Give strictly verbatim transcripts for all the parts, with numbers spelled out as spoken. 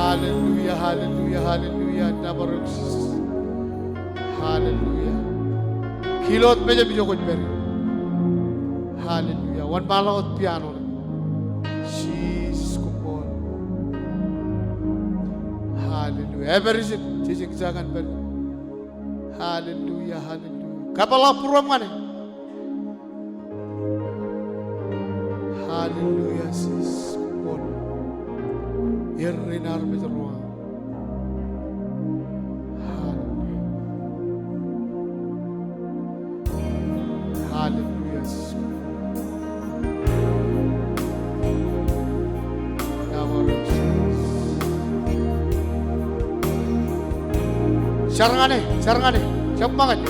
Hallelujah, hallelujah, hallelujah. Nōbar eok Jisōs. Hallelujah. Kiiō wōt mejaṃ ijo kwōj pād ie. Hallelujah. Wōnṃaanḷọk wōt piano. Jisōs, koṃṃool. Hallelujah. Epād ijin, jej eñjake ñan pād. Hallelujah, hallelujah. Kōpeḷḷọk būruōṃ ñan e. Hallelujah, Jisōs, koṃṃool. Errein armej ro aṃ. Hallelujah. Hallelujah, Jisōs. Jar ñan e, jar ñan e, jab ṃōkaj.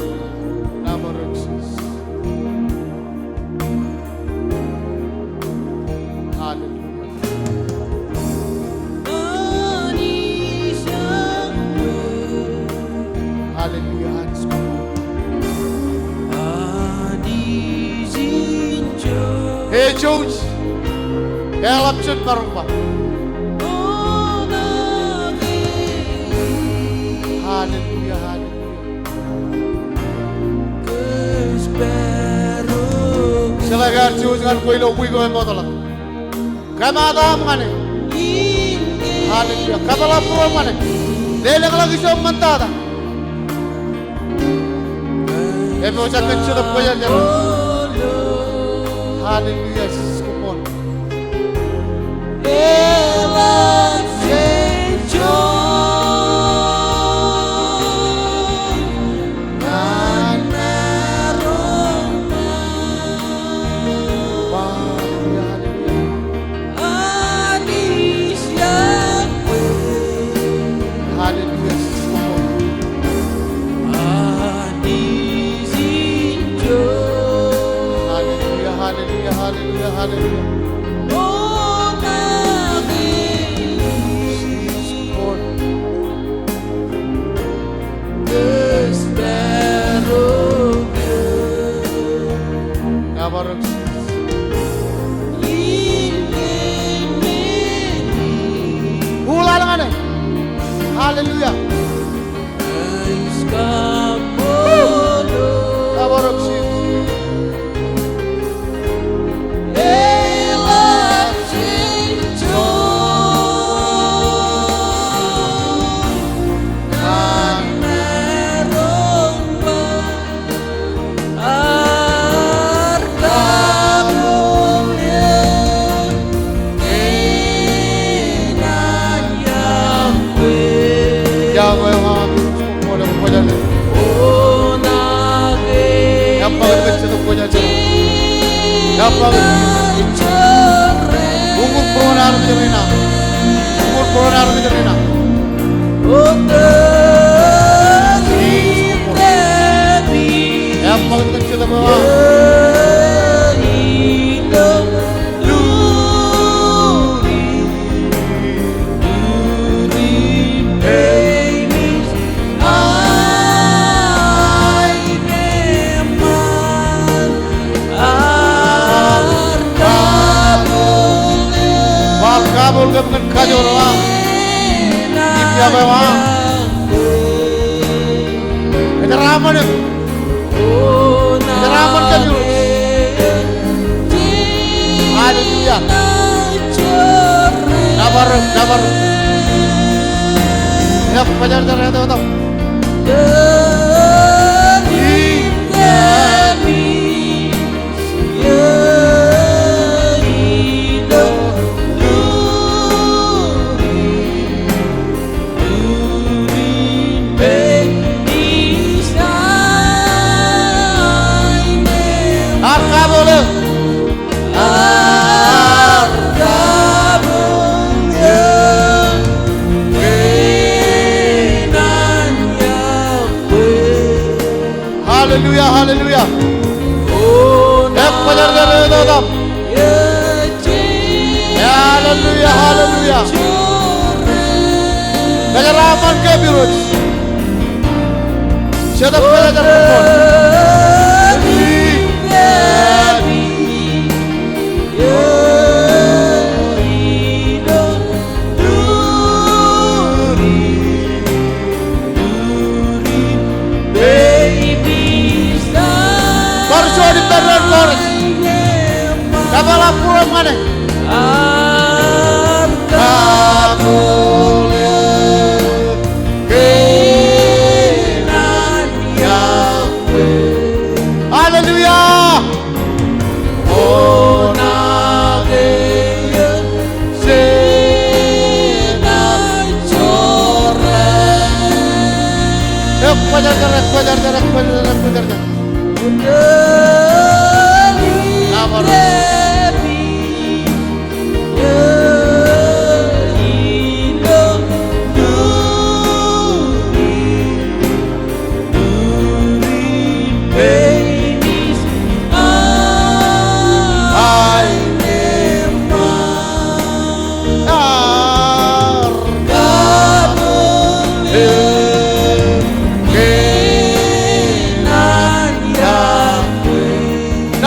Nōbar eok Jisōs. Hallelujah. Hallelujah, Anij koṃṃool. Ejouj, eḷap jān maroñ ba. Hallelujah, hallelujah. Jeḷā ke ear jouj ñan kwe ilo wiik eo emootḷọk. Kōmaat aṃ ñan e. Hallelujah. Kōpeḷḷọk būruōṃ ñan e. Lelōñḷọk ijo ṃōn tata. Epojak kōn Jetōb Kwōjarjar. Hallelujah, Jisōs koṃṃool. Hallelujah. Hallelujah, hallelujah, hallelujah, hallelujah. Nōbar eok Jisōs. Uḷaḷ ñan e. Hallelujah. Nōbar eok Jisōs. Yokwe eo aṃ, koṃṃool eok Kwōjarjar. Eṃṃakūt kōn Jetōb Kwōjarjar. Eṃṃakūt. Uññūr būruon armej rein aṃ. Uññūr būruon armej rein aṃ. Eṃṃakūt kōn Jetōb eo aṃ. Kwaar kaabōl kōm kōn kajoor eo aṃ im yokwe eo aṃ. Kōjeraaṃṃan eok. Kōjeraaṃṃan kōm Irooj. Hallelujah. Nōbar eok, nōbar eok. Ekwōjarjar etaṃ. Ear kaabōl eok. Hallelujah, hallelujah. Ekwōjarjar etaṃ. Hallelujah, hallelujah. Jeraaṃṃan kab Irooj. Jet kōṃṃool. Bar juon ippān doon chorus. Kōpeḷḷọk būruōṃ ñan e. Hallelujah. Ekwōjarjar, ekwōjarjar, ekwōjarjar, ekwōjarjar.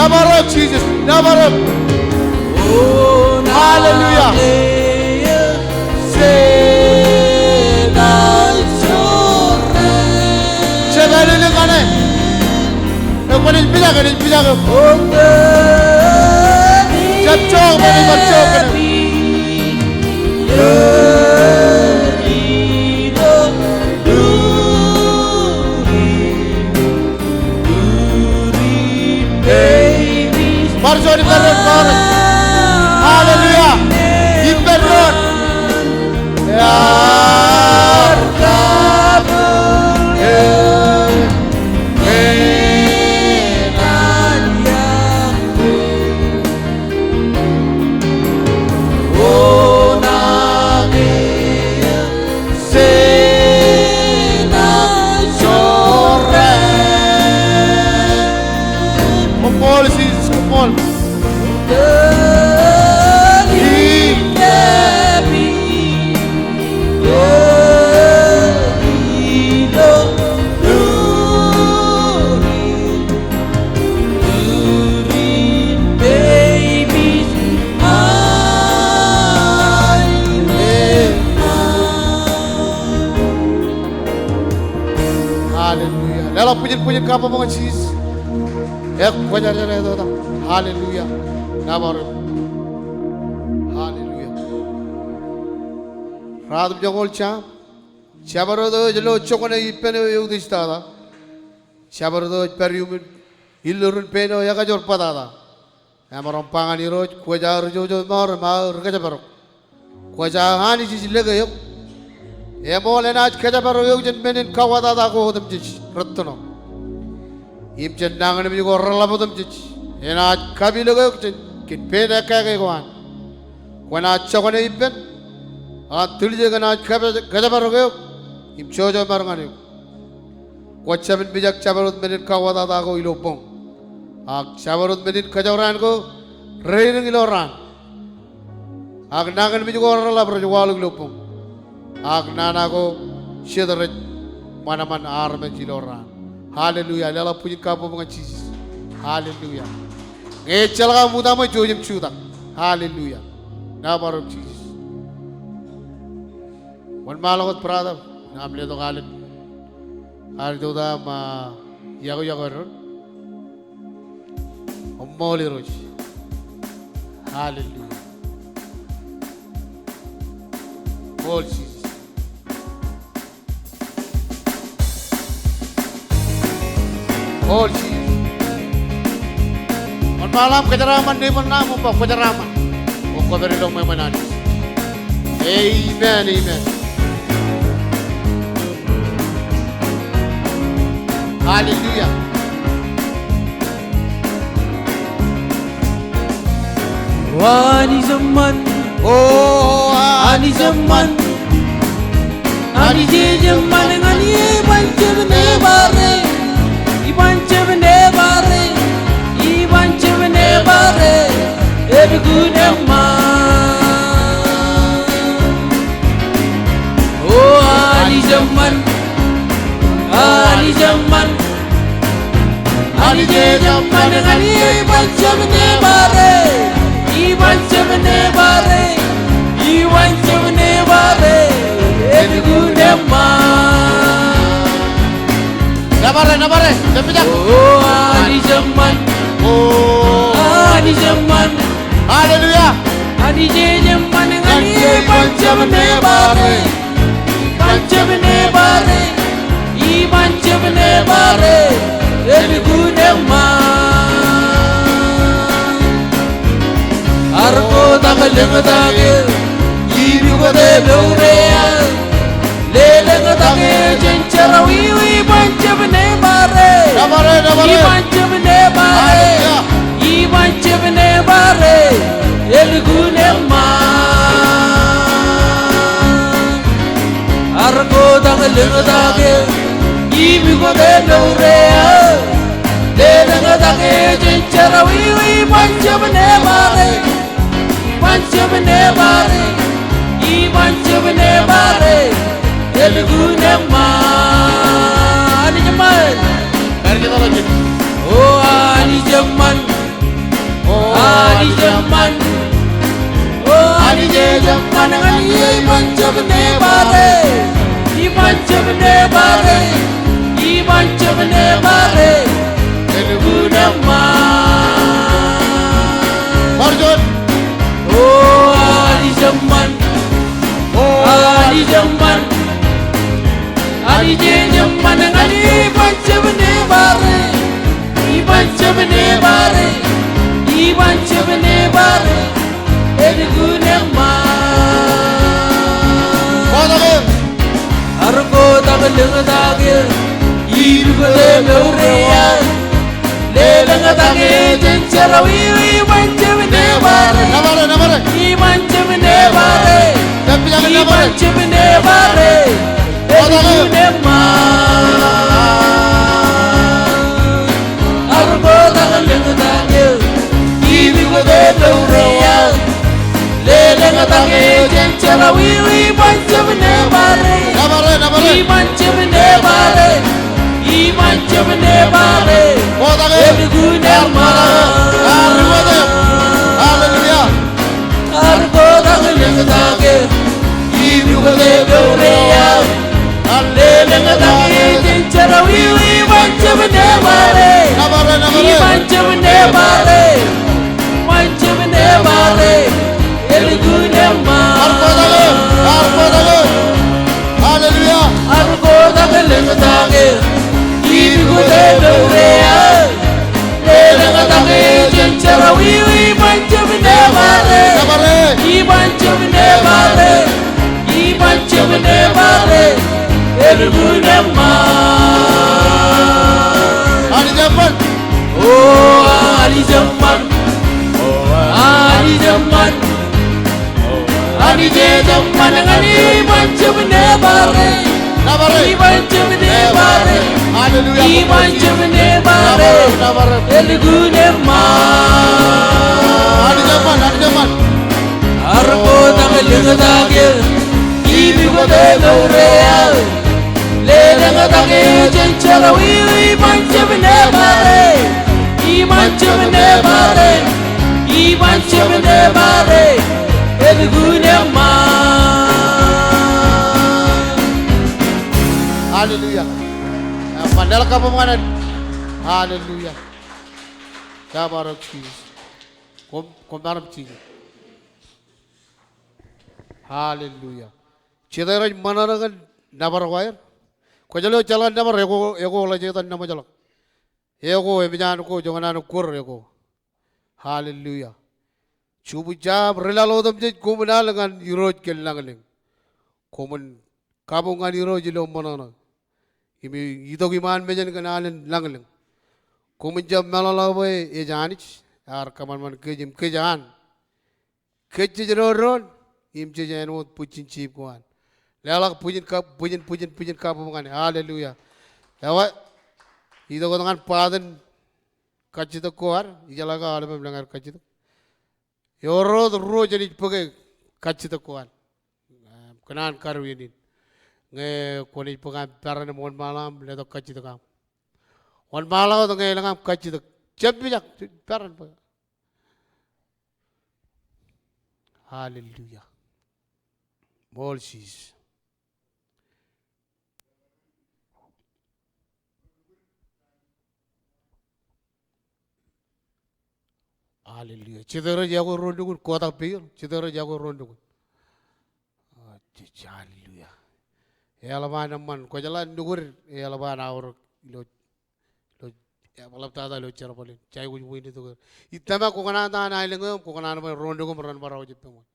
Nōbar eok Jisōs, nōbar eok. Hallelujah. Jab ālele ñan e. Ekwōnaaj pijak, enaaj pijak eok. Jab jook, enaaj bar jook ñan e. Bar juon ippān doon chorus. Hallelujah. Ippān doon. Koṃṃool Jisōs, koṃṃool. Hallelujah. Leḷọk bwijin, bwijin kabbokbok ñan Jisōs. Ekwōjarjar, etōtōk. Hallelujah. Nōbar eok. Hallelujah. Ratimjuonñoul Sam. Jabdewōt eo ej lo joñan ippān eo eutiej tata. Jabdewōt eo ej pād iuṃwin illurin pein eo ekajoor bōtata. Emaroñ ba ñan Irooj, kwōj aō ri jouj ṃaar im aō ri kōjparok. Kwōj aō Anij ej lōke eok. Eṃool enaaj kōjparok eok jān men in kauwōtata ko otemjej rūttoṇo. Im jān nañinmej ko reḷap otemjej. Enaaj kapilōk eok jān kōn pein ekkāke ko an. Kwōnaaj joñan ippān. Ak tiljek enaaj kōj-, kōjparok eok. Im jouj ṃaar ñan eok. Kwō jab in mijak jabdewōt men in kauwōtata ko ilo boñ. Ak jabdewōt men in kajoor an ko reidik ilo raan. Ak nañinmej ko reḷap rej waḷọk ilo boñ. Ak nana ko jet rej ṃanṃan armej ilo raan. Hallelujah. Leḷọk bwijin kabbokbok ñan Jisōs. Hallelujah. Ñe ejjeḷọk aṃ utaṃwe, jouj im jutak. Hallelujah. Nōbar eok Jisōs. Wōnṃaanḷọk wōt brother, aṃ letok alen. Alen, tok aṃ, ah, yokwe, yokwe doon. Koṃṃool Irooj. Hallelujah. Koṃṃool Jisōs. Koṃṃool Jisōs. Wōnṃaanḷọk aṃ kōjeraaṃṃan neighbor eo aṃ im ba kwōjeraaṃṃan. Kwō kwōpād ilo ṃweo eo an Anij. Amen, amen. Hallelujah. O Anij eṃṃan. O Anij eṃṃan. Anij ej eṃṃan ñan iban jab nōbar e. Iban jab nōbar e. Iban jab nōbar e. Ej kōn eṃṃan. O Anij eṃṃan. Anij eṃṃan. Anij ej eṃṃan ñan iban jebne bar e. Iban jebne bar e. Iban jebne bar e. Elukkuun eṃṃan. Nōbar e, nōbar e, jab pijak. O Anij eṃṃan. O Anij eṃṃan. Hallelujah. Anij ej eṃṃan ñan iban jebne bar e. Iban jebne bar e, iban jebne bar e, elukkuun eṃṃan. Ar kotak lōñtak eō, ipukot e mour e aō. Lelōñtak e jān jerọwiwi, iban jebne bar e. Nōbar e, nōbar e. Iban jebne bar e. Hallelujah. Iban jebne bar e, elukkuun eṃṃan. Ar kotak lōñtak eō, ipukot e mour e aō. Lelōñtak e jān jerọwiwi, iban jebne bar e. Iban jebne bar e, iban jebne bar e, elukkuun eṃṃan. Anij eṃṃan. O Anij eṃṃan. O Anij eṃṃan. O Anij ej eṃṃan ñan iban jebne bar e. Iban jebne bar e. Iban jebne bar e. Elukkuun eṃṃan. Bar juon. O Anij eṃṃan. O Anij eṃṃan. Anij ej eṃṃan ñan iban jebne bar e. Iban jebne bar e. Iban jebne bar e. Elukkuun eṃṃan. Kotak eō. Ar kotak lōñtak eō, ipukot e mour e aō. Lelōñtak e jān jerọwiwi, iban jebne bar e. Nōbar e, nōbar e. Iban jebne bar e. Iban jebne bar e. Elukkuun eṃṃan. Ar kotak lōñtak eō, ipukot e mour e aō. Lelōñtak e jān jerọwiwi, iban jebne bar e. Nōbar e, nōbar e. Iban jebne bar e. Iban jebne bar e. Kotak e. Elukkuun eṃṃan. Hallelujah. Ar kotak lōñtak eō, ipukot e mour e aō. Lelōñtak e jān jerọwiwi, iban jebne bar e. Nōbar e, nōbar e. Iban jebne bar e. Iban jebne bar e. Elukkuun eṃṃan. Ar kotak eō, ar kotak eō. Hallelujah. Ar kotak lōñtak eō, ipukot e mour e aō. Lelōñtak e jān jerọwiwi, iban jebne bar e. Nōbar e. Iban jebne bar e. Iban jebne bar e. Elukkuun eṃṃan. Anij eṃṃan. O Anij eṃṃan. Anij eṃṃan. Anij ej eṃṃan ñan iban jebne bar e. Nōbar e. Iban jebne bar e. Hallelujah. Iban jebne bar e. Nōbar e, nōbar e. Elukkuun eṃṃan. Anij eṃṃan, Anij eṃṃan. Ar kotak lōñtak eō, ipukot e mour e aō. Lelōñtak e jān jerọwiwi, iban jebne bar e. Iban jebne bar e. Iban jebne bar e. Elukkuun eṃṃan. Hallelujah. Eṃṃan, leḷọk kabbokbok ñan. Hallelujah. Jab arro Jisōs. Koṃ, koṃ maroñ jijet. Hallelujah. Jete rej ṃōṇōṇō kōn nōbar ko aer? Kwōj lo jeḷā nōbar eo, eo ḷe jete ṇe ṃōjḷọk. Eo, emōj an ko, joñan an ko eo. Hallelujah. Jubjab ri laḷ otemjej, koṃwin al ñan Irooj kōn lañlōñ. Koṃwin kabuñ ñan Irooj ilo ṃōṇōṇō. Im itok iṃaan mejān kōn alen lañlōñ. Koṃwin jab meḷọkḷọk bwe ej Anij, ear kōṃanṃan kōj im kōj an. Kōj jej doon doon, im jej āinwōt bwijin jiip ko an. Leḷọk bwijin kab-, bwijin, bwijin, bwijin kabbokbok ñan e. Hallelujah. Ewi, itok wōt ñan part in kajjitōk ko ad, ijeḷā ke aolep im lōñ aer kajjitōk. Ewōr wōt ruo jān ij bōke kajjitōk ko an. Im kōṇaan karuwin in. Ñe kwōnaaj bōk aṃ peran im wōnṃaanḷọk aṃ, letok kajjitōk aṃ. Wōnṃaanḷọk wōt ñe elōñ aṃ kajjitōk. Jab mijak, peran bwe. Hallelujah. Ṃool Jisōs. Hallelujah. Jete rej iọkwe ro nukun, kotak peir. Jete rej iọkwe ro nukun. Ah, je, je, hallelujah. Eḷap an eṃṃan, kwōjeḷā nukūd, eḷap an aorōk ilo, ilo, eḷaptata ilo jerbal in. Jej aikuj witness tok er. Ij tōmak kwō kōṇaan ta an aelōñ eo im kwō kōṇaan bwe ro nukūṃ ren bar aujeb peṃ wōt.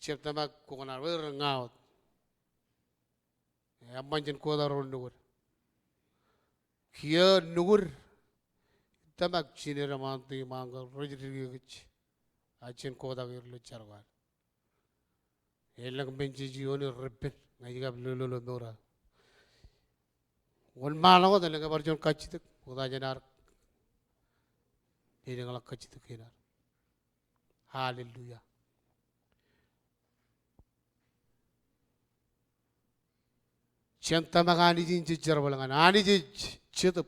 Jab tōmak kwō kōṇaan bwe ren ña wōt. Eṃṃan jen kotak ro nukūd. Kiiō nukūd. Tōmak jined im auntie im uncle rej dike kōj. A jen kotak er ilo jar ko ad. Elōñ men jeje ioon er repen. Ña ij kab lolo ilo mour eo. Wōnṃaanḷọk wōt elōñ ke bar juon kajjitōk. Ṃokta jān ad lelōñḷọk kajjitōk kein ad. Hallelujah. Jen tōmak Anij in jej jerbal ñan. Anij ej Jetōb.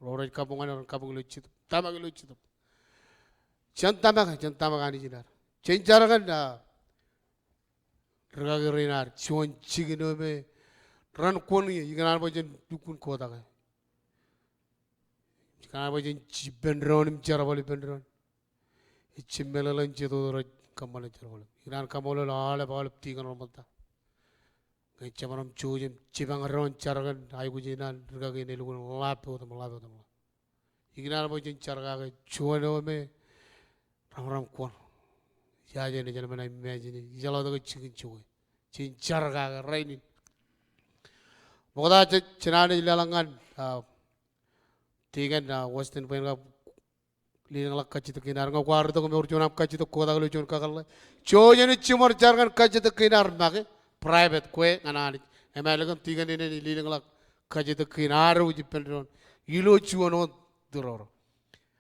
Ro rej kabuñ ñan e ren kabuñ ilo Jetōb. Tōmak ilo Jetōb. Jen tōmak, jen tōmak Anij in ad. Jen jar kōn, ah, rikaki rein ad. Juon jikin eo me ren kwōn ie, ikōṇaan bwe jen lukkuun kotak e. Ikōṇaan bwe jen ippān doon im jerbal ippān doon. Ejjab meḷeḷein jet wōt rej kōṃṃane jerbal. Ikōṇaan kaṃṃoolol aolep, aolep tikōn reṃōtta. Ñe jemaroñ jouj im jipañ doon jar kōn aikuj in an rikaki in elukkuun ḷap wōt im ḷap wōt im ḷap. Ikōṇaan bwe jen jar kake juon eo me raṃraṃ kwōn. Ijaje enaaj ḷōmṇak im imagine. Ijeḷā tok ke jikin jokwe. Jen jar kake rainin. Ṃokta je, jenaaj leḷọk ñan, ah, tikōn, ah, Weston bwe en kab lelōñḷọk kajjitōk kein ad. Ñe kwaar itok im ewōr juon aṃ kajjitōk kotak ilo juon kakōḷḷe. Jouj enaaj jiṃor jar kōn kajjitōk kein ad make. Private kwe ñan Anij. Im ālikin tikōn in enaaj lelōñḷọk kajjitōk kein ad wōj ippān doon. Ilo juon wōt tūroro.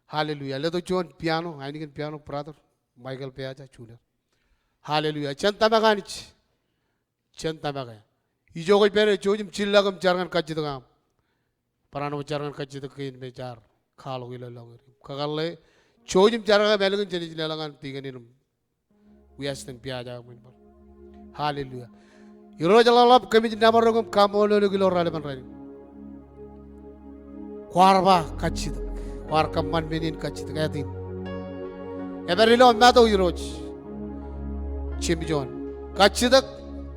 Hallelujah. Letok juon piano, ainikien piano, brother Michael Peaja Junior. Hallelujah. Jen tōmak Anij. Jen tōmak e. Ijo kwōj pād ie, jouj im jillọk im jar ñan kajjitōk aṃ. Barāinwōt jar ñan kajjitōk kein me jaar kwaḷọk ilo lọñiid. Kakōḷḷe, jouj im jar kake im ālikin jenaaj leḷọk ñan tikōn in im Weston Peaja im bar. Hallelujah. Irooj ḷaḷḷap, kōmij nōbar eok im kaṃṃoolol eok ilo raelepen rainin. Kwaar ba kajjitōk. Kwaar kōṃṃan men in kajjitōk āindein. Ej pād ilo Matu Irooj. Jemjoon. Kajjitōk,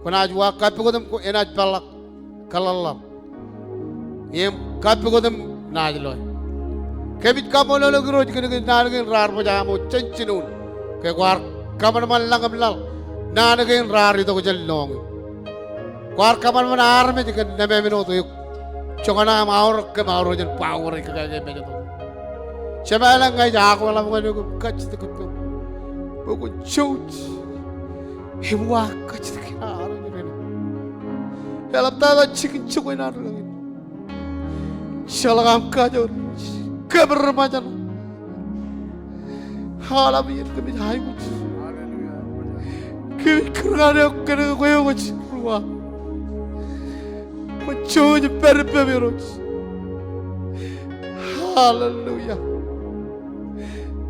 kwōnaaj wa kappukot im enaaj peḷḷọk kōḷḷaḷḷaḷ. Im kappukot im naaj loe. Kōmij kaṃṃoolol eok Irooj kōn ke naan kein raar bōjāṃo jān jinoin. Ke kwaar kōṃanṃan lañ im laḷ. Naan kein raar itok jān lọñiin. Kwaar kōṃanṃan armej kōn nemāmin wōt eok. Joñan aṃ aorōk kōm aorōk jān ba wōr ej kōkāāl ke mejatoto. Jemām ilañ ña ij akweḷap ñan eok im kajjitōk ippaṃ. Bwe kwōn jouj im wa kajjitōk kein ad ilo iien in. Eḷaptata jikin jokwe in ad ilo iien in. Jeḷak aṃ kajoor. Kōm ri Ṃajeḷ. Aḷap iien kōmij aikuj. Kōmij kūr ñan eok kōn ke kwe eo kwōj ruwaak. Kwōn jouj im pād ippem Irooj. Hallelujah.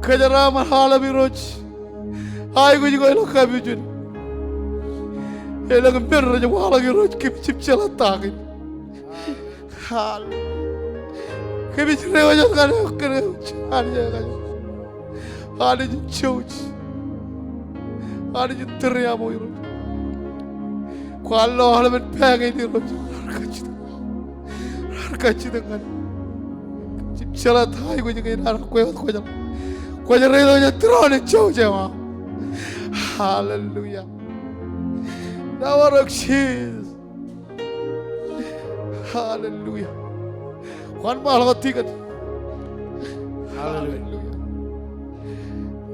Kōjeraaṃṃan aḷap Irooj. Aikuj ko ilo kapijuknen. Elōñ men rej waḷọk Irooj kōmij jab jeḷā ta kein. Hallelujah. Kōmij dewōj wōt ñan eok kōn ke Anij ekajoor. Anij in jouj. Anij in tūriaṃo Irooj. Kwaar lo aolepen pā kein Irooj. Raar kajjitōk. Raar kajjitōk ñan. Jab jeḷā ta aikuj kein an kwe wōt kwōjeḷā. Kwōj reitok jān tūroon in jouj eo aṃ. Hallelujah. Nōbar eok Jisōs. Hallelujah. Wōnṃaanḷọk tikōn. Hallelujah.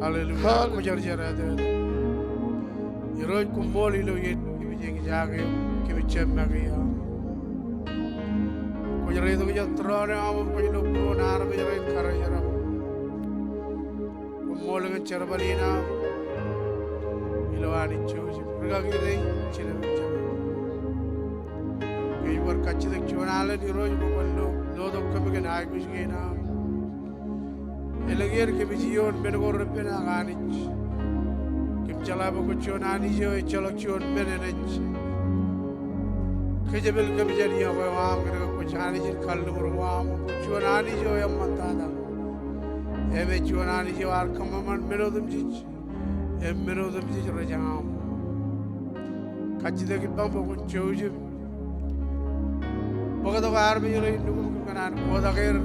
Hallelujah. Hallelujah. Hallelujah. Kwōjarjar āt. Irooj koṃṃool ilo iien kōmij eñjake eok, kōmij jab make eok. Kwōj reitok jān tūroon eo aṃ, kwōj lo būruon armej rein karijeraṃ. Koṃṃool kōn jerbal in aṃ. Ilo Anij Joseph. Rikaki rein, jinen jab. Bar kajjitōk juon alen Irooj bwe kwōn lo, lotok kōm kōn aikuj kein aṃ. Elōñ iien kōmij iioon men ko repen ak Anij, kōm jeḷā bwe kwōj juon Anij eo ejjeḷọk juon men enaaj kōjepel kōm jān iọkwe eo aṃ kōn ke kwōj Anij in kalliṃur ko aṃ, kwōj juon Anij eo eṃṃan tata. Im ej juon Anij eo ear kōṃanṃan men otemjej im men otemjej rej aṃ. Kajjitōk ippaṃ bwe kwōn jouj im bōktok armej ro in nukun kōm kōṇaan kotak er.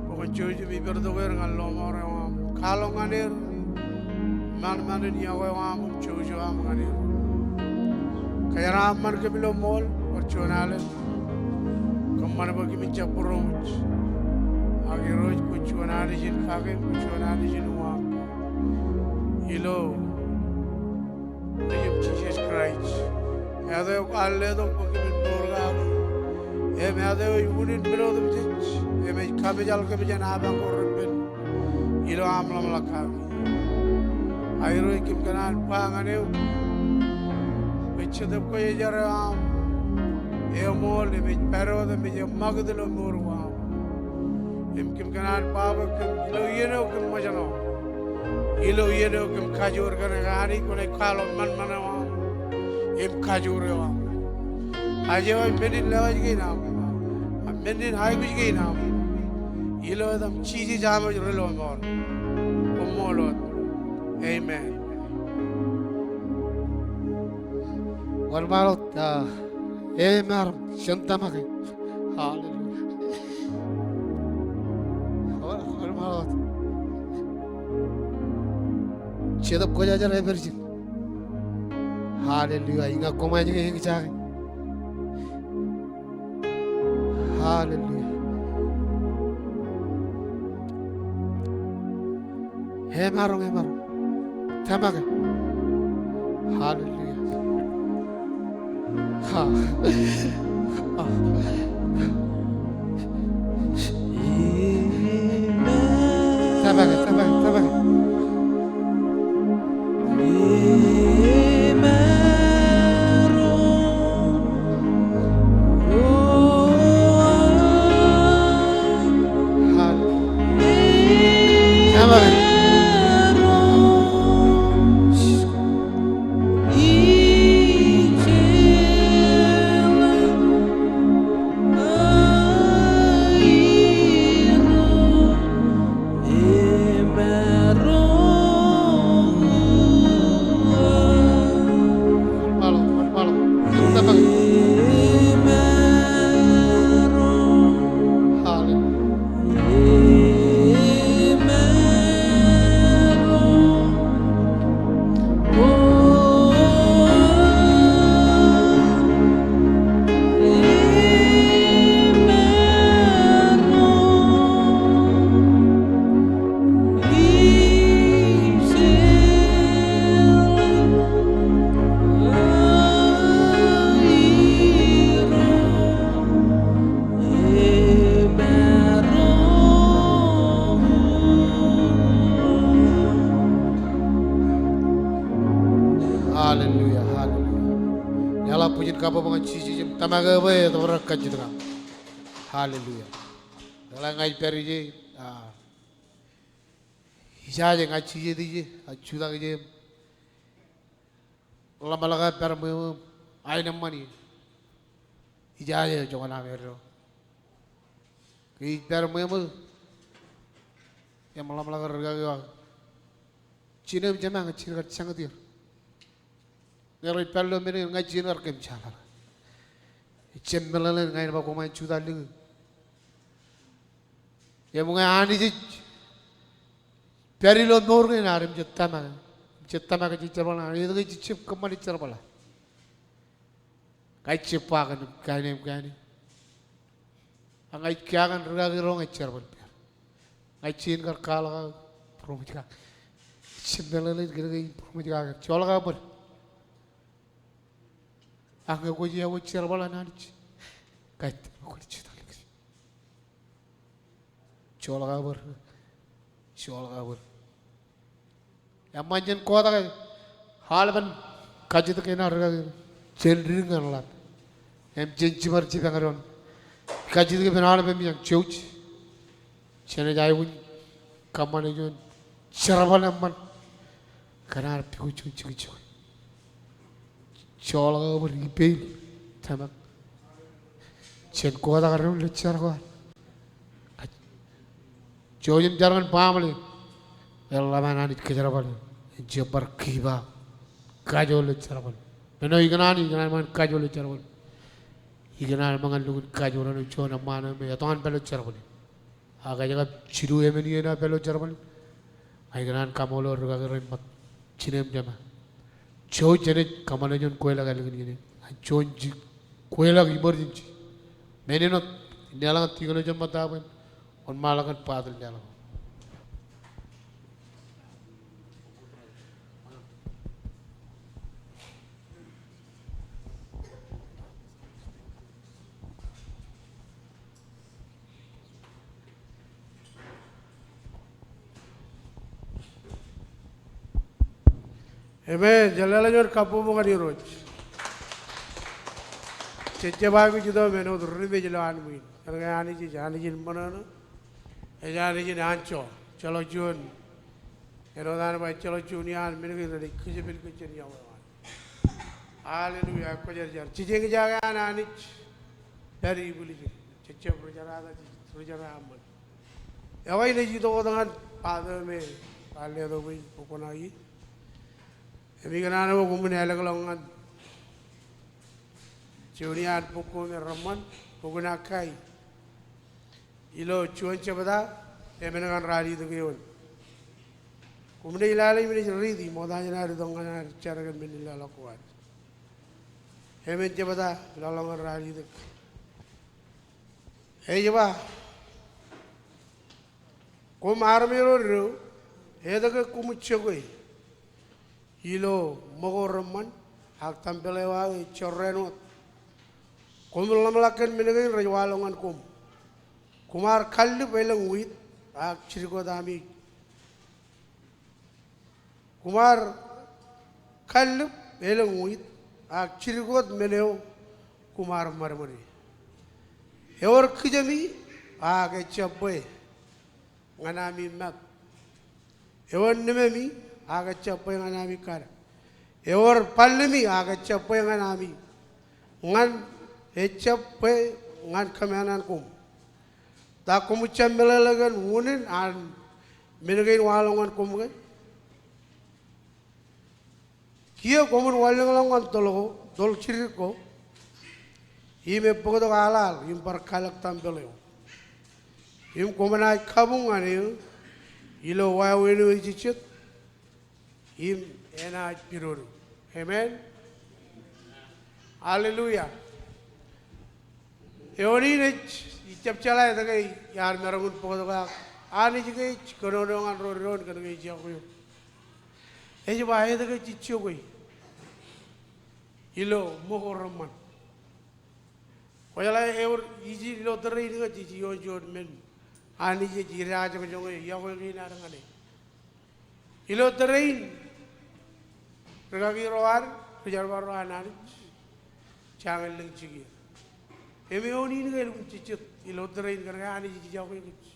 Bwe kwōn jouj im ippāertok er ñan lọmọọr eo aṃ. Kwaḷọk ñan er ṃanṃan in iọkwe eo aṃ im jouj eo aṃ ñan er. Kōjeraaṃṃan kōm ilo ṃool bar juon alen. Kōṃṃan bwe kōmin jab būroṃōj. Ak Irooj kwōj juon Anij in kake, kwōj juon Anij in uwaak. Ilo Nejūṃ Jisōs Kraist. Etan eo kwaar letok bwe kōmin mour kake. Im etan eo ej unin men otemjej. Im ej kamejaḷ kōm jān apañ ko repen. Ilo aṃ ḷōmṇak kake. A Irooj kōm kōṇaan ba ñan eok bwe Jetōb Kwōjarjar eo aṃ eṃool im ej pād wōt im ej eṃṃakūt ilo mour ko aṃ. Im kōm kōṇaan ba bwe kōm ilo iien eo kōm ṃōjṇọ. Ilo iien eo kōm kajoor kōn ke Anij kwōnaaj kwaḷọk ṃanṃan eo aṃ im kajoor eo aṃ. Kajjitōk men in lewōj kein aṃ. Ak men in aikuj kein aṃ. Ilo etaṃ Jisōs am ej ri lọmọọr. Koṃṃool wōt. Amen. Wōnṃaanḷọk, ah, emaroñ jen tōmak e. Hallelujah. Wōnṃaanḷọk. Jetōb Kwōjarjar ej pād ijin. Hallelujah. Iñak koṃ ej ke eñjake. Hallelujah. Emaroñ, emaroñ. Tōmak e. Hallelujah. Ha. Ha. Tōmak e, tōmak e, tōmak e. Hallelujah, hallelujah. Eḷap bwijin kabbokbok ñan Jisōs im tōmak e bwe etōprak kajjitōk aṃ. Hallelujah. Eḷap ña ij pād ije, ah, ijaje ña jijet ije, ak jutak ije im ḷōmṇak e pād ṃweo im aenōṃṃan ie. Ijaje joñan aṃ eddo. Ke ij pād ṃweo im ḷōmṇak e rikaki eo aō. Jinō im jema ñe jen kar jañin er. Ñe rej pād ilo men in ña jen kar kōm jeḷā. Ejjab meḷeḷein ña in ba koṃ en jutak lik. Im ñe Anij ej pād ilo mour kein ad im jej tōmak e. Im jej tōmak e jej jerbal ñan e, etke jej jab kōṃṃane jerbal ad? Ña ij jab ba kōn kain eo im kain eo. Ak ña ij kea kōn rikaki ro ñe jerbal pād. Ña ij jañin kar kwaḷọk aō būroṃōj kake. Ejjab meḷeḷein kōnke in būroṃōj kake. Joḷọk aō bōd. Ak ñe kwōj iọkwe jerbal an Anij, kōj tōmak kwōj jutak lik. Joḷọk aō bōd. Joḷọk aō bōd. Eṃṃan jen kotak e aolepen kajjitōk kein ad rikaki. Jen didik ñan ḷap. Im jen jiṃor jipañ doon. Kajjitōk ippān aolep emiañ, jouj. Jenaaj aikuj kōṃṃane juon jerbal eṃṃan. Kōn ad pukot juon jekjek. Joḷọk bwe ri peil, tōmak. Jen kotak doon ilo jar ko ad. Jouj im jar ñan baaṃle. Eḷap an Anij kōjerbal. Jen bar kepaak. Kajoor ilo jerbal. Men eo ikōṇaan, ikōṇaan ṃōk in kajoor ilo jerbal. Ikōṇaan ṃōk in lukkuun kajoor ilo juon eṃṃaan eo me etok an pād ilo jerbal. Ak ej kab jilu emān iien aō pād ilo jerbal. Ak ikōṇaan kaṃṃoolol rūkaki rein ṃōk jinen jema. Jouj, jenaaj kōṃṃane juon kweilọk ālikin iien in. Ak juon jik kweilọk emergency. Men in wōt, in leḷọk ñan tikōn eo jeṃṃan ta bwe en wōnṃaanḷọk kōn paat in leḷọk. Amen. Jen leḷọk juon kabbokbok ñan Irooj. Jej jab aikuj itok im āinwōt ri-mej ilowaan ṃwiin. Kōnke Anij ej Anij in ṃōṇōṇō. Ej Anij in anjọ. Ejjeḷọk juon, āinwōt an ba ejjeḷọk juon iaan men kein renaaj kōjepel kōj jān iọkwe eo an. Hallelujah. Kwōjarjar. Jej eñjake an Anij pād ibwiljin. Jej jab ri-jerata, jej ri-jeraṃṃan. Ekwe inaaj itok wōt ñan paat eo me raar letok bwe in bōk kuṇaō ie. Im ikōṇaan bwe koṃwin ālōkḷọk ñan juon iaan bok ko me reṃṃan, bok in Hakkai. Ilo juon jebta, emān ñan ralitōk eoon. Koṃ naaj lale im naaj riiti, ṃokta jān ad itok ñan ad jar kōn men in leḷọk ko ad. Emān jebta, leḷọk ñan ralitōk. Ej ba, koṃ armej ro dodo, etke koṃij jokwe ilo ṃōko reṃṃan, ak tempel eo aō ej jorrāān wōt? Koṃwin ḷōmṇak kōn men kein rej waḷọk ñan koṃ. Koṃ ar kallib elōñ wiit, ak jidik wōt ami. Koṃ ar kallib elōñ wiit, ak jidik wōt men eo koṃ ar ṃadṃōde. Ewōr kijemi, ak ejjab bwe ñan ami mat. Ewōr nememi, ak ejjab bwe ñan ami kada. Ewōr ballimi, ak ejjab bwe ñan ami, ñan, ejjab bwe ñan kōmāān an koṃ. Ta koṃij jab meḷeḷe kōn unin an men kein waḷọk ñan koṃ ke? Kiiō koṃwin wanlōñḷọk ñan toḷ ko, toḷ jidik ko, im ebōktok aḷaḷ im bar kalōk tempel eo. Im koṃ naaj kabuñ ñan eō ilo wāween eo ejejjet, im enaaj pidodo. Amen. Hallelujah. Eoon in ej, ij jab jeḷā etke iar maroñ in bōktok ak Anij ke ej kōnono ñan ro doon kōnke ej iọkwe eok. Ej ba etke jej jokwe ilo ṃōko reṃṃan. Kwōjeḷā ewōr ij ilo tōre in ke jej iioon juon men Anij ej idajoñjoñe iọkwe kein ad ñan e. Ilo tōre in, rikaki ro ad, ri-jerbal ro an Anij, jañin lōñ jikier. Im eoon in ke elukkuun jejjet ilo tōre in kōnke Anij ej iọkwe kōj.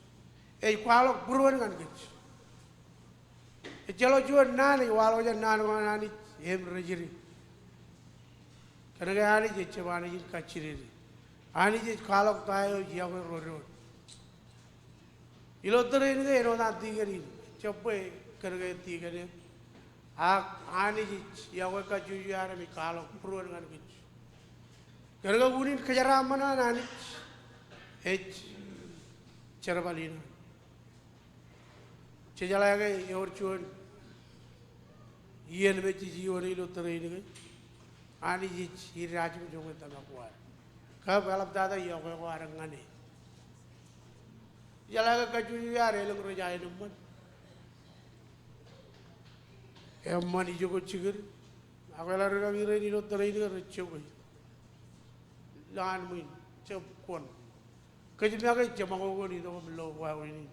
Ej kwaḷọk būruon ñan kōj. Ejjeḷọk juon naan ej waḷọk jān naan ko an Anij im rej ide. Kōnke Anij ejjab Anij in kajjidede. Anij ej kwaḷọk ta eo ej iọkwe ro doon. Ilo tōre in ke āinwōt an tikōn in, ejjab bwe kōnke tikōn eok. Ak Anij ej iọkwe kajjojo ad im ej kwaḷọk būruon ñan kōj. Kōnke unin kōjeraaṃṃan an Anij ej jerbal in an. Jejeḷā ke ewōr juon iien me jej iioone ilo tōre in ke Anij ej idajoñjoñe tōmak ko ad. Kab eḷaptata iọkwe ko ad ñan e. Jejeḷā ke kajjojo ad elōñ rej aenōṃṃan. Eṃṃan ijoko jikier. Ak eḷap rikaki rein ilo tōre in ke rej jokwe. Ilowaan ṃwiin, jab kwōn. Kōj make jeṃakoko in itok im lo wāween in.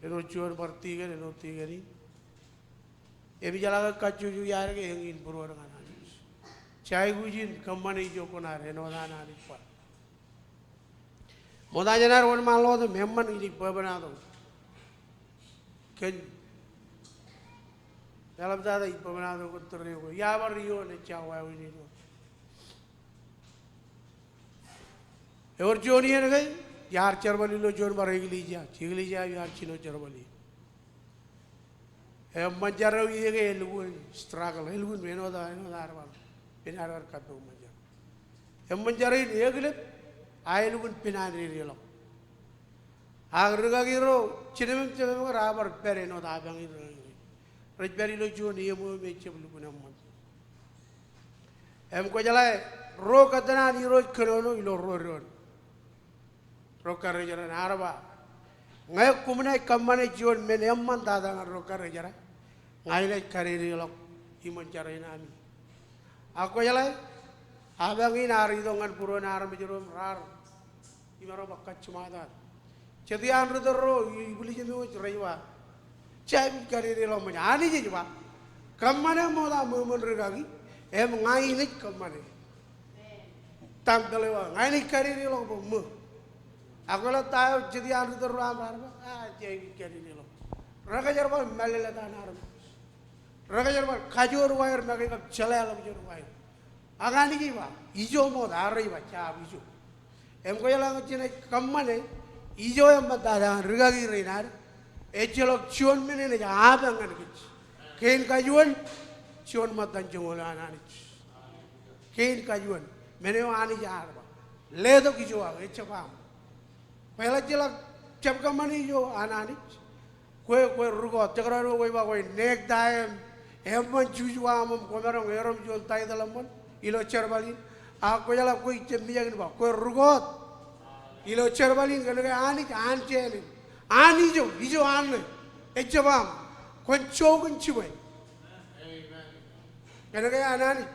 Āinwōt juon bar tikōn, āinwōt tikōn in. Im ijeḷā ke kajjojo ad ke eñin būruon ñan Anij. Jej aikuj in kōṃṃane ijo kuṇaad, āinwōt an Anij ba. Ṃokta jān ad wōnṃaanḷọk wōt im eṃṃan ij bwebwenato kōn eḷaptata ij bwebwenato kōn tōre ko. Iar bar ioon ejja wāween āinwōt. Ewōr juon iien ke iar jerbal ilo juon bar eklejia, eklejia eo iar jino jerbal ie. Im ṃōn jar eo iien ke elukkuun struggle, elukkuun āinwōt, āinwōt ad bar pen ad kar kappok ṃōn jar. Im ṃōn jar in eklep, a elukkuun pen an dedeḷọk. Ak rūkaki ro, jinōm im jemem ke raar bar pād āinwōt apañ in rūkaki ro. Rej pād ilo juon eṃōṃ im ejab lukkuun eṃṃan. Im kwōjeḷā ro kōttan an Irooj kōnono ilo ro doon. Ro karijeraṃ ear ba, ñe koṃ naaj kōṃṃane juon men eṃṃan tata ñan ro karijeraṃ, ña inaaj kadedeḷọk iṃōn jar in ami. Ak kwōjeḷā, apañ in ear itok ñan būruon armej ro im raar imaroñ ba kajjiṃakūt. Jet iaan ri tōl ro, ibwiljimi wōj rej ba, jej aikuj kadedeḷọk ṃōj. Anij ej ba, kōṃṃane ṃokta ṃweo ṃōn rūkaki, im ña inaaj kōṃṃane. Tempel eo aō, ña inaaj kadedeḷọk bwe ṃō. Ak kwōjeḷā ta eo jet iaan ri tōl ro aṃ raar ba, a, jej aikuj kadedeḷọk. Rekōjerbal mālōtlōt an armej. Rekōjerbal kajoor wāween make kab jeḷāḷọkjeṇ wāween. Ak Anij ej ba, ijo ṃokta, ak rej ba, jab ijo. Im kwōjeḷā ñe jenaaj kōṃṃane ijo eṃṃantata ñan rūkaki rein ad, ejjeḷọk juon men enaaj apañ ñan kōj. Kein kajuon, juon ṃōttan joñoul an Anij. Kein kajuon, men eo Anij ear ba, letok ijo aō, ejjab aṃ. Kwōjeḷā jeḷak jab kōṃṃane ijo an Anij. Kwe, kwe rūkọọt, jekdọọn eo kwōj ba kwōj nekta im eṃṃan juju aṃ im kwōmaroñ erom juon taitōḷ eṃṃan ilo jerbal in. Ak kwōjeḷā kwe ijjab mijak in ba, kwe rūkọọt ilo jerbal in kōnke Anij an jāān in. An ijo, ijo an ṇe, ejjab aṃ. Kwōn jook in jibwe. Kōnke an Anij.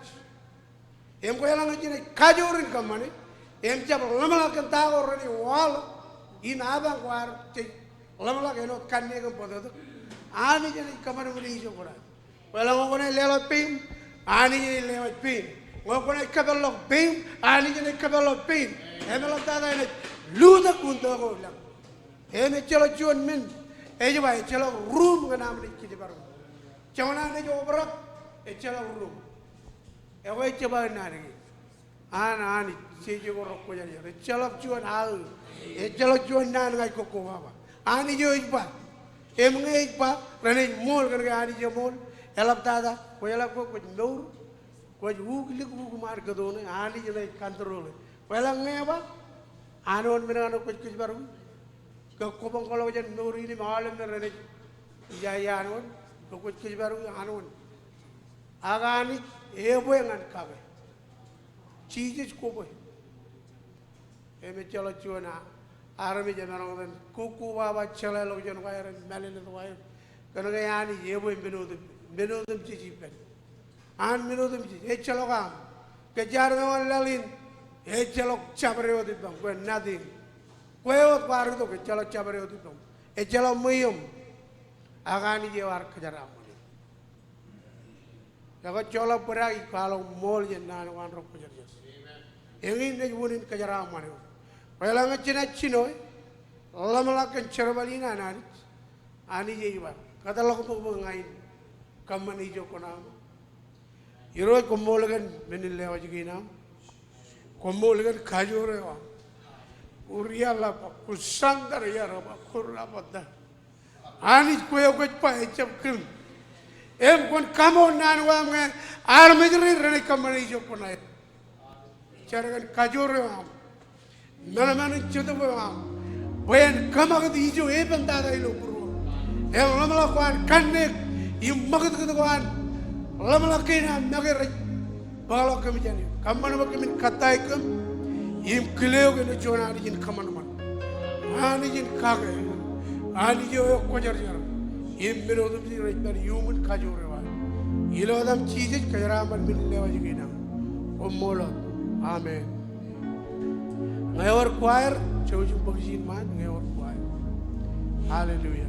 Im kwōjeḷā ñe jenaaj kajoor in kōṃṃane, im jab ḷōmṇak kōn ta ko renaaj waḷọk, im apañ ko ad jej ḷōmṇak āinwōt kanniōk im bōtōktōk, Anij enaaj kōṃanṃane ijo kuṇaad. Kwōjeḷā ñe kwōnaaj leḷọk pein, Anij enaaj lewōj pein. Ñe kwōnaaj kōpeḷḷọk pein, Anij enaaj kōpeḷḷọk pein. Im eḷaptata enaaj lutōk untō ko lañ. Im ejjeḷọk juon men, ej ba ejjeḷọk ruum ñan aṃ naaj kōjparok. Joñan an naaj obrak, ejjeḷọk ruum. Ekwe ejjab aō naan kein. An Anij, jeje ko rekwōjarjar. Ejjeḷọk juon aō. Ejjeḷọk juon naan ña ij kōkobaba. Anij eo ej ba. Im ñe ej ba, renaaj ṃool kōnke Anij eṃool. Eḷaptata, kwōjeḷā kwe kwōj mour. Kwōj uklik ukōṃaan kōto ṇe, Anij enaaj control e. Kwōjeḷā ñe ej ba, an wōn men kaṇe kwōj kōjparok. Ke kwō bōk ḷọk jān mour in im aolep men renaaj ijaje an wōn, ke kwōj kōjparok an wōn. Ak Anij ebwe ñan kake. Jisōs kwōbwe. Im ejjeḷọk juon a, armej emaroñ in kōkobaba jeḷāḷọkjeṇ wāween, mālōtlōt wāween. Kōnke Anij ebwe men otemjej, men otemjej ippān. An men otemjej, ejjeḷọk aṃ. Ke jaar ñan laḷ in, ejjeḷọk jabdewōt ippaṃ, kwe nothing. Kwe wōt kwaar itok, ejjeḷọk jabdewōt ippaṃ. Ejjeḷọk ṃweiōṃ. Ak Anij eo ear kōjeraaṃṃan eok. Ekwe joḷọk bōdaak ij kwaḷọk ṃool jān naan ko an rekwōjarjar. Eñin ej unin kōjeraaṃṃan eo. Kwōjeḷā ñe jenaaj jino e, ḷōmṇak kōn jerbal in an Anij. Anij ej ba, kōtḷọk bōk bwe ña in kōṃṃane ijo kuṇaaṃ. Irooj, koṃṃool kōn men in lewōj kein aṃ. Koṃṃool kōn kajoor eo aṃ. Urialaba, kusantara yaraba, kurabata. Anij kwe eo kwōj ba ejjab kōm. Im kwōn kaṃool naan ko aṃ ñe armej rein renaaj kōṃṃane ijo kuṇaer. Jar kōn kajoor eo aṃ. Meḷeḷe in Jetōb eo aṃ. Bwe en kōṃakūt ijo epen tata ilo būruō. Im ḷōmṇak ko an kanniōk im ṃakūtkūt ko an ḷōmṇak kein aṃ make rej bōkḷọk kōm jān eok. Kōṃṃan bwe kōmin kōttāik kōm im kile eok ilo juon Anij in kōṃanṃan. Anij in kake. Anij eo ekwōjarjar. Im men otemjej rej pād iuṃwin kajoor eo an. Ilo etaṃ Jisōs kōjeraaṃṃan men in lewōj kein aṃ. Koṃṃool wōt. Amen. Ñe ewōr choir, jouj im bōk ijin ṃaan, ñe ewōr choir. Hallelujah.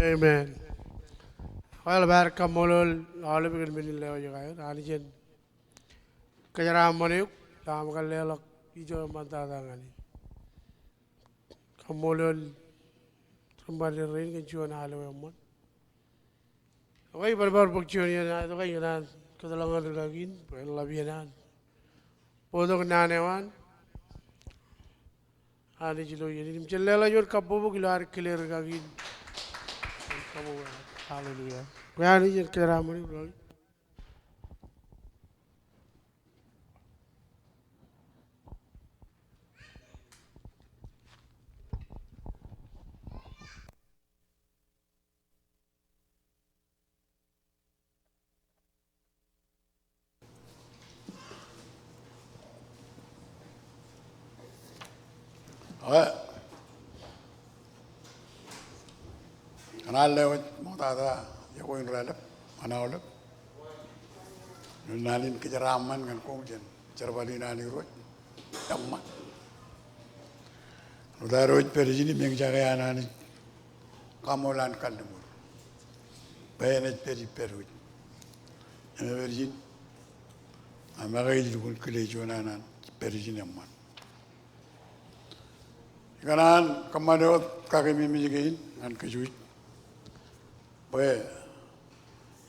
Amen. Well, bar kaṃṃoolol aolep kōn men in lewōj kake. Anij en kōjeraaṃṃan eok, ilo aṃ kar leḷọk ijo ṃōttata ñan e. Kaṃṃoolol ri-ṃaded rein kōn juon alo eṃṃan. Okay, bar bar bōk juon iien, okay, ikōṇaan kōtḷọk ñan rikaki in bwe en ḷap iien an bōktok naan eo an Anij ilo iien in im jen leḷọk juon kabbokbok ilo ad kile rikaki in. Hallelujah. Bwe Anij en kōjeraaṃṃan eok. Eo, ikōṇaan lewōj ṃoktata iọkwe in raelep ñan aolep. Ilo naan in kōjeraaṃṃan ñan koṃ jān jerbal in an Irooj eṃṃan. Ilo ad wōj pād ijin im eñjake an Anij kaṃool an kalliṃur bwe enaaj pād ippād wōj. Enaaj pād ijin. Ak make ej lukkuun kile juon an Anij pād ijin eṃṃan. Ikōṇaan kōṃṃane wōt kakememej kein ñan kōj wōj bwe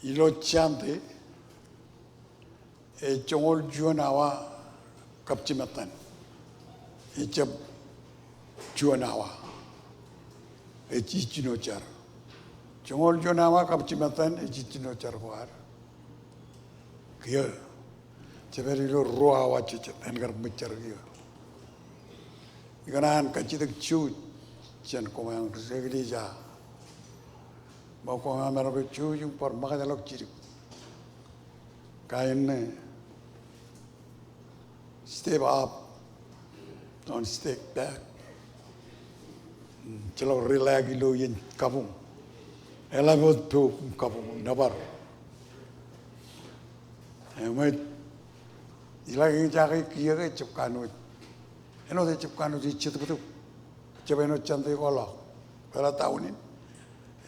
ilo Sunday ej joñoul juon awa kab jimettan. Ejjab juon awa. Ej ijjino jar. Joñoul juon awa kab jimettan ej ijjino jar ko ad. Kiiō, jepād ilo ruo awa jejjet, en kar ṃōj jar kiiō. Ikōṇaan kajjitōk jouj jān koṃ eklejia. Ṃōk koṃ maroñ ke jouj im bar ṃōkajḷọk jidik. Kain ṇe step up, don't step back. Ejjeḷọk relax ilo iien kabuñ. Eḷap wōt poub im kabuñ im nōbar. Eṃōj, iḷak eñjake kiiō ke ejjab kanooj. Āinwōt ejjab kanooj ej jetōptōp. Ejjab āinwōt Sunday ko ḷọk. Kwōjeḷā down in.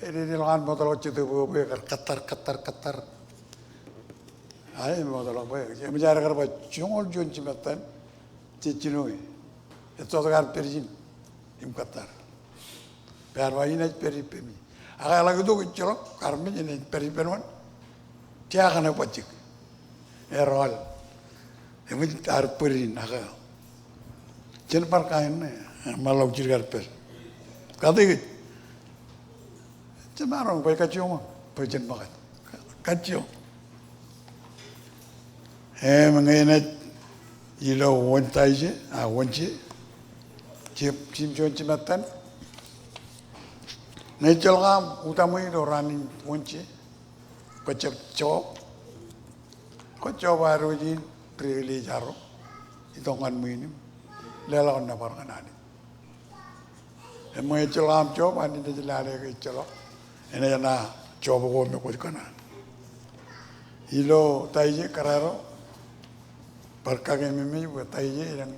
Ededeḷọk an mootḷọk jetōb eo bwe ekar kōttar, kōttar, kōttar. Ak emootḷọk bwe, eṃōj ad kar ba joñoul juon jimettan, jej jino e. Ettotok ad pād ijin im kōttar. Bwe ad ba inaaj pād ippemi. Ak eḷak itok ejjeḷọk, armej enaaj pād ippān wōn. Jea kaṇe bajjek. Erwal. Eṃōj ad bōd in ak jen bar kain ṇe, ṃaḷọk jidik ad pād. Kate kōj. Jemaroñ bwe kajjioñ, bwe jen ṃōkaj. Kajjioñ. Im ñe enaaj ilo Wōntaije, a, Wōnje. Jib, jimjuon jimettan. Ñe ejjeḷọk aṃ utaṃwe ilo raan in Wōnje. Kwōjab job. Kwō job ad wōj in ri eklejia ro. Itok ñan ṃwiin im leḷọk nōbar ñan Anij. Im ñe ejjeḷọk aṃ job, Anij ej lale ke ejjeḷọk. Enaaj eṇ job ko me kwōj kōṇaan. Ilo Taije kōrā ro. Bar kakememej bwe Taije elōñ,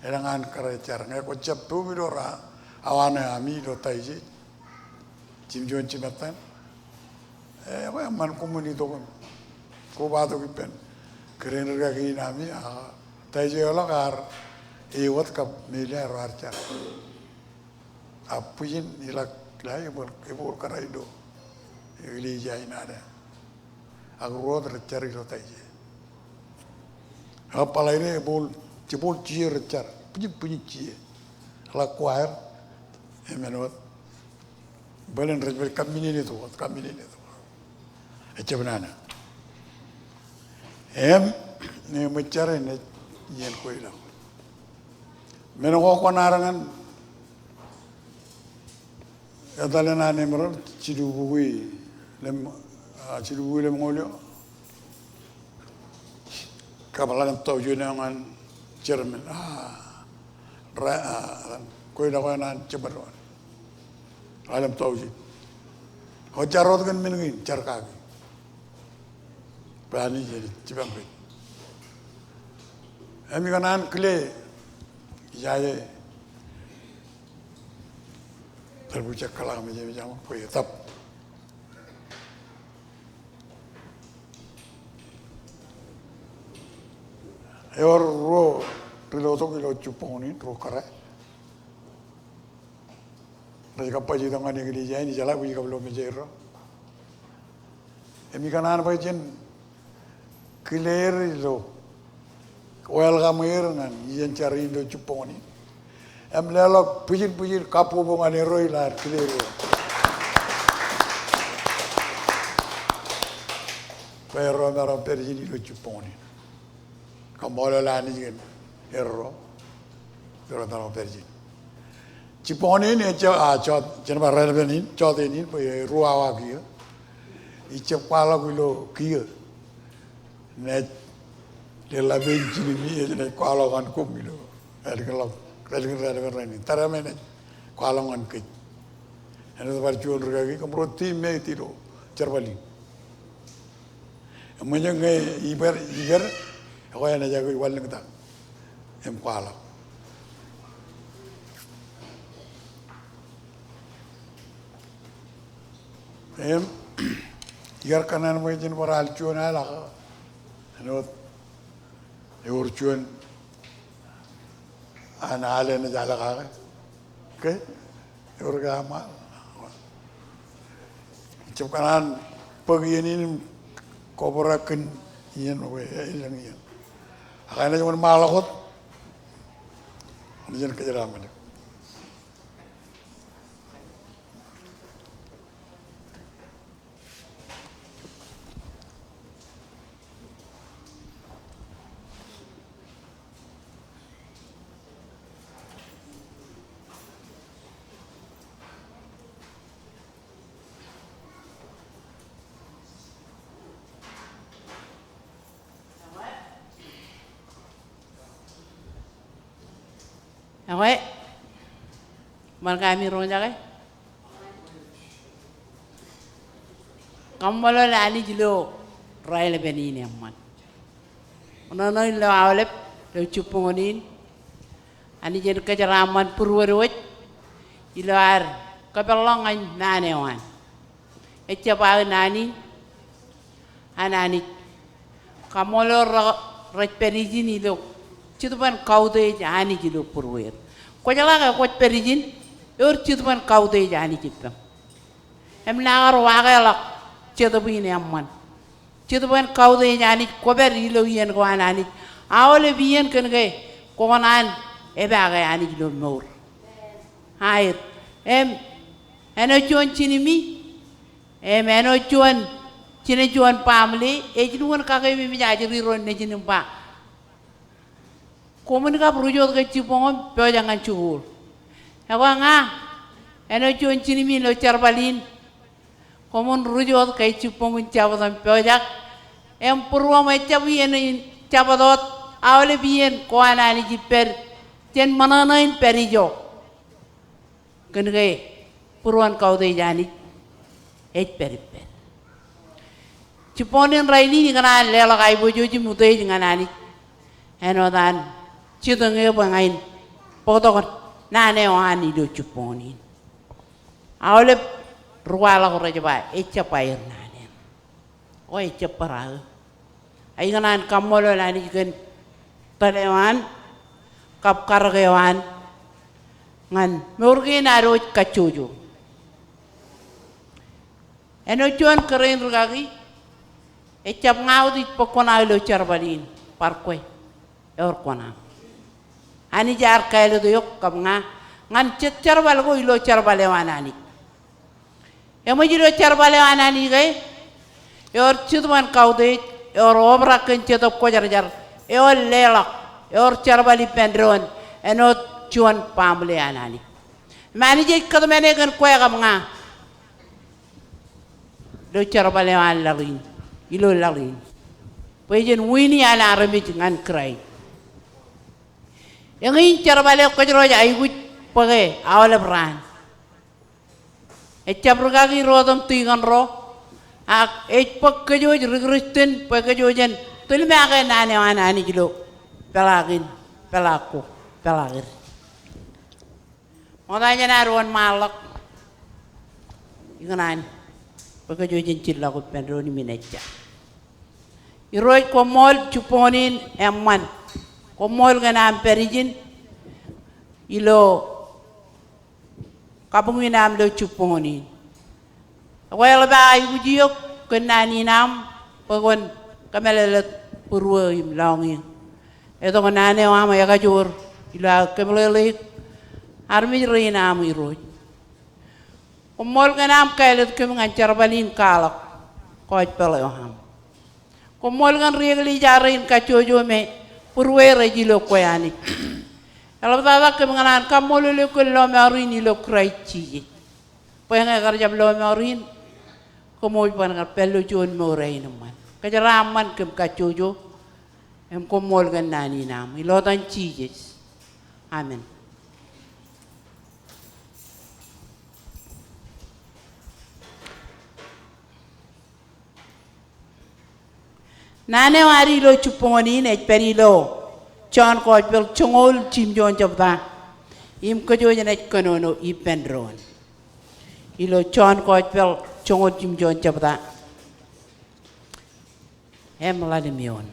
elōñ an kōrā jar. Ñe kwōjab poub ilo raan, awa ṇe ami ilo Taije. Jimjuon jimettan. E, ekwe eṃṃan koṃwin itok im kobatok ippān kōrā in rikaki in ami, a, Taije eḷọk ear ewōt kab Melia ro ar jar. A bwijin ilak ḷe, ebōl, ebōl kōrā ilo eklejia in ad. Ak ruo wōt rej jar ilo Taije. Ak Bōḷaide ebōl, jebōl jijet rej jar. Bwijin, bwijin jijet. Ḷak choir, eṃṃan wōt. Bōlen rej pād kaṃṃinene tok, kaṃṃinene tok. Ejjab nana. Im, eṃōj jar enaaj iien ko ilọk. Men ko kwōn ar ñan etal eṇ an Emerald, jilu bukwi lemñoul, a, jilu bukwi lemñoul eo. Kab ḷalem taujin eo ñan chairman, a, ra, a, koilọk eo an jeṃadoon. Ḷalem taujin. Eo jar wōt kōn men kein, jar kaki. Bwe Anij en jipañ kōj. Im ikōṇaan kile, ijaje, tar bwijak kōḷḷā im ej, ej, ej, bwe etab. Ewōr ruo ri-lotok ilo jibboñōn in, ruo kōrā. Rej kappajtok ñan eklejia in, ijeḷā bwe ij kab lo mejeirro. Im ikōṇaan bwe jen kile er ilo welcome er ñan iien jar in ilo jibboñōn in. Im leḷọk bwijin bwijin kabbokbok ñan erro ilo ad kile er. Bwe erro maroñ pād ijin ilo jibboñōn in. Kaṃṃoolol Anij kōn erro. Erro maroñ pād ijin. Jibboñōn in ejjab, a, jọt, jen ba raelepen in, jọteen in, bwe ruo awa kiiō. Ij jab kwaḷọk ilo kiiō. Naaj leḷḷap pein Jinimi, ej naaj kwaḷọk ñan koṃ ilo ālikin ḷọk, ālikin raelepen rainin. Tariṃ enaaj kwaḷọk ñan kōj. Āinwōt bar juon rikaki, kōmro teammate ilo jerbal in. Eṃōj ñe ibar, ibar, ekwe enaaj aikuj wanlōñtak im kwaḷọk. Im, iar kōṇaan bwe jen bar al juon al ak, āinwōt, ewōr juon an al enaaj al kake. Ke? Ewōr ke aṃ al? Ij jab kōṇaan bōk iien in im kobrak kōn iien, bwe elōñ iien. Ak enaaj wōnṃaanḷọk wōt. Enaaj kōjeraaṃṃan. Ekwe, ṃan kaṃ roñjake. Kaṃṃoolol Anij ilo raelepen in eṃṃan. Ṇo ṇo ilo aolep ilo jibboñōn in, Anij en kōjeraaṃṃan būruod wōj ilo ad kōpeḷḷọk ñan naan eo an. Ejjab aō naan in an Anij. Kaṃṃoolol ro rej pād ijin ilo jetōb in kautiej Anij ilo būrueir. Kwōjeḷā ke kwōj pād ijin, ewōr jetōb in kautiej Anij ippaṃ. Im nakar wakeḷọk jetōb in eṃṃan. Jetōb in kautiej Anij, kwōpād ilo iien ko an Anij. Aolep iien kōn ke kwōkōṇaan epaake Anij ilo mour. Aet. Im āinwōt juon Jinimi, im āinwōt juon, jinen juon baaṃle, ej lukkuun kakeememej ajri ro nejin im ba, koṃwin kab ruj wōt ke jibboñōm pojak ñan jikuuḷ. Ekwe ña, āinwōt juon Jinimi ilo jerbal in, koṃwin ruj wōt ke jibboñōm jabdewōt im pojak. Im būruōṃ ejjab iien in jabdewōt, aolep iien ko an Anij ippaṃ, jen ṃōṇōṇō in pād ijo. Kōn ke būruon kautiej Anij ej pād ippād. Jibboñōn in rainin ikōṇaan leḷọk aiboojoj im utiej ñan Anij. Āinwōt an Jetōñ e bwe ña in bōktok naan eo an ilo jibboñōn in. Aolep ri kwaḷọk rej ba ejjab aer naan eṇ. O ejjab bōraō. Ak ikōṇaan kaṃṃoolol Anij kōn tōl eo an, kab karōk eo an, ñan mour kein ad wōj kajjojo. Āinwōt juon kōrā in rikaki, ejjab ña wōt ij bōk kuṇaō ilo jerbal in, bar kwe, ewōr kuṇaō. Anij ear kāālōt eok kab ña, ñan jet jerbal ko ilo jerbal eo an Anij. Eṃōj ilo jerbal eo an Anij ke, ewōr Jetōb in kautiej, ewōr obrak kōn Jetōb Kwōjarjar, ewōr leḷọk, ewōr jerbal ippān doon, āinwōt juon baaṃle an Anij. Im Anij ej kōtmāne kōn kwe kab ña ilo jerbal eo an laḷ in, ilo laḷ in, bwe jen wini an armej ñan Kraist. Eñin jerbal eo kōjro ej aikuj bōke aolep raan. Ejjab rikaki ro otem tikōn ro, ak ej bōk kōj wōj ri Kristian bwe kōj wōj jen tōl make naan eo an Anij ilo peḷaakin, peḷaak ko, peḷaak er. Ṃokta jān ad wōnṃaanḷọk ikōṇaan bwe kōj wōj jen jillọk ippān doon im inaaj ja. Irooj, koṃṃool jibboñōn in eṃṃan. Koṃṃool kōn aṃ pād ijin ilo kabuñ in aṃ ilo jibboñōn in. Ekwe eḷap aō aikuj eok kōn naan in aṃ bwe kwōn kōmeḷeḷeik būruō im lọñiō. Etto naan eo aṃ ekajoor ilo aō kōmeḷeḷeik armej rein aṃ Irooj. Koṃṃool kōn aṃ kāālōt kōm ñan jerbal in kwaḷọk gospel eo aṃ. Koṃṃool kōn ri eklejia rein kajjojo me būrueir ej ilo kwe Anij. Eḷaptata kōm ñan kaṃṃoolol eok kōn lọmọọr in ilo Kraist Jisōs. Bwe ñe kar jab lọmọọr in, kōṃwōj ban kar pād ilo juon mour eo eṃṃan. Kōjeraaṃṃan kōm kajjojo, im koṃṃool kōn naan in aṃ. Ilo etan Jisōs. Amen. Naan eo ad ilo jibboñōn in ej pād ilo John gospel joñoul jimjuon jebta. Im kōj wōj naaj kōnono ippān doon. Ilo John gospel joñoul jimjuon jebta. Im ḷalem eoon.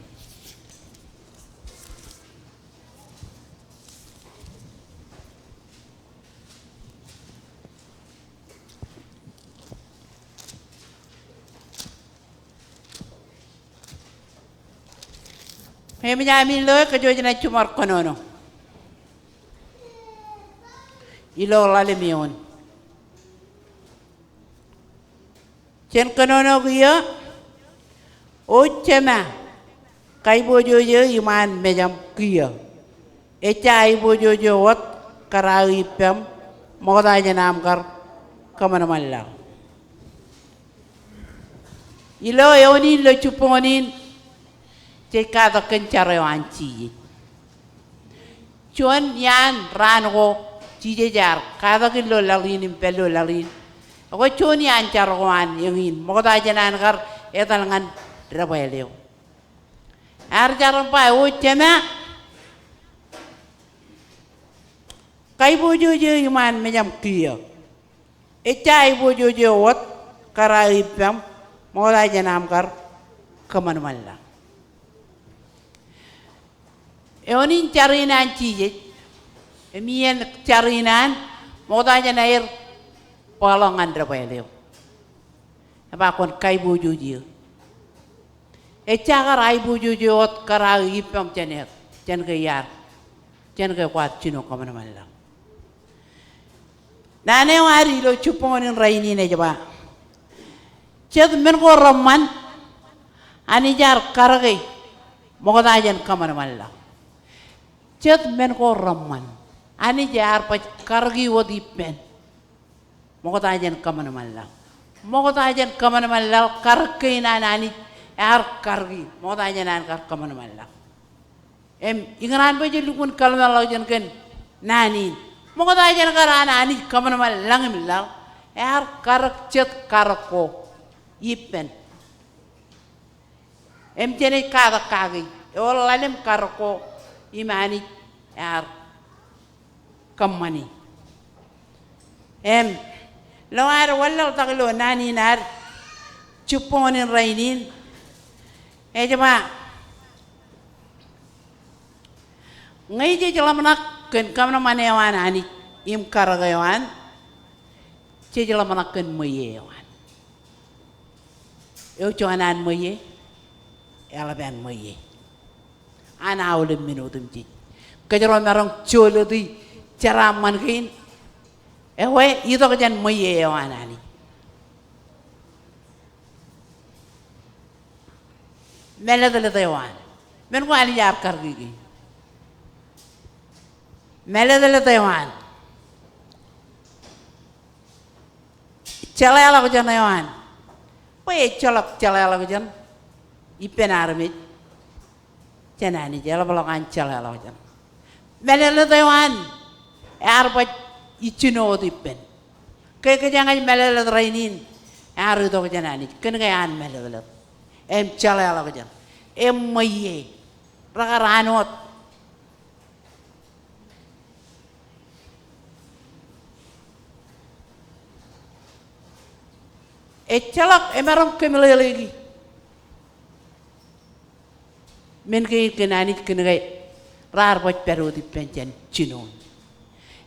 Im ij amin loe kōj wōj naaj jiṃor kōnono. Ilo ḷalem eoon. Jen kōnono kiiō. O Jema, kaiboojoj eō iṃaan mejaṃ kiiō. Ejja aiboojoj eō wōt kōrā eo ippām, ṃokta jān aṃ kar kōṃanṃan laḷ. Ilo eoon in ilo jibboñōn in, jej katak kōn jar eo an Jisōs. Juon iaan raan ko Jisōs ear katak ilo laḷ in im pād ilo laḷ in. Ekwe juon iaan jar ko an eñin, ṃokta jān an kar etal ñan debwāāl eo. Ear jar im ba, O Jema, kaiboojoj eō iṃaan mejaṃ kiiō. Ejja aiboojoj eō wōt kōrā eo ippām, ṃokta jān aṃ kar kōṃanṃan laḷ. Eoon in jar in an Jisōs, im iien jar in an, ṃokta jān aer bōkḷọk ñan debwāāl eo. Ej ba kwōn kaiboojoj eō. Ejja kar aiboojoj eō wōt kōrā eo ippām jān eō, jān ke iar, jān ke kwaar jino kōṃanṃan laḷ. Naan eo ad ilo jibboñōn in rainin ej ba, jet men ko reṃṃan Anij ear karōke ṃokta jān kōṃanṃan laḷ. Jet men ko reṃṃan Anij ear baj karōki wōt ippān ṃokta jān kōṃanṃan laḷ. Ṃokta jān kōṃanṃan laḷ, karōk kein an Anij ear karōki ṃokta jān an kar kōṃanṃan laḷ. Im ikōṇaan bwe jen lukkuun kōḷmānḷọkjeṇ kōn naan in. Ṃokta jān kar an Anij kōṃanṃan lañ im laḷ, ear karōk jet karōk ko ippān. Im jenaaj katak kaki, ewōr ḷalem karōk ko im Anij ear kōṃṃani. Im, lo ad wanlaḷtak ilo naan in ad jibboñōn in rainin, ej ba, ñe jej ḷōmṇak kōn kōṃanṃan eo an Anij im karōk eo an, jej ḷōmṇak kōn ṃweiie eo an. Eo juon an ṃweiie, eḷap an ṃweiie. An aolep men otemjej. Kōjro maroñ jolōti jeraaṃṃan kein. Ekwe, itok jān ṃweiie eo an Anij. Mālōtlōt eo an. Men ko Anij ear karōki kein. Mālōtlōt eo an. Jeḷāḷọkjeṇ eo an. Bwe ejjeḷọk jeḷāḷọkjeṇ ippān armej jān Anij, eḷapḷọk an jeḷāḷọkjeṇ. Mālōtlōt eo an ear baj ijjino wōt ippān. Ke kōjeañ ej mālōtlōt rainin, ear itok jān Anij. Kōn ke an mālōtlōt im jeḷāḷọkjeṇ im ṃweiie, rekar an wōt. Ejjeḷọk emaroñ kōmeḷeḷeiki men kein kōn Anij kōn ke raar baj pād wōt ippān jān jinoin.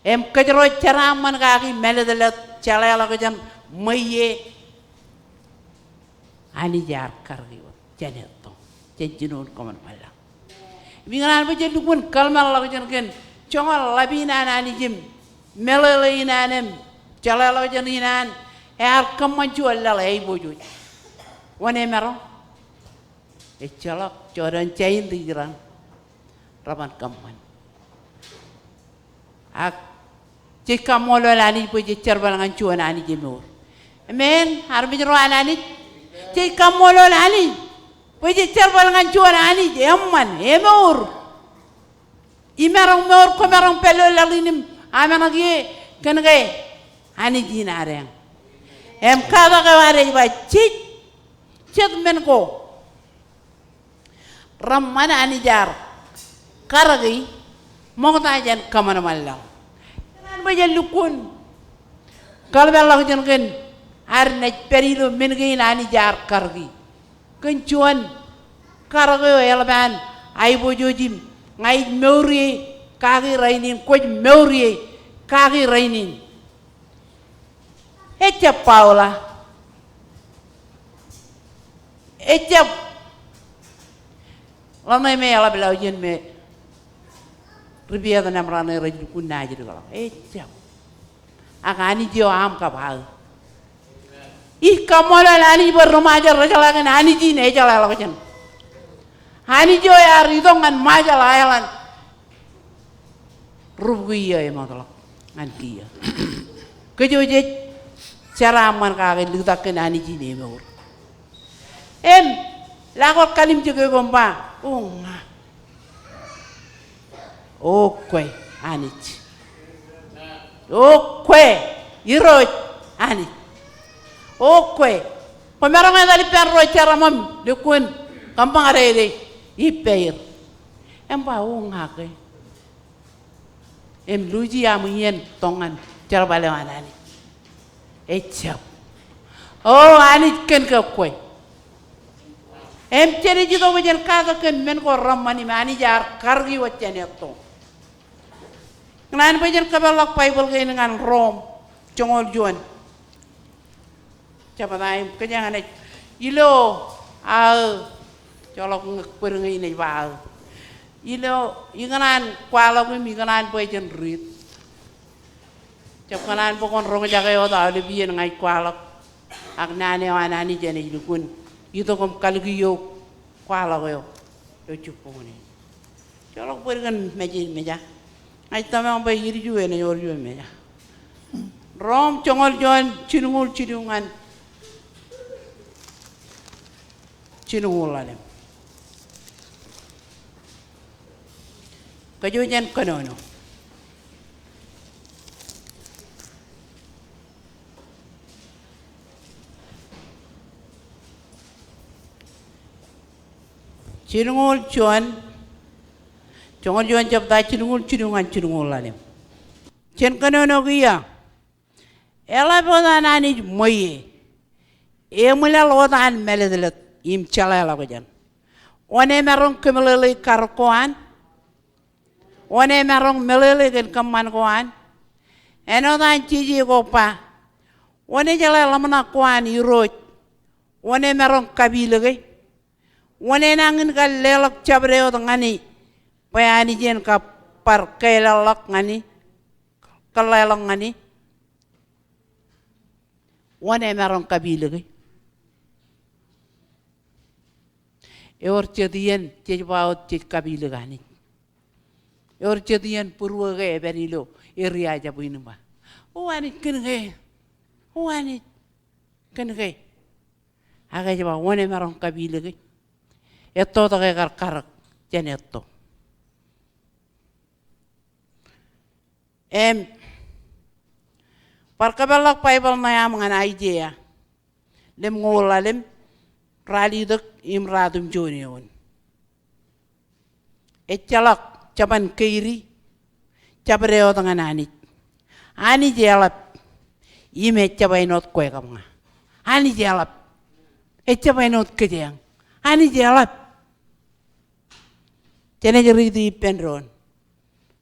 Im kōjro jeraaṃṃan kaki mālōtlōt, jeḷāḷọkjeṇ, ṃweiie, Anij ear karōki wōt jān etto, jān jinoin kōṃanṃan laḷ. Im ikōṇaan bwe jen lukkuun kōḷmānḷọkjeṇ kōn joñan ḷap in an Anij im meḷeḷe in an im jeḷāḷọkjeṇ in an, ear kōṃṃan juon laḷ aiboojoj. Wōn emaroñ? Ejjeḷọk, jorrāān jain ri Iran reban kōṃṃan. Ak jej kaṃṃoolol Anij bwe jej jerbal ñan juon Anij emour. Amen. Armej ro an Anij. Jej kaṃṃoolol Anij bwe jej jerbal ñan juon Anij eṃṃan, emour. Imaroñ mour, kwōmaroñ pād ilo laḷ in im ameṇak ie, kōn ke Anij in adeañ. Im katak eo ad ej ba jej, jet men ko reṃṃan Anij ear karōki ṃokta jān kōṃanṃan laḷ. Ikōṇaan bwe jen lukkuun kōḷmānḷọkjeṇ kōn ad naaj pād ilo men kein Anij ear karōki. Kōn juon karōk eo eḷap an aiboojoj im ña ij mour ie kaki rainin, kwōj mour ie kaki rainin. Ejjab Paula. Ejjab ḷōṇe me eḷap lọjien me ri Vietnam raṇe rej lukkuun naajdik ḷọk. Ejjab. Ak Anij eo aṃ kab aō. Ij kaṃṃoolol Anij bwe ri Ṃajeḷ rej jeḷā kōn Anij in ejeḷāḷọkjeṇ. Anij eo ear itok ñan Ṃajeḷ aelōñ. Rubukwi eo emootḷọk ñan kiiō. Kōj jej jeraaṃṃan kake liktak kōn Anij in emour. Im, lale wōt kalimjek eo im ba, o ña. O kwe Anij. O kwe Irooj Anij. O kwe. Kwōmaroñ etal ippān ro jeraṃṃan, lukkuun kōṃṃan ḷọk ippāer. Im ba, o ña ke. Im luuji aṃ iien tok ñan jerbal eo an Anij. Ejjab. O Anij kōn ke kwe. Im jenaaj itok bwe jen katak kōn men ko reṃṃan im Anij ear karōki wōt jān etto. Ikōṇaan bwe jen kōpeḷḷọk Baibōḷ kein ñan Rom, joñoul juon. Jebta im kōjeañ naaj ilo aō, ejjeḷọk ñe bōd ñe inaaj ba aō. Ilo, ikōṇaan kwaḷọk im ikōṇaan bwe jen riit. Jab kōṇaan bwe kwōn roñjake wōt aolep iien ña ij kwaḷọk. Ak naan eo an Anij enaaj lukkuun itok im kalōk eok kwaḷọk eo ilo jibboñ in. Ejjeḷọk bōd kōn mejān meja. Ña ij tōmak bwe ilju enaaj wōr juon meja. Rom joñoul juon, jilñuul jilu ñan jilñuul ḷalem. Kōj jen kōnono. Jilñuul juon, joñoul juon jebta jilñuul jilu ñan jilñuul ḷalem. Jen kōnono kiiō. Eḷap wōt an Anij ṃweiie. Eṃwilaḷ wōt an mālōtlōt im jeḷāḷọkjeṇ. Wōn emaroñ kōmeḷeḷe karōk ko an? Wōn emaroñ meḷeḷe kōn kōṃṃan ko an? Āinwōt an jeje ko ba, wōn ejeḷā ḷōmṇak ko an Irooj? Wōn emaroñ kapilōke? Wōn enañin kar leḷọk jabdewōt ñan e bwe Anij en kab bar kālōḷḷọk ñan e, kōḷḷāḷọk ñan e? Wōn emaroñ kapilōke? Ewōr jet iien jej ba wōt jej kapilōk Anij. Ewōr jet iien būruō ke epād ilo area jab in im ba, o Anij kōn ke, o Anij kōn ke. Ak ej ba wōn emaroñ kapilōke? Etto tok ekar karōk jān etto. Im bar kōpeḷḷọk Baibōḷ ṇe aṃ ñan Aiseia lemñoul ḷalem, ralitōk im ratimjuon eoon. Ejjeḷọk jeban keidi jabdewōt ñan Anij. Anij eḷap im ejjab āinwōt kwe kab ña. Anij eḷap. Ejjab āinwōt kōjeañ. Anij eḷap. Jenaaj riiti ippān doon.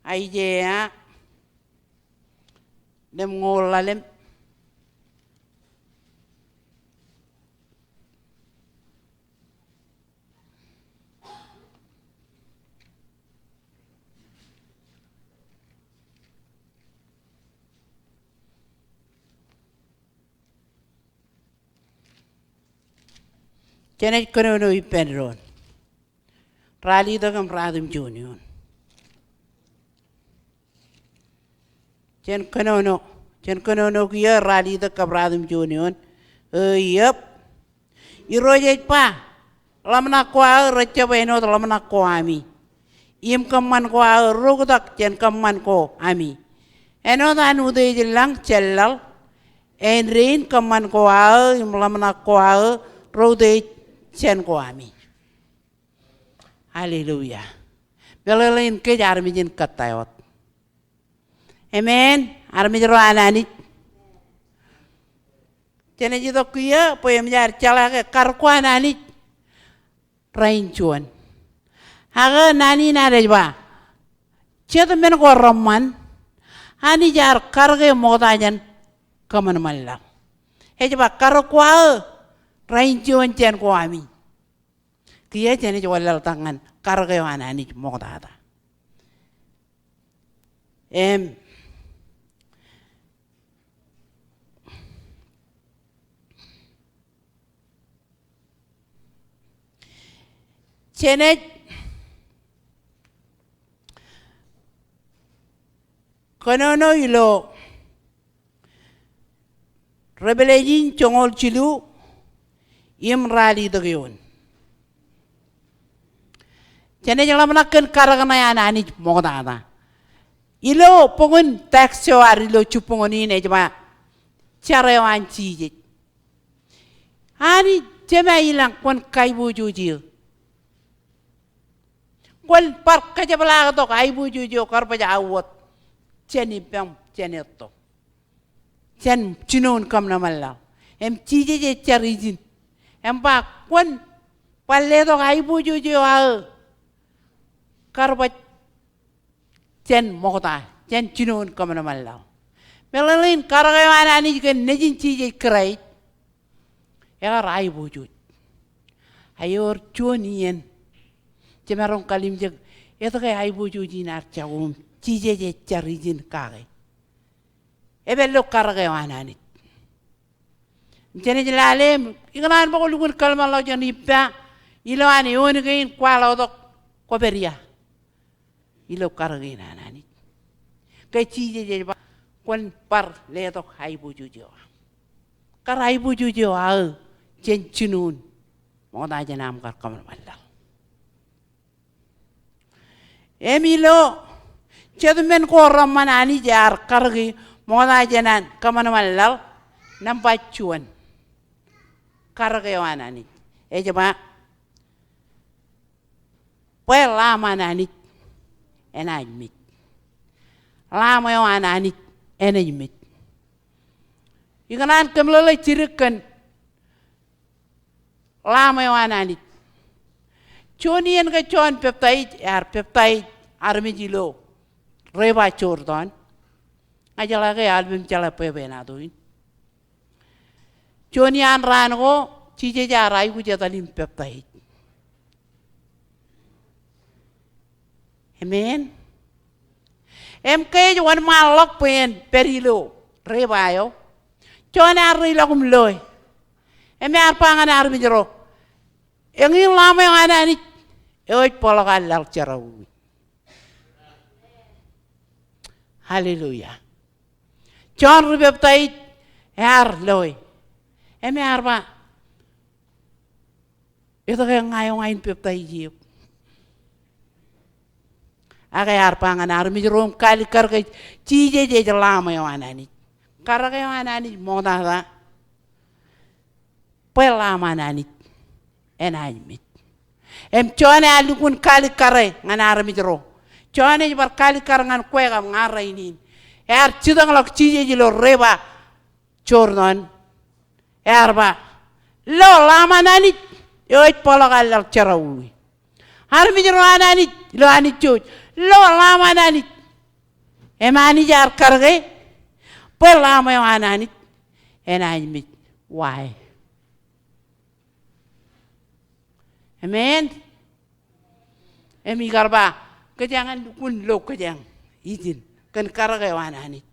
Aiseia lemñoul ḷalem. Jenaaj kōnono ippān doon. Ralitōk im ratimjuon eoon. Jen kōnono, jen kōnono kiiō ralitōk kab ratimjuon eoon. Eo iiō. Irooj ej ba, ḷōmṇak ko aō rejjab āinwōt ḷōmṇak ko ami, im kōṃṃan ko aō roktak jān kōṃṃan ko ami. Āinwōt an utiej lañ jān laḷ, āindein kōṃṃan ko aō im ḷōmṇak ko aō reutiej jān ko ami. Hallelujah. Meḷeḷein kōj armej in kōttāwōt. Amen. Armej ro an Anij. Jenaaj itok kiiō bwe eṃōj ad jeḷā ke karōk ko an Anij rein juon. Ak naan in ad ej ba, jet men ko reṃṃan, Anij ear karōk e ṃokta jān kōṃanṃan laḷ. Ej ba karōk ko aō rein juon jān ko ami. Kiiō jenaaj wanlaḷtak ñan karōk eo an Anij ṃoktata. Im jenaaj kōnono ilo Revelation joñoul jilu im ralitōk eoon. Jenaaj ḷōmṇak kōn karōk ṇe an Anij ṃoktata. Ilo bok in teks eo ad ilo jibboñōn in ej ba, jar eo an Jisōs. Anij, Jema ilañ, kwōn kaiboojoj eō. Kwōn bar kajepḷaaktok aiboojoj eo kar baj aō wōt jān ippaṃ, jān etto, jān jinoin kōṃanṃan laḷ. Im Jisōs ej jar ijin im ba, kwōn bar letok aiboojoj eo aō kar baj jān ṃokta, jān jinoin kōṃanṃan laḷ. Meḷeḷein karōk eo an Anij kōn Nejin Jisōs Kraist ekar aiboojoj. Ak ewōr juon iien jemaroñ kalimjek etke aiboojoj in ear jako im Jisōs ej jar ijin kake. Epād ilo karōk eo an Anij. Im jenaaj lale im ikōṇaan bwe kwō lukkuun kōḷmānḷọkjeṇ ippa ilo an eoon kein kwaḷọk tok kwōpād ia ilo karōk in an Anij. Ke Jisōs ej ba, kwōn bar letok aiboojoj eo aṃ. Kar aiboojoj eo aō jān jinoin ṃokta jān aṃ kar kōṃanṃan laḷ. Im ilo jet men ko reṃṃan Anij ear karōk e ṃokta jān an kōṃanṃan laḷ, nōṃba juon. Karōk eo an Anij ej ba, bwe Lamb an Anij enaaj mej. Lamb eo an Anij enaaj mej. Ikōṇaan kōmeḷeḷe jidik kōn Lamb eo an Anij. Juon iien ke Jon Peptaij ear peptaij armej ilo river Jordan. Ña ij jeḷā ke aolep im jeḷā bwebwenato in. Juon iaan raan ko, Jisōs ear aikuj etal in peptaij. Amen. Im ke ej wōnṃaanḷọk bwe en pād ilo river eo, Jon ear reiḷọk im loe. Im ear ba ñan armej ro, eñin Lamb eo an Anij eo ej bōkḷọk an laḷ jerọwiwi. Hallelujah. Jon ri peptaij ear loe. Im ear ba, etke ña eo ña in peptaij eok? Ak ear ba ñan armej ro im kaalikkar ke Jisōs ej Lamb eo an Anij. Karōk eo an Anij ṃoktata, bwe Lamb an Anij enaaj mej. Im Jon ear lukkuun kaalikkare ñan armej ro. Jon ej bar kaalikkar ñan kwe kab ña rainin. Ear jitōñḷọk Jisōs ilo river Jordan. Ear ba, lo Lamb an Anij eo ej bōkḷọk an laḷ jerọwiwi. Armej ro an Anij, ilo Anij jouj, lo Lamb an Anij. Im Anij ear karōke bwe Lamb eo an Anij enaaj mej. Why? Amen. Im ikar ba, kōjeañ en lukkuun lo kōjeañ ijin kōn karōk eo an Anij.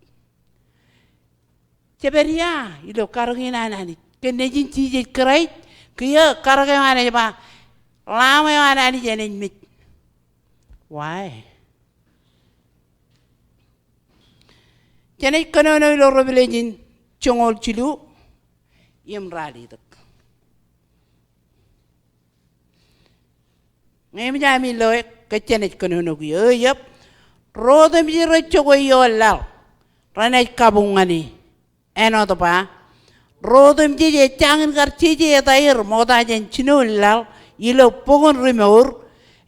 Jepād ia ilo karōk in an Anij? Kōn Nejin Jisōs Kraist, kiiō karōk eo an ej ba, Lamb eo an Anij enaaj mej. Why? Jenaaj kōnono ilo Revelation joñoul jilu im ralitōk. Ñe eṃōj ami loe, kōjeañ ej kōnono kiiō. Eo, yep. Ro otemjej rej jokwe ioon laḷ renaaj kabuñ ñan e. Āinwōt ba, ro otemjej ejjañin kar jeje etaer ṃokta jān jinoin laḷ ilo bok in ri mour,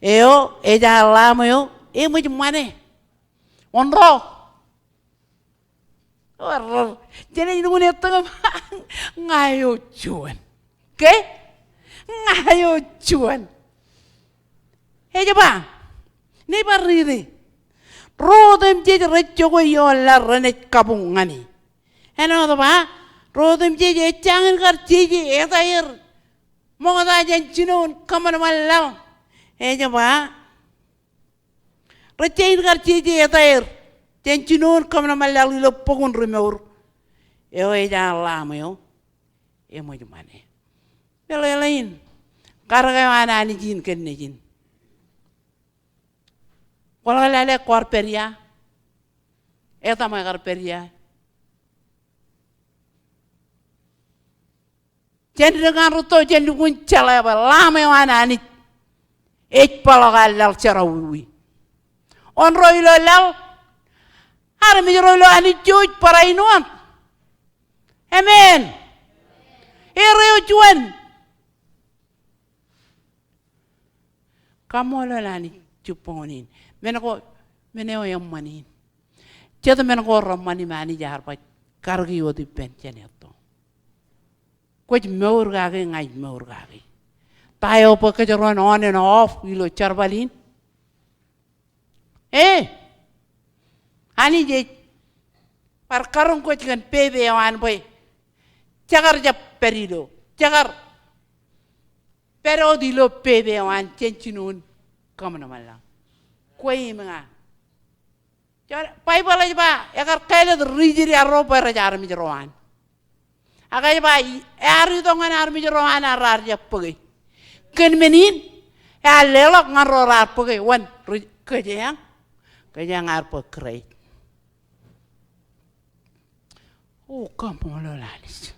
eo ej ar Lamb eo eṃōj ṃane. Wōn ro? Wōn ro? Jenaaj lukkuun ettōñ im, ña eo juon. Ke? Ña eo juon. Ej ba, ij bar riiti. Ro otemjej rej jokwe ioon laḷ renaaj kabuñ ñan e. Āinwōt ba, ro otemjej ejjañin kar jeje etaer ṃokta jān jinoin kōṃanṃan laḷ. Ej ba, rej jañin kar jeje etaer jān jinoin kōṃanṃan laḷ ilo bok in ri mour, eo ej ar Lamb eo eṃōj ṃane. Meḷeḷein, karōk eo an Anij in kōn Nejin. Kwōḷak lale kwaar pād ia? Etaṃ ekar pād ia? Jān dōk an rūtto, jen lukkuun jeḷā bwe Lamb eo an Anij ej bōḷọk an laḷ jerọwiwi. Wōn ro ilo laḷ? Armej ro ilo Anij jouj barāinwōt. Amen. Erreo juon. Kaṃṃoolol Anij jibboñōn in. Men ko, men eo eṃṃan in. Jet men ko reṃṃan im Anij ear baj karōki wōt ippān jān etto. Kwōj mour kaki, ña ij mour kaki. Ta eo bwe kōjro en on and off ilo jerbal in? E, Anij ej bar karoñ kōj kōn pepe eo an bwe jekar jab pād ilo, jekar pād wōt ilo pepe eo an jān jinoin kōṃanṃan laḷ. Kwe im ña. Jen, Baibōḷ ej ba, ekar kāālōt ri Israel ro bwe rej armej ro an. Ak ej ba, ear itok ñan armej ro an ak raar jab bōke. Kōn men in, ear leḷọk ñan ro raar bōke, wōn, ri, kōjeañ, kōjeañ ear bōk Kraist. O, kaṃṃoolol Anij.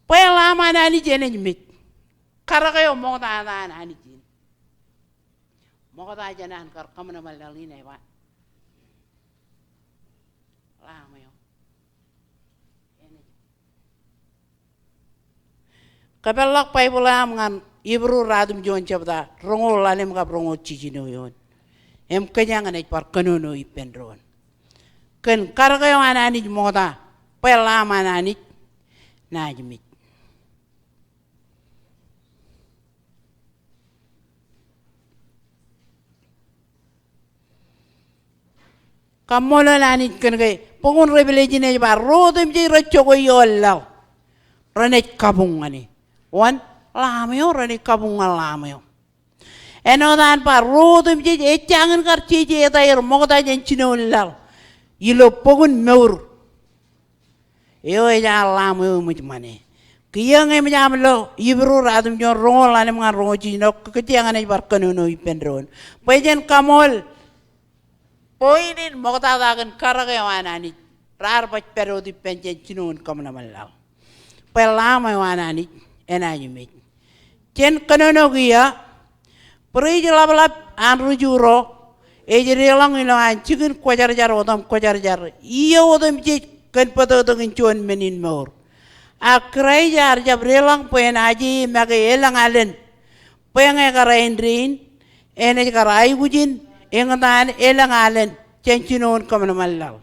Bwe Lamb an Anij enaaj mej. Karōk eo ṃokta an Anij in. Ṃokta jān an kar kōṃanṃan laḷ in ej ba, Lamb eo. Kōpeḷḷọk Baibōḷ eo aṃ ñan Hibru ruatimjuon jebta roñoul ḷalem kab roñoul jiljino eoon. Im kōjeañ enaaj bar kōnono ippān doon. Kōn karōk eo an Anij ṃokta, bwe Lamb an Anij enaaj mej. Kaṃṃoolol Anij kōn ke bok in Revelation ej ba ro otemjej rej jokwe ioon laḷ renaaj kabuñ ñan e. Wōn? Lamb eo, renaaj kabuñ ñan Lamb eo. Āinwōt an ba ro otemjej ejjañin kar jeje etaer ṃokta jān jinoin laḷ ilo bok in mour. Eo ej an Lamb eo eṃōj ṃane. Kiiō ñe eṃōj aṃ lo Hibru ruatimjuon roñoul ḷalem ñan roñoul jiljino, kōjeañ enaaj bar kōnono ippān doon. Bwe jen kaṃool point in ṃoktata kōn karōk eo an Anij raar baj pād wōt ippān jān jinoin kōṃanṃan laḷ. Bwe Lamb eo an Anij enaaj mej. Jen kōnono kiiō, bwidej ḷapḷap an ri Ju ro ej deḷọñ ilowaan jikin kwōjarjar otem kwōjarjar iiō otemjej kōn bōtōktōkin juon men in mour. Ak Kraist ear jab deḷọñ bwe en aje make elōñ alen, bwe ñe kōrā en dein, enaaj kar aikuj in eñtaan elōñ alen jān jinoin kōṃanṃan laḷ.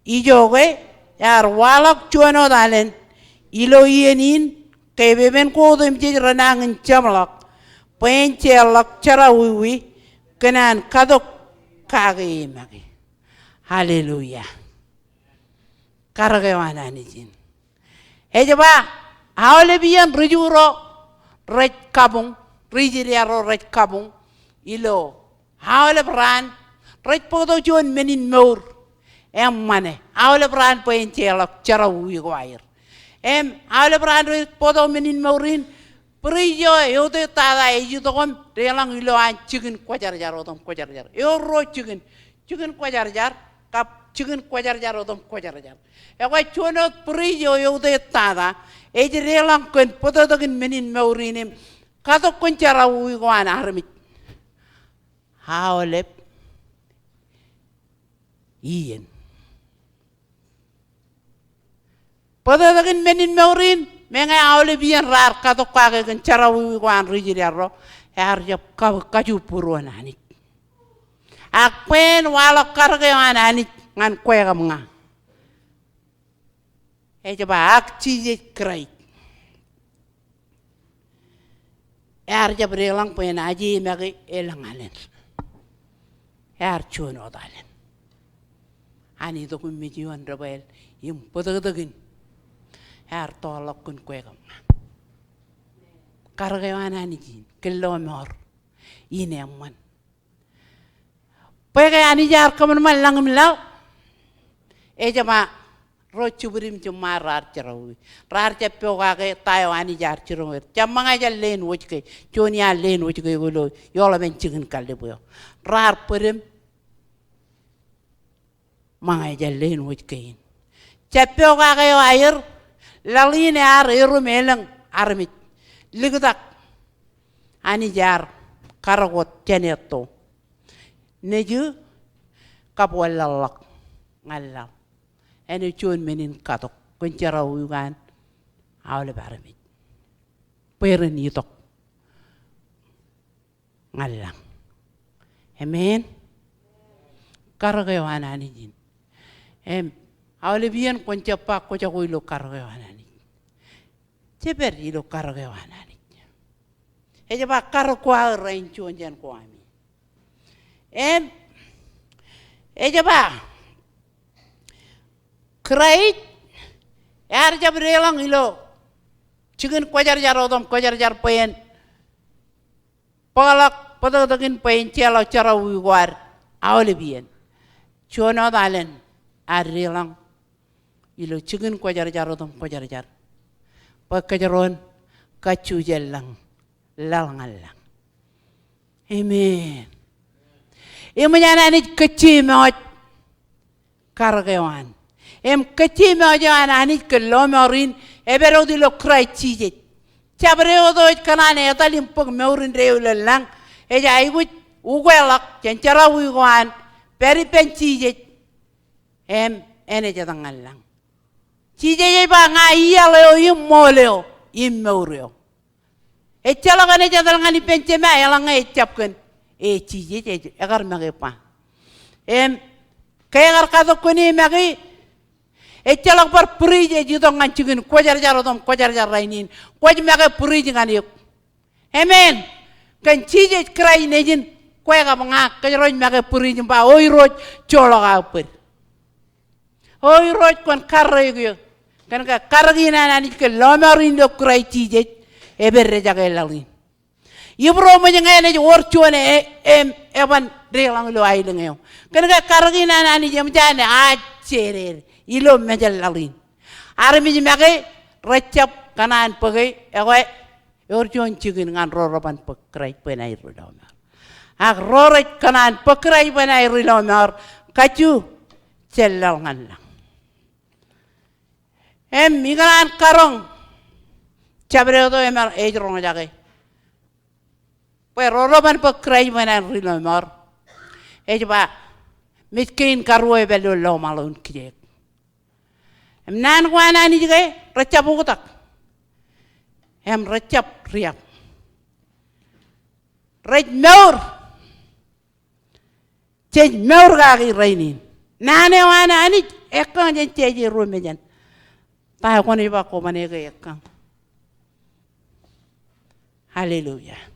Ijoke ear waḷọk juon wōt alen ilo iien in ke pepen ko otemjej renañin jeṃḷọk bwe en jeorḷọk jerọwiwi kōn an katok kake e make. Hallelujah. Karōk eo an Anij in. Ej ba, aolep iien ri-Ju ro rej kabuñ, ri-Israel ro rej kabuñ ilo aolep raan, rej bōktok juon men in mour eṃṃane. Aolep raan bwe en jeorḷọk jerọwiwi ko aer. Im aolep raan rej bōktok men in mour in, bwidej eo eutiej tata ej itok im deḷọñ ilo an jikin kwōjarjar otem kwōjarjar. Eor ruo jikin, jikin kwōjarjar, kab jikin kwōjarjar otem kwōjarjar. Ekwe juon wōt bwidej eo eutiej tata ej deḷọñ kōn bōtōktōkin men in mour in im katok kōn jerọwiwi ko an armej aolep iien. Bōtōktōkin men in mour in, meñe aolep iien raar katok kake kōn jerọwiwi ko an ri-Israel ro, ear jab ka-, kajubburuon Anij. Ak bwe en waḷọk karōk eo an Anij ñan kwe kab ña. Ej ba ak Jisōs Kraist ear jab deḷọñ bwe en aje make elōñ alen. Ear juon wōt alen. An itok im mej ioon debwāāl im bōtōktōkin ear tọọrḷọk kōn kwe kab ña. Karōk eo an Anij in, kōn lọmọọr in eṃṃan. Bwe ke Anij ear kōṃanṃan lañ im laḷ, ej ba ro jibwid im jiṃṃaad raar jerọwiwi. Raar jab pokake ta eo Anij ear jiroñ er. Jab ṃōñā jān leen wōjke, juon iaan leen wōjke ko ilo eoḷapen jikin kallib eo. Raar bōd im ṃōñā jān leen wōjke in. Jab pokake eo aer, laḷ in ear erom elōñ armej. Liktak Anij ear karōk wōt jān etto, nejū kab wanlaḷḷọk ñan laḷ. Āinwōt juon men in katok kōn jerọwiwi ko an aolep armej bwe ren itok ñan lañ. Amen. Karōk eo an Anij in. Im, aolep iien kwōn jab ba kwōj jako ilo karōk eo an Anij. Jeped ilo karōk eo an Anij. Ej ba karōk ko aō rainin juon jān ko ami. Im, ej ba Kraist ear jab deḷọñ ilo jikin kwōjarjar otem kwōjarjar bwe en bōkḷọk bōtōktōkin bwe en jeorḷọk jerọwiwi ko ad aolep iien. Juon wōt alen ear deḷọñ ilo jikin kwōjarjar otem kwōjarjar bwe kōjro en kajju jān lañ, laḷ ñan lañ. Amen. Eṃōj an Anij kōjjiṃwōj karōk eo an. Im kōjjiṃwōj eo an Anij kōn lọmọọr in ej pād wōt ilo Kraist Jisōs. Jabdewōt eo ej kōṇaan etal im bōk mour indeeo ilo lañ, ej aikuj ukeḷọk jān jerọwiwi ko an, pād ippān Jisōs, im enaaj etal ñan lañ. Jisōs ej ba ña iaḷ eo im ṃool eo im mour eo. Ejjeḷọk enaaj etal ñan ippān Jema eḷaññe ejjab kōn e Jisōs, ej, ekar make ba. Im, ke ekar katok kōn e make, ejjeḷọk bar bwidej ej itok ñan jikin kwōjarjar otem kwōjarjar rainin. Kwōj make bwidej ñan eok. Amen. Kōn Jisōs Kraist nejin, kwe kab ña, kōjro ej make bwidej im ba, O Irooj, joḷọk aō bōd. O Irooj, kwōn karreoik eō. Kōn ke karōk in an Anij kōn lọmọọr in ilo Kraist Jisōs, ej pād dejake laḷ in. Ibūroṃōj ñe enaaj wōr juon e, e, eban deḷọñ ilo aelōñ eo. Kōn ke karōk in an Anij eṃōj an ajjeeded ilo mejān laḷ in. Armej make rejjab kōṇaan bōke, ekwe ewōr juon jikin ñan ro reban bōk Kraist bwe en aer ri lọmọọr. Ak ro rej kōṇaan bōk Kraist bwe en aer ri lọmọọr, kajju jān laḷ ñan lañ. Im, ikōṇaan karoñ jabdewōt eo eṃōj, ej roñjake bwe ro reban bōk Kraist bwe en aer ri lọmọọr, ej ba, mej kein karuo epād ilo lọmọọr eo in kijeek. Im naan ko an Anij ke, rejjab oktak. Im rejjab riab. Rej mour. Jej mour kaki rainin. Naan eo an Anij, ekkañ jān jeje ruo mejān. Ta eo kwōnaaj ba ko ban eke ekkañ? Hallelujah.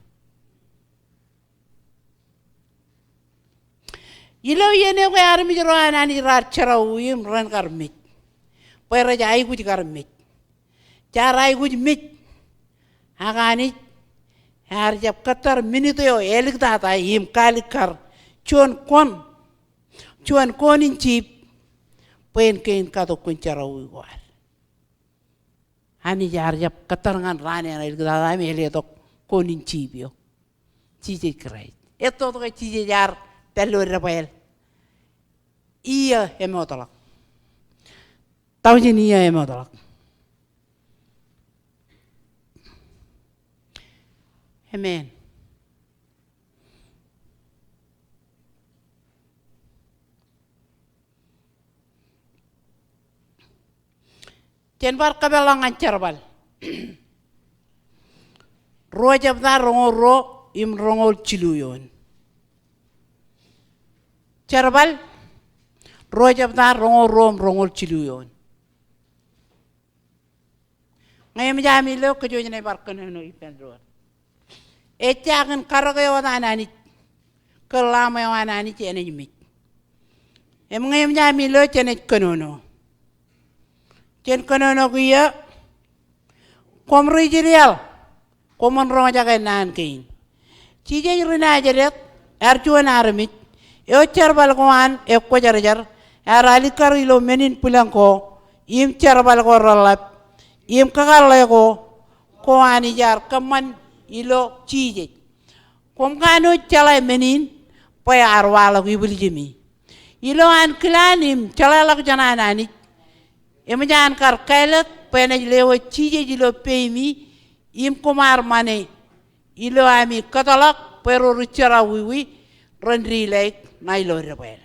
Ilo iien eo ke armej ro an Anij raar jerọwiwi im ren kar mej. Bwe rej aikuj kar mej. Jaar aikuj mej. Ak Anij ear jab kōttar minit eo āliktata im kaalikkar juon koon, juon koon in jiip bwe en kein katok kōn jerọwiwi ko ad. Anij ear jab kōttar ñan raan eṇ āliktata im āliktata koon in jiip eo. Jisōs Kraist. Etto ke Jisōs ear pād ilo debwāāl iiō emootḷọk. Taujin iiō emootḷọk. Amen. Jen bar kōpeḷḷọk ñan Jerbal. Ruo jebta roñoul ruo im roñoul jilu eoon. Jerbal, ruo jebta roñoul ruo im roñoul jilu eoon. Ñe eṃōj ami lo, kōj wōj ṇe bar kōnono ippān doon. Ejja kōn karōk eo an Anij, kōn Lamb eo an Anij enaaj mej. Im ñe eṃōj ami lo, jenaaj kōnono. Jen kōnono kiiō, koṃ ri Israel, koṃwin roñjake naan kein. Jisōs ri Nazeret, ear juon armej, eo jerbal ko an ekwōjarjar, ear alikkar ilo men in bwilōñ ko, im jerbal ko reḷḷap, im kakōḷḷe ko, ko Anij ear kōṃṃan ilo Jisōs. Koṃ kanooj jeḷā men in, bwe ear waḷọk ibwiljimi. Ilo an kilaan im jeḷāḷọkjeṇ an Anij, eṃōj an kar kāālōt bwe enaaj lewōj Jisōs ilo peimi, im koṃ ar ṃane ilo ami kōtḷọk bwe ro ri jerọwiwi ren dilaik ṇa ilo debwāāl.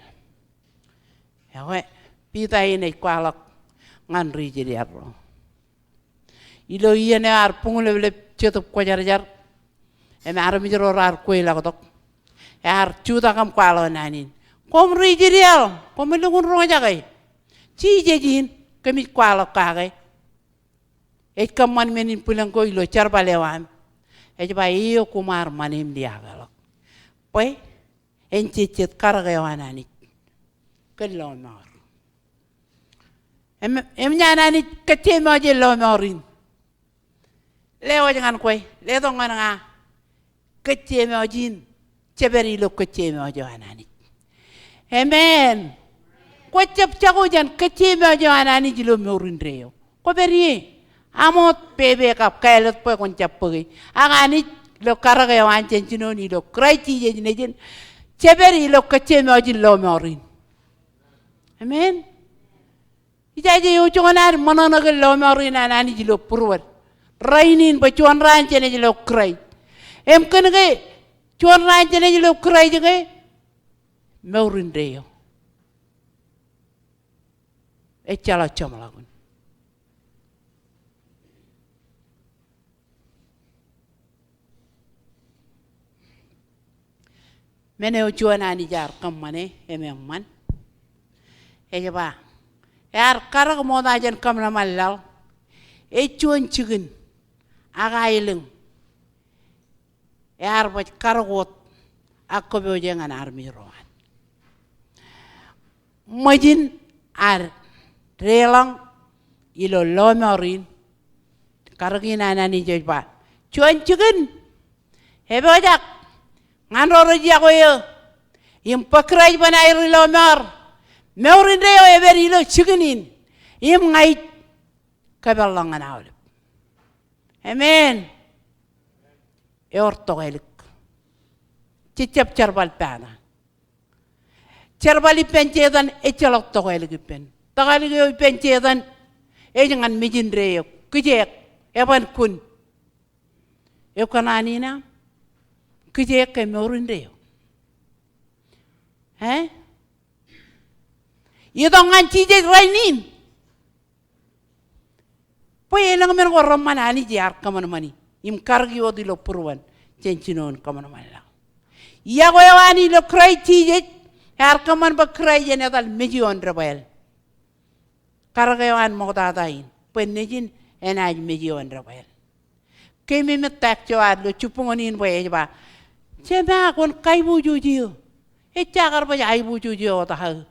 Ekwe, Piter in ej kwaḷọk ñan ri Israel ro. Ilo iien eo ear buñleplep Jetōb Kwōjarjar, im armej ro raar kweilọktok, ear jutak im kwaḷọk naan in. Koṃ ri Israel, koṃ lukkuun roñjake. Jisōs in kōmij kwaḷọk kake ej kōṃṃan men in bwilōñ ko ilo jerbal eo aṃ. Ej ba, eo koṃ ar ṃane im liaakḷọk. Bwe en jejjet karōk eo an Anij kōn lọmọọr. Im, im ñan Anij kōjjeṃaje lọmọọr in. Lewōj ñan kwe, letok ñan ña, kōjjeṃaje in, jepād ilo kōjjeṃaje eo an Anij. Amen. Kwōjab jako jān kōjjeṃaje eo an Anij ilo mour indeeo. Kwōpād ie, aṃ wōt pepe kab kāālōt bwe kwōn jab bōke. Ak Anij ilo karōk eo an jān jinoin ilo Kraist Jisōs nejin, jepād ilo kōjjeṃaje in lọmọọr in. Amen. Ijaje eo juon ad ṃōṇōṇō kōn lọmọọr in an Anij ilo būruod. Rainin bwe juon raan jenaaj lo Kraist. Im kōn ke juon raan jenaaj lo Kraist ke mour indeeo ejjeḷọk jeṃḷọkin. Men eo juon Anij ear kōṃṃane im eṃṃan. Ej ba, ear karōk ṃokta jān kōṃanṃan laḷ. Ej juon jikin ak aelōñ. Ear baj karōk wōt ak kōpooje ñan armej ro an. Ṃōjin ad deḷọñ ilo lọmọọr in. Karōk in an Anij ej ba, juon jikin epojak ñan ro rej yokwe eō im bōk Kraist ban aer ri lọmọọr. Mour indeeo epād ilo jikin in im ña ij kōpeḷḷọk ñan aolep. Amen. Ewōr tokālik. Jejjab jerbal pata. Jerbal ippān Setan ejjeḷọk tokālik ippān. Tokālik eo ippān Setan ej ñan mej indeeo. Kijeek, eban kun. Eokōṇaan in aṃ. Kijeek ke mour indeeo. Eh? Itok ñan Jisōs rainin. Bwe elōñ men ko reṃṃan Anij ear kōṃanṃani im karōki wōt ilo būruon jān jinoin kōṃanṃan laḷ. Yokwe eo an ilo Kraist Jisōs ear kōṃṃan bwe Kraist en etal mej ioon debwāāl. Karōk eo an ṃoktata in bwe nejin enaaj mej ioon debwāāl. keememej taktō ad ilo jibboñōn in bwe ej ba, Jema, kwōn kaiboojoj eō. Ejja kar baj aiboojoj eō wōt aō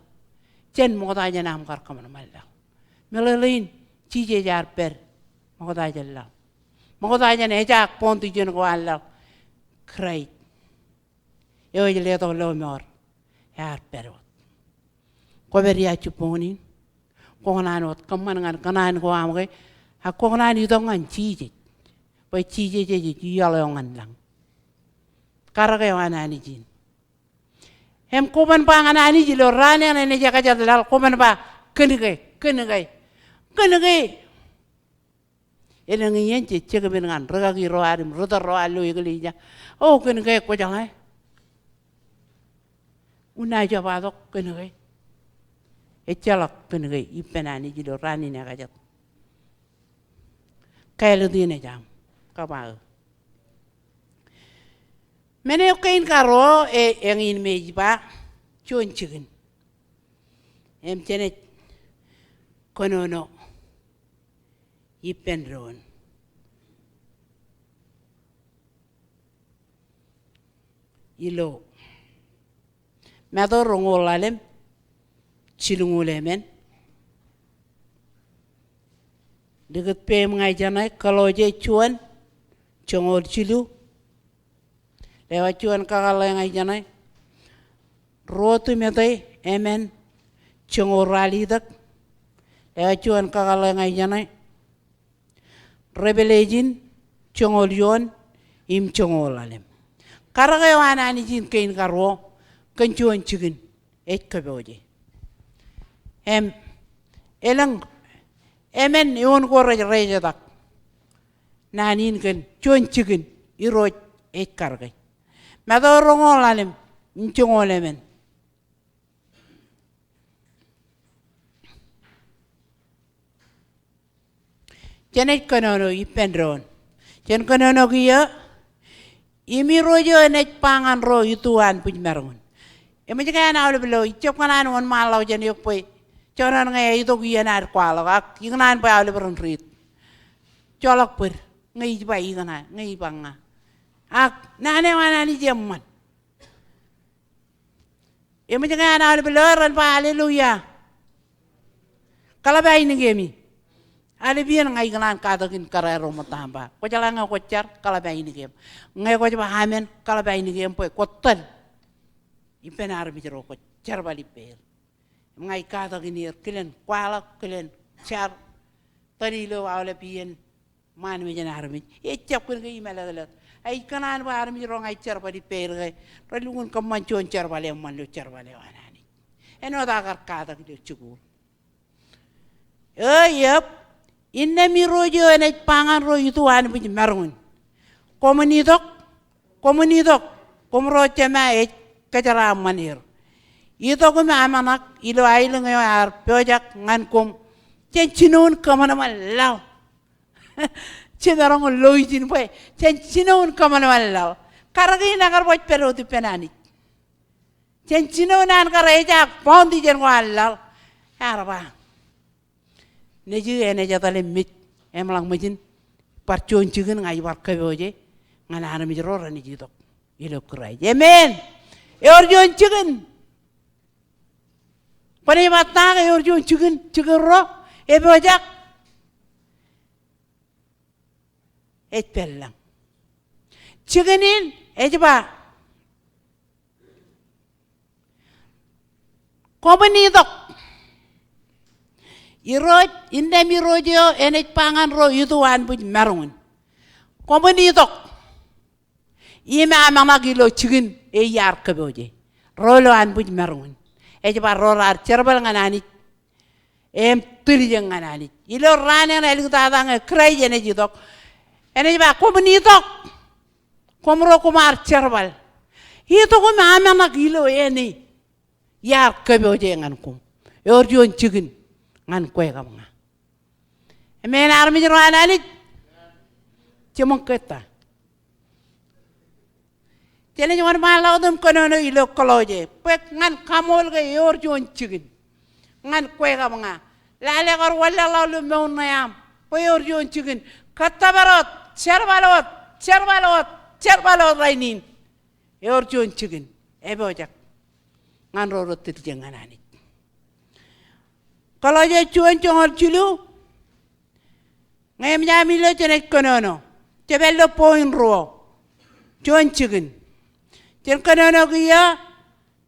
jān ṃokta jān aṃ kar kōṃanṃan laḷ. Meḷeḷein, Jisōs ear pād ṃokta jān laḷ. Ṃokta jān ejaak bọndijen ko an laḷ, Kraist eo ej letok lọmọọr, ear pād wōt. Kwōpād ia jibboñōn in? Kwō kōṇaan wōt kōṃṃan ñan kōṇaan ko aṃ ke, ak kwō kōṇaan itok ñan Jisōs bwe Jisōs ej iaḷ eo ñan lañ? Karōk eo an Anij in. Im kwōban ba ñan Anij ilo raan eṇ enaaj ekajat laḷ, kwōban ba, kōn ke, kōn ke, kōn ke. Elōñ iien jej jekpen ñan ri kaki ro ad im ri tōl ro ad ilo eklejia. O, kōn ke kwō jeḷā? Unaaj jab atok kōn ke. Ejjeḷọk kōn ke ippān Anij ilo raan in ekajat. Kāālōt in ej aṃ kab aō. Men eo kein karuo e, eñin me ej ba, juon jikin. Im jenaaj kōnono ippān doon. Ilo Matu roñoul ḷalem, jilñuul emān. Likūt peiṃ ña ijeṇe, Kolosse juon, joñoul jilu. Lewōj juon kakōḷḷe ña ijeṇe, ruo Timote emān, joñoul ralitōk. Lewōj juon kakōḷḷe ña ijeṇe, Revelation joñoul juon im joñoul ḷalem. Karōk eo an Anij in kein karuo kōn juon jikin ej kōpooje. Im elōñ emān eoon ko rej rejetak naan in kōn juon jikin Irooj ej karōke. Matu roñoul ḷalem im joñoul emān. Jenaaj kōnono ippān doon. Jen kōnono kiiō, im Irooj eo enaaj ba ñan ro itu an bwij maroñ in. Eṃōj ke an aolep lo, ij jab kōṇaan wōnṃaanḷọk jān eok bwe joñan ñe ej itok iien ad kwaḷọk ak ikōṇaan bwe aolep ren riit. Joḷọk bōd, ñe ij ba ikōṇaan, ñe ij ba ña. Ak naan eo an Anij eṃṃan. Eṃōj ke an aolep lo ren ba hallelujah. Kaḷap ainikemi. Aolep iien ña ikōṇaan katakin kōrā ro ṃōttan ba, kwō jeḷā ñe kwō jar, kaḷap ainikemi. Ñe kwōj ba amen, kaḷap ainikemi bwe kwō tōl ippān armej ro kwō jerbal ippāer. Im ña ij katakin er kilen kwaḷọk, kilen jar, tōl ilo aolep iien ṃaan mejān armej. Ejjab kōn ke imālōtlōt. Ij kōṇaan bwe armej ro ña ij jerbal ippāer ke relukkuun kōṃṃan juon jerbal eṃṃan ilo jerbal eo an Anij. Āinwōt aō kar katak ilo jikuuḷ. Eo, yep. Innām Irooj eo enaaj ba ñan ro itu an bwij maroñ in, koṃwin itok, koṃwin itok, koṃro Jema ej kōjeraaṃṃan er. Itok im aṃōṇak ilo aelōñ eo ear pojak ñan koṃ jān jinoin kōṃanṃan laḷ. Jemaroñ in lo ijin bwe jān jinoin kōṃanṃan laḷ. Karōk in ekar baj pād wōt ippān Anij. Jān jinoin an kar ejaak foundation ko an laḷ. Ear ba, nejū enaaj etal im mej, eṃḷọk ṃōjin bar juon jikin ña ij bar kōpooje ñan armej ro renaaj itok ilo Kraist. Amen. Ewōr juon jikin. Kwōnaaj ba ta ke ewōr juon jikin, jikin ro epojak? Ej pād lañ. Jikin in ej ba, koṃwin itok. Irooj, innām Irooj eo enaaj ba ñan ro itu an bwij maroñ in, koṃwin itok im aṃōṇak ilo jikin eo iar kōpooje. Ro ilo an bwij maroñ in. Ej ba ro raar jerbal ñan Anij im tōl ijeṇ ñan Anij. Ilo raan eṇ āliktata ñe Kraist enaaj itok, enaaj ba, koṃwin itok. Koṃro koṃ ar jerbal. Itok im aṃōṇak ilo āne iar kōpooje ñan koṃ. Ewōr juon jikin ñan kwe kab ña. Amen, armej ro an Anij. Jiṃṃōn kōttar. Jenaaj wōnṃaanḷọk wōt im kōnono ilo Kolosse bwe ñan kaṃool ke ewōr juon jikin ñan kwe kab ña. Lale kar wanlaḷḷọk ilo mour ṇe aṃ bwe ewōr juon jikin, kōttōpar wōt jerbal wōt, jerbal wōt, jerbal wōt rainin. Ewōr juon jikin epojak ñan ro rej tiljek ñan Anij. Kolosse juon joñoul jilu, ñe eṃōj ami lo jenaaj kōnono, jepād ilo point ruo, juon jikin. Jen kōnono kiiō,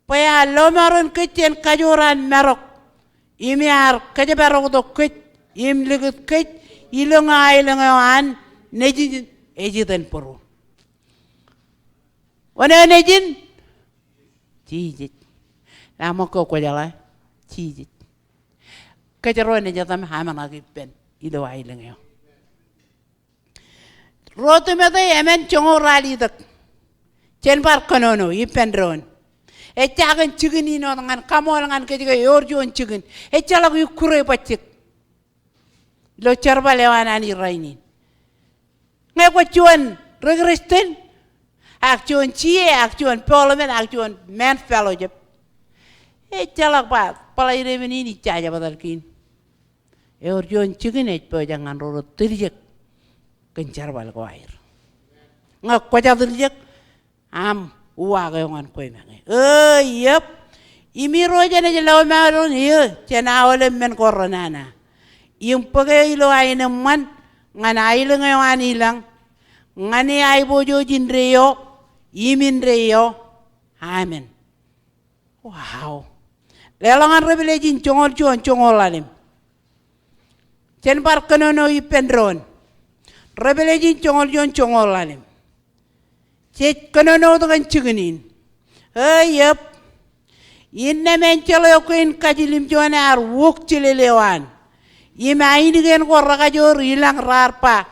bwe ear lọmọọren kōj jān kajoor an marok, im ear kōjparoktok kōj, im likūt kōj, ilo ñe aelōñ eo an Nejin ej iten būruō. Wōn eo Nejin? Jisōs. Ḷak ṃōk ke kwōjeḷā, Jisōs. Kōjro naaj etal aṃ ḷọk ippān ilo aelōñ eo. Ruo Timote emān joñoul ralitōk. Jen bar kōnono ippān doon. Ejja kōn jikin in wōt ñan kaṃool ñan kōj ke ewōr juon jikin. Ejjeḷọk ikkure bajjek ilo jerbal eo an Anij rainin. Ñe kwōj juon ri-Kristian, ak juon C A, ak juon Parliament, ak juon men fellowship, ejjeḷọk ba, bōḷaide men in ij jaje bōtaab kein. Ewōr juon jikin ej pojak ñan ro rej tiljek kōn jerbal ko aer. Ñe kwōj tiljek, aṃ uwaak eo ñan kwe make. O, yep. Im Irooj enaaj lọmọọren eō jān aolep men ko renana. Im bōk eō ilo aenōṃṃan ñan aelōñ eo an ilañ, ñan e aiboojoj indeeo, im indeeo. Amen. Wow. Leḷọk ñan Revelation joñoul juon, joñoul ḷalem. Jen bar kōnono ippān doon. Revelation joñoul juon, joñoul ḷalem. Jej kōnono wōt kōn jikin in. O, yep. Innām enjeḷ eo kein kajilim juon ear wok jilel eo an. Im ainikien ko rekajoor ilañ raar ba,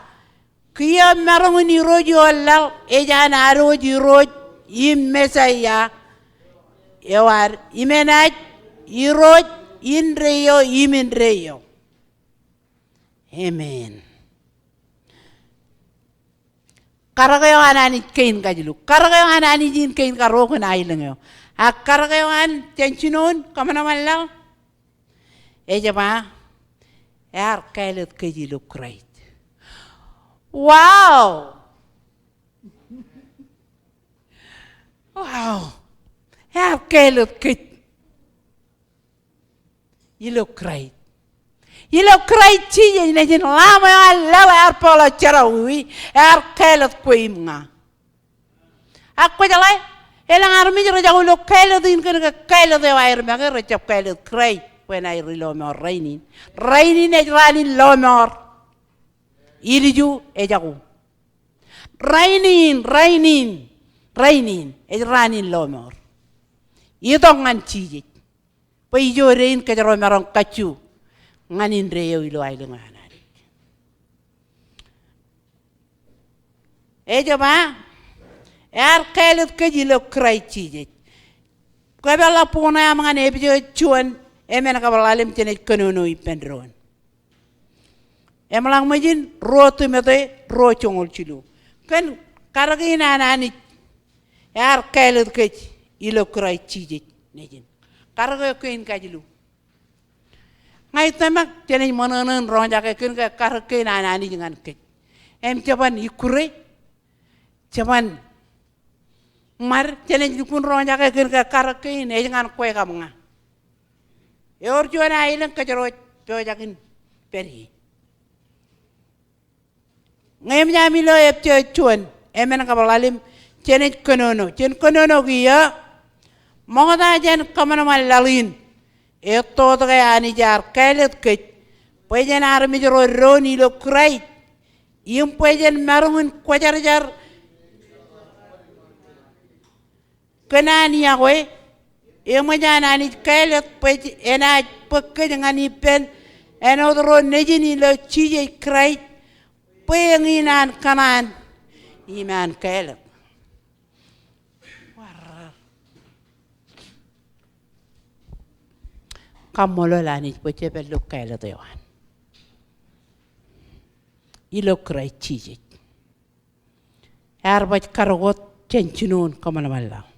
Kiiō maroñ in Irooj ioon laḷ ej an adwōj irooj im Mesaia eo ad, im enaaj Irooj indeeo im indeeo. Amen. Karōk eo an Anij kein kajilu. Karōk eo an Anij in kein karuo kōn aelōñ eo. Ak karōk eo an jān jinoin kōṃanṃan laḷ, ej ba, ear kāālōt kōj ilo Kraist. Wow! Wow! Ear kāālōt kōj ilo Kraist. Ilo Kraist Jisōs nejin Lamb eo an laḷ ear bōkḷọk jerọwiwi, ear kāālōt kwe im ña. Ak kwōjeḷā, elōñ armej rej jako ilo kāālōt in kōn ke kāālōt eo aer make, rejjab kāālōt Kraist bwe en aer ilọmọọr rainin. Rainin ej raan in lọmọọr. Ilju ejako. Rainin, rainin, rainin ej raan in lọmọọr. Itok ñan Jisōs. Bwe ijo dein kōjro maroñ kajju ñan indeeo ilo aelōñ eo an Anij. Ej ba, ear kāālōt kōj ilo Kraist Jisōs. Kōpeḷḷọk bok ṇe aṃ ñan Epesōs juon, emān kab ḷalem, jenaaj kōnono ippān doon. Im ḷak ṃōjin ruo Timote ruo joñoul jilu. Kōn karōk in an Anij, ear kāālōt kōj ilo Kraist Jisōs nejin. Karōk eo kein kajilu. Ña ij tōmak jenaaj ṃōṇōṇō in roñjake kōn ke karōk kein an Anij ñan kōj. Im jeban ikkure, jeban ṃad, jenaaj lukkuun roñjake kōn ke karōk kein ej ñan kwe kab ña. Ewōr juon aelōñ kōjro ej pojak in pād ie. Ñe eṃōj ami lo Epesōs juon, emān kab ḷalem, jenaaj kōnono, jen kōnono kiiō. Ṃokta jān kōṃanṃan laḷ in, etto ke Anij ear kāālōt kōj bwe jen armej ro doon ilo Kraist, im bwe jen maroñ in kwōjarjar kōn an iọkwe, eṃōj an Anij kāālōt bwe enaaj bōk kōj ñan ippān āinwōt ro nejin ilo Jisōs Kraist, bwe eñin an kōṇaan im an kāālōt. Kaṃṃoolol Anij bwe jepād ilo kāālōt eo an ilo Kraist Jisōs. Ear baj karōk wōt jān jinoin kōṃanṃan laḷ.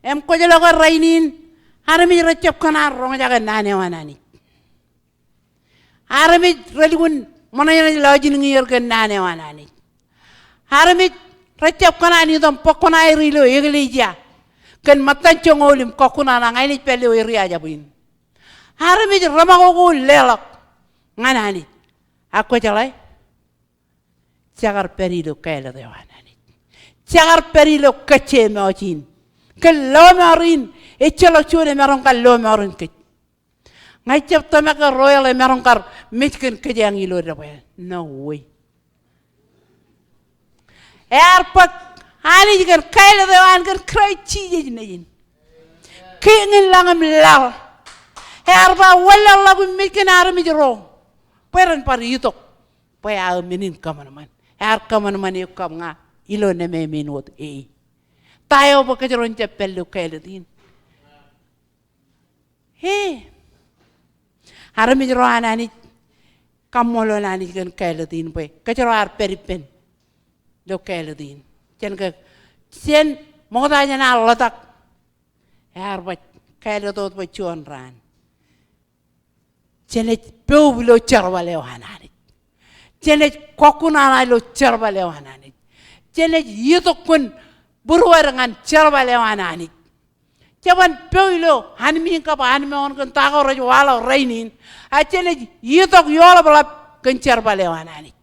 Im kwōj lo ke rainin, armej rejjab kōṇaan roñjake naan eo an Anij. Armej relukkuun ṃōṇōṇō ej lọjilñier kōn naan eo an Anij. Armej rej jab kōṇaan itok im bōk kuṇaer ilo eklejia kōn ṃōttan joñoul im kọkkure ṇa ña ij pād ilo area jab in. Armej reṃakoko leḷọk ñan Anij. Ak kwōjeḷā, jekar pād ilo kāālōt eo an Anij. Jekar pād ilo kōjjeṃaoj in. Kōn lọmọọr in ejjeḷọk juon emaroñ kar lọmọọren kōj. Ña ij jab tōmak ke ro eḷap emaroñ kar mej kōn kōjeañ ilo debwāāl. No way. Ear bōk Anij kōn kāālōt eo an kōn Kraist Jisōs nejin. Kiiñ in lañ im laḷ. Ear ba wanlaḷḷọk im mej kōn armej ro bwe ren bar itok bwe aō men in kōṃanṃan. Ear kōṃanṃan eok kab ña ilo nemāmein wōt e. Ta eo bwe kōjro en jab pād ilo kāālōt in? E. Armej ro an Anij, kaṃṃoolol Anij kōn kāālōt in bwe kōjro ar pād ippān ilo kāālōt in. Jān ke, jān ṃokta jān ad ḷotak, ear baj kāālōt wōt bwe juon raan. Jenaaj poub ilo jerbal eo an Anij. Jenaaj kọkkure ṇa ilo jerbal eo an Anij. Jenaaj itok kōn būruod ñan jerbal eo an Anij. Jeban pojak ilo anmiiñ kab anmooṇ kōn ta ko rej waḷọk rainin. A jenaaj itok eoḷapḷap kōn jerbal eo an Anij.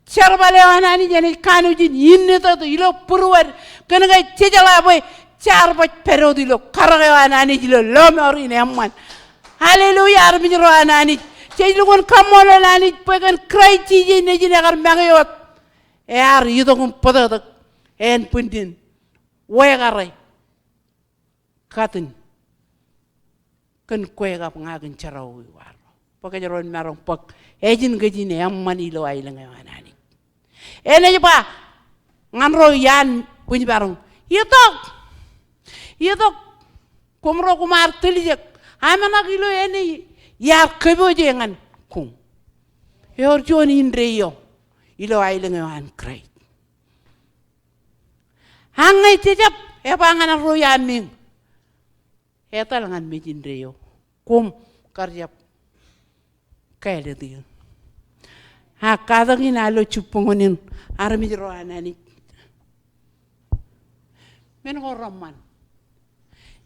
Jerbal eo an Anij enaaj kanooj in innitōt ilo būruod kōn ke jejeḷā bwe jaar baj pād wōt ilo karōk eo an Anij ilo lọmọọr in eṃṃan. Hallelujah, armej ro an Anij. Jej lukkuun kaṃṃoolol Anij bwe kōn Kraist Jisōs nejin ekar make wōt. Ear itok im bōtōktōk ānbwinnin wekare katin kōn kwe kab ña kōn jerọwiwi arro. Bwe kōjro en maroñ bōk ājin kōj in eṃṃan ilo aelōñ eo an Anij. Enaaj ba ñan ro iaan bwijmaroñ, itok. Itok. Koṃ ro koṃ ar tiljek. Ameḷọk ilo āne iar kōpooje ñan koṃ. Ewōr juon indeeo ilo aelōñ eo an Kraist. Ak ñe jejab, eba ñan ro iaan miiñ, etal ñan mej indeeo. Koṃ kar jab kāālōt eō. Ak katak in ilo jibboñōn in, armej ro an Anij, men ko reṃṃan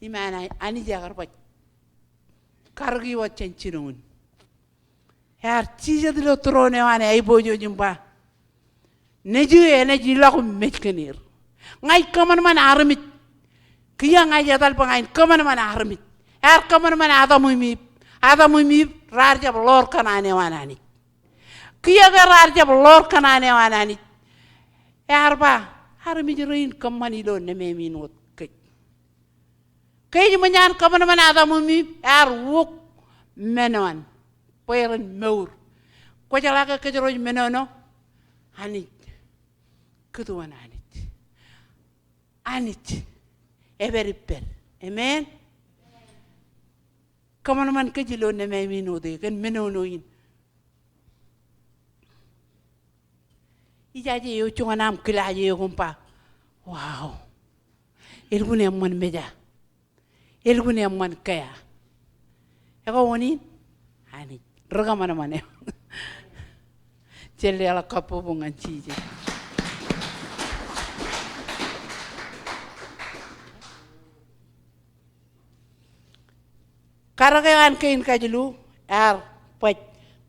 im an Anij ekar baj karōk eo wōt jān jinoin. Ear jijet ilo tūroon eo an aiboojoj im ba, nejū enaaj ilọk im mej kōn er. Ña ij kōṃanṃan armej. Kiiō ña ij etal bwe ña in kōṃanṃan armej. Ear kōṃanṃan Adam im Iv. Adam im Iv raar jab ḷoor kōṇaan eo an Anij. Kiiō ke raar jab ḷoor kōṇaan eo an Anij, ear ba, armej rein kōṃṃan ilo nemāmein wōt kōj. Kōj ṃōj an kōṃanṃan Adam im Iv, ear wōk menoan bwe ren mour. Kwōjeḷā ke kōjro ej menono? Anij. Kōtwōn Anij. Anij epād ippād. Amen. Kōṃanṃan kōj ilo nemāmein wōt e kōn menono in. Ijaje eo juon aṃ kilaaj eok im ba, wow. Elukkuun eṃṃan meja. Elukkuun eṃṃan kea. Ekwe wōn in? Anij. Ri kōṃanṃan eo. Jen leḷọk kabbokbok ñan Jisōs. Karōk eo an kein kajilu ear baj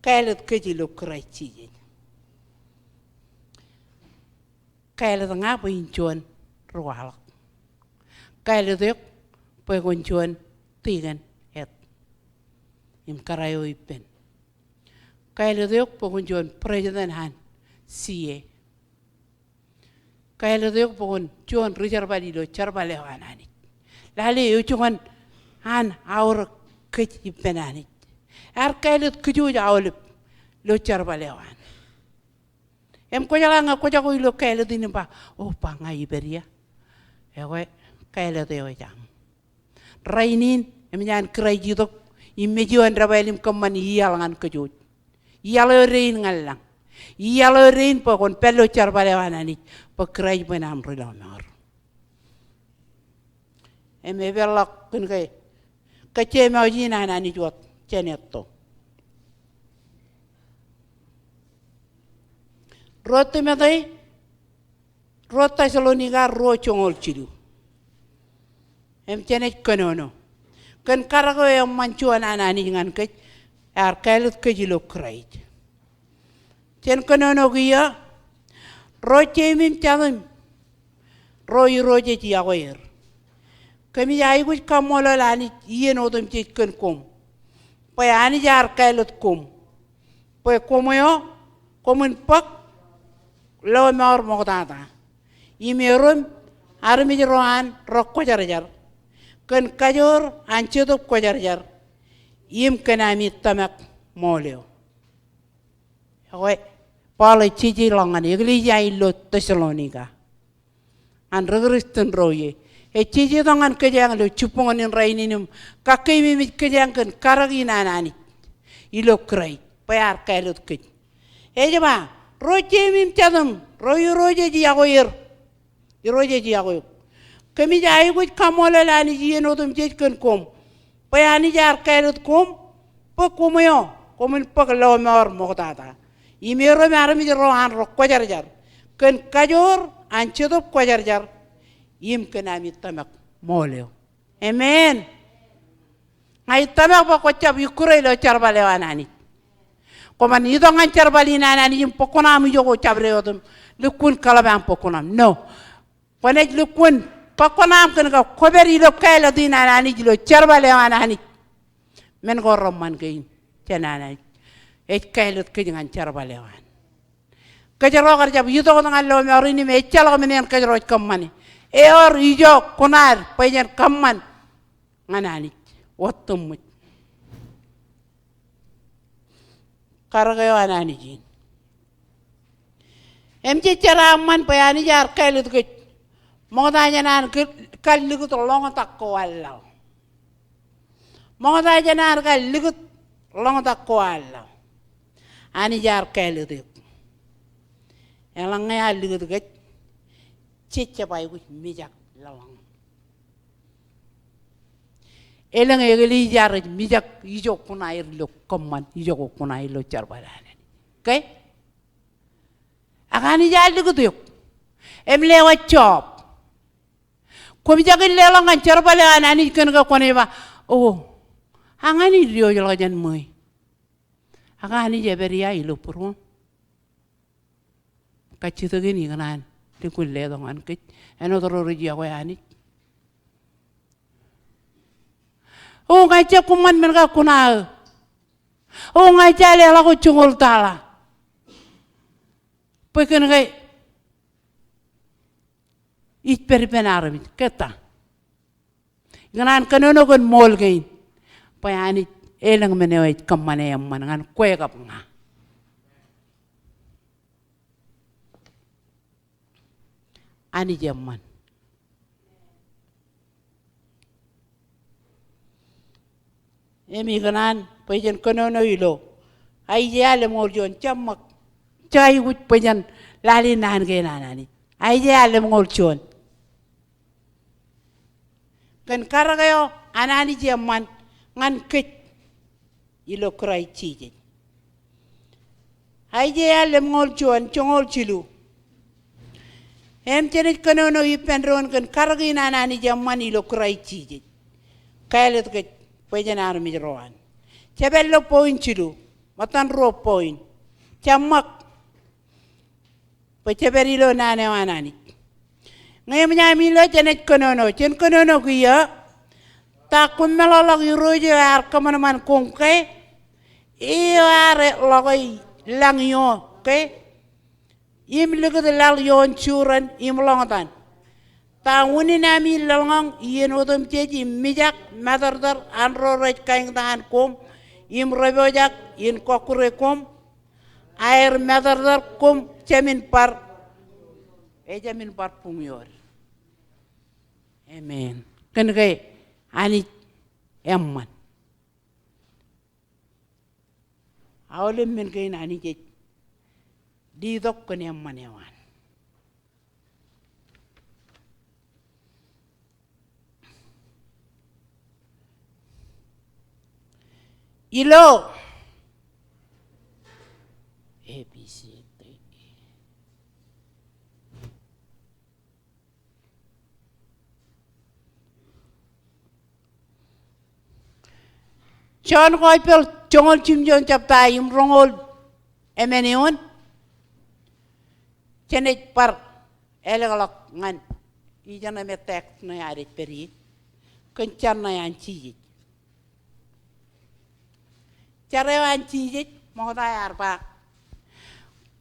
kāālōt kōj ilo Kraist Jisōs. Kāālōt ña bwe in juon ri waḷọk. Kāālōt eok bwe kwōn juon tikōn et im kōrā eo ippān. Kāālōt eok bwe kwōn juon president an C A. Kāālōt eok bwe kwōn juon ri jerbal ilo jerbal eo an Anij. Lale eo juon an aorōk kōj ippān Anij. Ear kāālōt kōj wōj aolep ilo jerbal eo an. Im kwōjeḷā ñe kwōjako ilo kāālōt in im ba, o, ba ña ipād ia. Ekwe, kāālōt eo ej aṃ. Rainin, eṃōj an Kraist itok im mej ioon debwāāl im kōṃṃan iaḷ ñan kōj wōj. Iaḷ eo dein ñan lañ. Iaḷ eo dein bwe kwōn pād ilo jerbal eo an Anij bwe Kraist bwe en aṃ ri lọmọọr. Im epeḷḷọk kōn ke kōjjeṃaoj in an Anij wōt jān etto. Ruo Timote, ruo Tessalonika, ruo joñoul jilu. Im jenaaj kōnono kōn karōk eo eṃṃan juon an Anij ñan kōj, ear kāālōt kōj ilo Kraist. Jen kōnono kiiō, ro jeimim jatūm, ro Irooj ej yokwe er. Kōmij aikuj kaṃṃoolol Anij iien otemjej kōn koṃ, bwe Anij ear kāālōt koṃ, bwe koṃ eo, koṃwin bōk lọmọọr ṃoktata, im erom armej ro an rekwōjarjar, kōn kajoor an Jetōb Kwōjarjar, im kōn ami tōmak ṃool eo. Ekwe, Paul ej jeje ḷọk ñan eklejia ilo Tessalonika an ri Kristian ro ie. Ej jeje tok ñan kōjeañ ilo jibboñōn in rainin im kakkeememej kōjeañ kōn karōk in an Anij ilo Kraist, bwe ear kāālōt kōj. Ej ba, ro jeimim jatūm, ro Irooj ej yokwe er. Irooj ej yokwe eok. Kōmij aikuj kaṃṃoolol Anij iien otemjej kōn koṃ, bwe Anij ear kāālōt koṃ, bwe koṃ eo, koṃwin bōk lọmọọr ṃoktata, im erom armej ro an rekwōjarjar, kōn kajoor an Jetōb Kwōjarjar, im kōn ami tōmak ṃool eo. Amen. Ña ij tōmak bwe kwōjab ikkure ilo jerbal eo an Anij. Kwōban itok ñan jerbal in an Anij im bōk kuṇaaṃ ijo ko jabdewōt im lukkuun kōḷap aṃ bōk kuṇaaṃ. No. Kwōnaaj lukkuun bōk kuṇaaṃ kōn ke kwōpād ilo kāālōt in an Anij ilo jerbal eo an Anij. Men ko reṃṃan kein jān an Anij ej kāālōt kōj ñan jerbal eo an. Kōjro kar jab itok wōt ñan lọmọọr in im ejjeḷọk men eṇ kōjro ej kōṃṃane. Ewōr ijo kuṇaad bwe jen kōṃṃan ñan Anij wōt tōmōj. Karōk eo an Anij in. Im jej jeraaṃṃan bwe Anij ear kāālōt kōj. Ṃokta jān an kal likūt ḷoñtak ko an laḷ. Ṃokta jān an kal likūt ḷoñtak ko an laḷ, Anij ear kāālōt eok. Eḷaññe ear likūt kōj, jej jab aikuj mijak laḷ. Elōñ eklejia rej mijak ijo kuṇaer ilo kōṃṃan, ijo ko kuṇaer ilo jerbal an Anij. Okay? Ak Anij ear likūt eok. Im lewōj job. Koṃ jab leḷọk ñan jerbal eo an Anij kōn ke kwōnaaj ba, o, ak Anij diwōjḷọk jān ṃweiō. Ak Anij epād ia ilo būruōṃ? Kajjitōk in ikōṇaan lukkuun letok ñan kōj. Āinwōt ro rej yokwe Anij. O, ña ij jab kōṃṃan men ko kuṇaō. O, ña ij jab leḷọk joñoul taḷa. Bwe kōn ke ij pād ippān armej, ke ta? Ikōṇaan kōnono kōn ṃool kein bwe Anij elōñ men eo ej kōṃṃane eṃṃan ñan kwe kab ña. Anij eṃṃan. Im ikōṇaan bwe jen kōnono ilo Aiseia lemñoul juon, jab ṃōk, jej aikuj bwe jen lale naan kein an Anij. Aiseia lemñoul juon. Kōn karōk eo an Anij eṃṃan ñan kōj ilo Kraist Jisōs. Aiseia lemñoul juon, joñoul jilu. Im jenaaj kōnono ippān doon kōn karōk in an Anij eṃṃan ilo Kraist Jisōs. Kāālōt kōj bwe jen armej ro an. Jepād ilo point jilu, ṃōttan ruo point. Jab ṃōk bwe jepād ilo naan eo an Anij. Ñe eṃōj ami lo, jenaaj kōnono, jen kōnono kiiō. Ta koṃṃoolol ḷọk Irooj eo ear kōṃanṃan koṃ ke? Eo ear ḷọk lañ ioon ke? Im likūt laḷ ioon juran im ḷoñtan. Ta unin ami laḷñọñ iien otemjej im mijak matōrtōr an ro rej kaeñtaan koṃ im rej pojak in kọkkure koṃ? Aer matōrtōr koṃ jāmin bar, e, jāmin bar buñiod. Amen. Kōn ke Anij eṃṃan. Aolep men kein Anij ej letok kōn eṃṃan eo an. Ilo A B C D E. Jon Gospel joñoul jimjuon jebta im roñoul emān eoon. Jenaaj bar ālōkḷọk ñan ijeṇ eo me text ṇe ad pād ie kōn jar ṇe an Jisōs. Jar eo an Jisōs, ṃokta ear ba,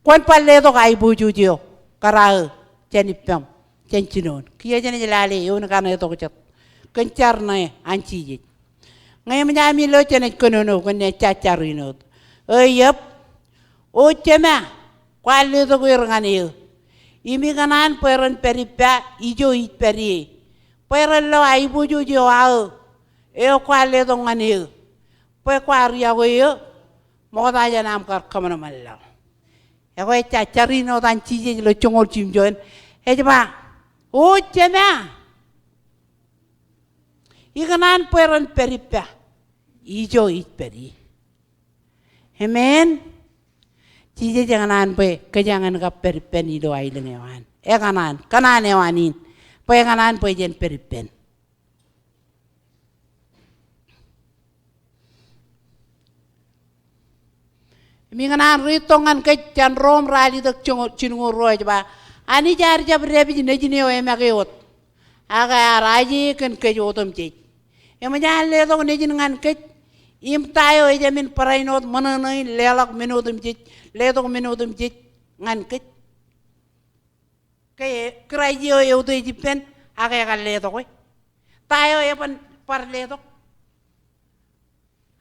kwōn bar letok aiboojoj eo kōrā eo jān ippaṃ jān jinoin. Kiiō jenaaj lale eoon kaṇe tok jet kōn jar ṇe an Jisōs. Ñe eṃōj ami lo, jenaaj kōnono kōn ejja jar in wōt. Eo ej, O Jema, kwaar letok er ñan eō. Im ikōṇaan bwe ren pād ippa ijo ij pād ie, bwe ren lo aiboojoj eo aō eo kwaar letok ñan eō, bwe kwaar yokwe eō ṃokta jān aṃ kar kōṃanṃan laḷ. Ekwe ejja jar in wōt an Jisōs ilo joñoul jimjuon, ej ba, O Jema, ikōṇaan bwe ren pād ippa ijo ij pād ie. Amen. Jisōs ekōṇaan bwe kōjeañ en kab pād ippān ilo aelōñ eo an. Ekōṇaan, kōṇaan eo an in. Bwe ekōṇaan bwe jen pād ippān. Im ikōṇaan ri tok ñan kōj jān Rom ralitōk joñoul, jilñuul ruo ej ba, Anij ear jab dāpij nejin eo emake wōt, ak ear aje kōn kōj otemjej. Eṃōj an letok nejin ñan kōj im ta eo ejāmin barāinwōt ṃōṇōṇō in leḷọk men otemjej, letok men otemjej ñan kōj? Ke Kraist eo eutiej ippān ak ekar letok e, ta eo eban bar letok?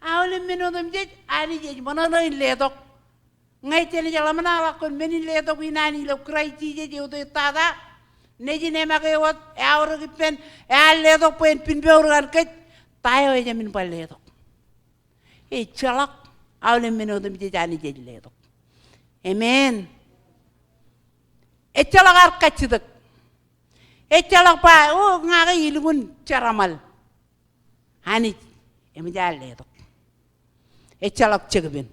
Aolep men otemjej Anij ej ṃōṇōṇō in letok. Ñe jenaaj ḷōmṇakḷọk kōn men in letok in an ilo Kraist Jisōs eutiej tata, nejin emake wōt eaorōk ippān, ear letok bwe en pinpour ñan kōj, ta eo ejāmin bar letok? Ejjeḷọk. Aolep men otemjej Anij ej letok. Amen. Ejjeḷọk ad kajjitōk. Ejjeḷọk ba, O, ña ke ilukkuun jeraaṃṃan. Anij eṃōj an letok. Ejjeḷọk jekpen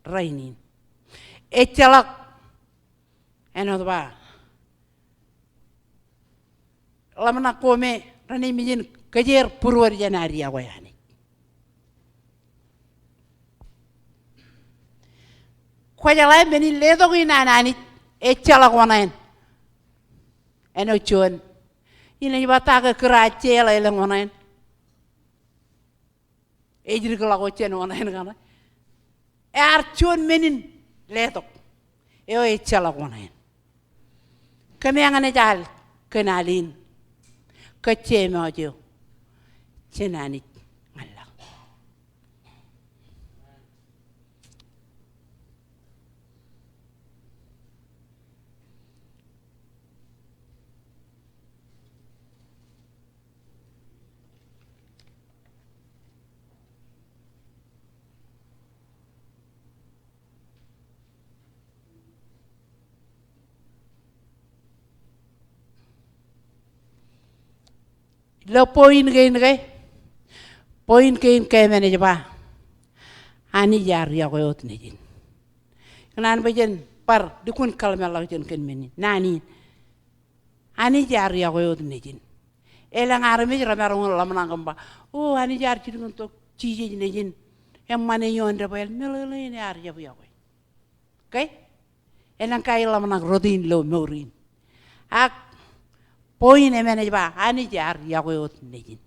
rainin. Ejjeḷọk āinwōt ba ḷōmṇak ko me renaaj mejān kōjeer būruod jān ad yokwe Anij. Kwōjeḷā men in letok in an Anij ejjeḷọk oṇāān. Āinwōt juon in ej ba, ta ke kūr eo ejjeḷọk elōñ oṇāān? Ej dikḷọk wōt jān oṇāān kaṇe. Ear juon men in letok eo ejjeḷọk oṇāān. Kōmeañ naaj al kōn al in kōjjeṃaaj eo jān Anij ñan laḷ. Ilo point kein ke, point kein ke emān ej ba, Anij ear yokwe wōt nejin. Kōn an bwe jen bar lukkuun kōḷmānḷọkjeṇ kōn men in, naan in. Anij ear yokwe wōt nejin. Elōñ armej remaroñ in ḷōmṇak im ba, o, Anij ear jilkintok Jisōs nejin. Eṃṃan ioon debwāāl, meḷeḷein ear jab yokwe. Okay? Elōñ kaḷōmṇak rot in ilo mour in. Ak point emān ej ba, Anij ear yokwe wōt nejin.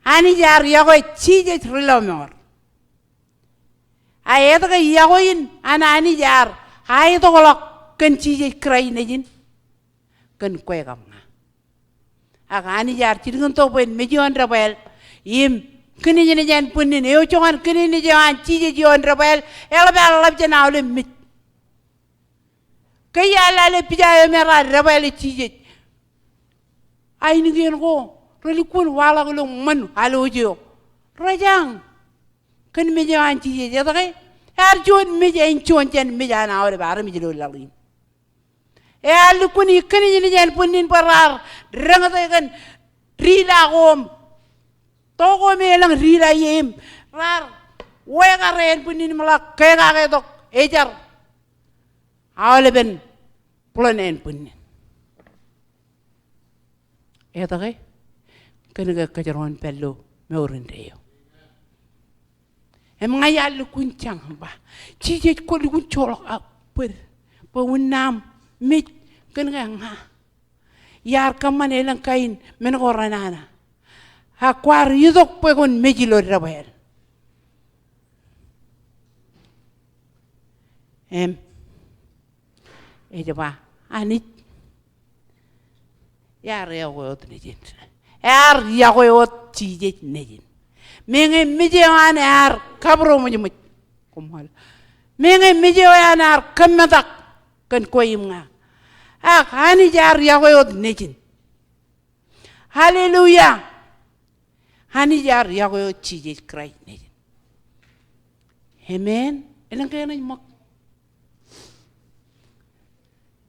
Anij ear yokwe Jisōs ri lọmọọr. A etke yokwe in an Anij ear aetokḷọk kōn Jisōs Kraist nejin? Kōn kwe kab ña. Ak Anij ear jilkintok bwe en mej ioon debwāāl im kiniej in jān bwinnin. Eo joñan kiniej in jān Jisōs ioon debwāāl eḷap an ḷap jān aolep mej. Ke iar lale pija eo me raar debwāāle Jisōs, ainikien ko relukkuun waḷọk ilo ṃōn alwōj eo. Rejañ kōn mej eo an Jisōs. Etke? Ear juon mej āinjuon jān mej an aolep armej ilo laḷ in. Ear lukkuun ikiniej in jān bwinnin bwe raar deñōte kōn dila ko im to ko me elōñ dila ie im raar wekar ānbwinnin im ḷak kekake tok ejar aolepen bwilōn ānbwinnin. Etke? Kōn ke kōjro en pād ilo mour indeeo. Im ña iar lukkuun jañ im ba, Jisōs kwō lukkuun joḷọk ak bōd bwe unin aṃ mej kōn ke ña iar kōṃṃan elōñ kain men ko renana. Ak kwaar itok bwe kwōn mej ilo debwāāl. Im ej ba, Anij, ear yokwe wōt nejin. Ear yokwe wōt Jisōs nejin. Meñe mej eo an ear kabūroṃōjṃōj. Koṃṃool. Meñe mej eo an ear kōmmetak kōn kwe im ña. Ak Anij ear yokwe wōt nejin. Hallelujah. Anij ear yokwe wōt Jisōs Kraist nejin. Amen. Elōñ ke enaaj ṃōk.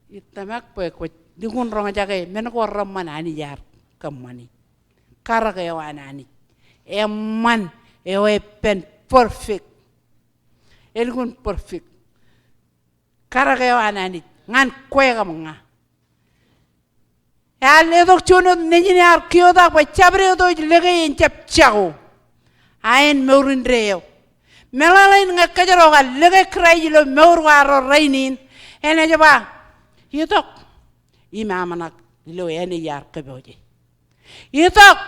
Ij tōmak bwe kwōj lukkuun roñjake men ko reṃṃan Anij ear kōṃṃani. Karōk eo an Anij. Eṃṃan eo epen perfect. Elukkuun perfect. Karōk eo an Anij ñan kwe kab ña. Ear letok juon wōt nejin ear keotak bwe jabdewōt eo ej lōke en jab jako. A en mour indeeo. Meḷeḷein ñe kōjro kar lōke Kraist ilo mour ko arro rainin, enaaj ba, itok im aṃ ṇak ilo āne iar kōpooje. Itok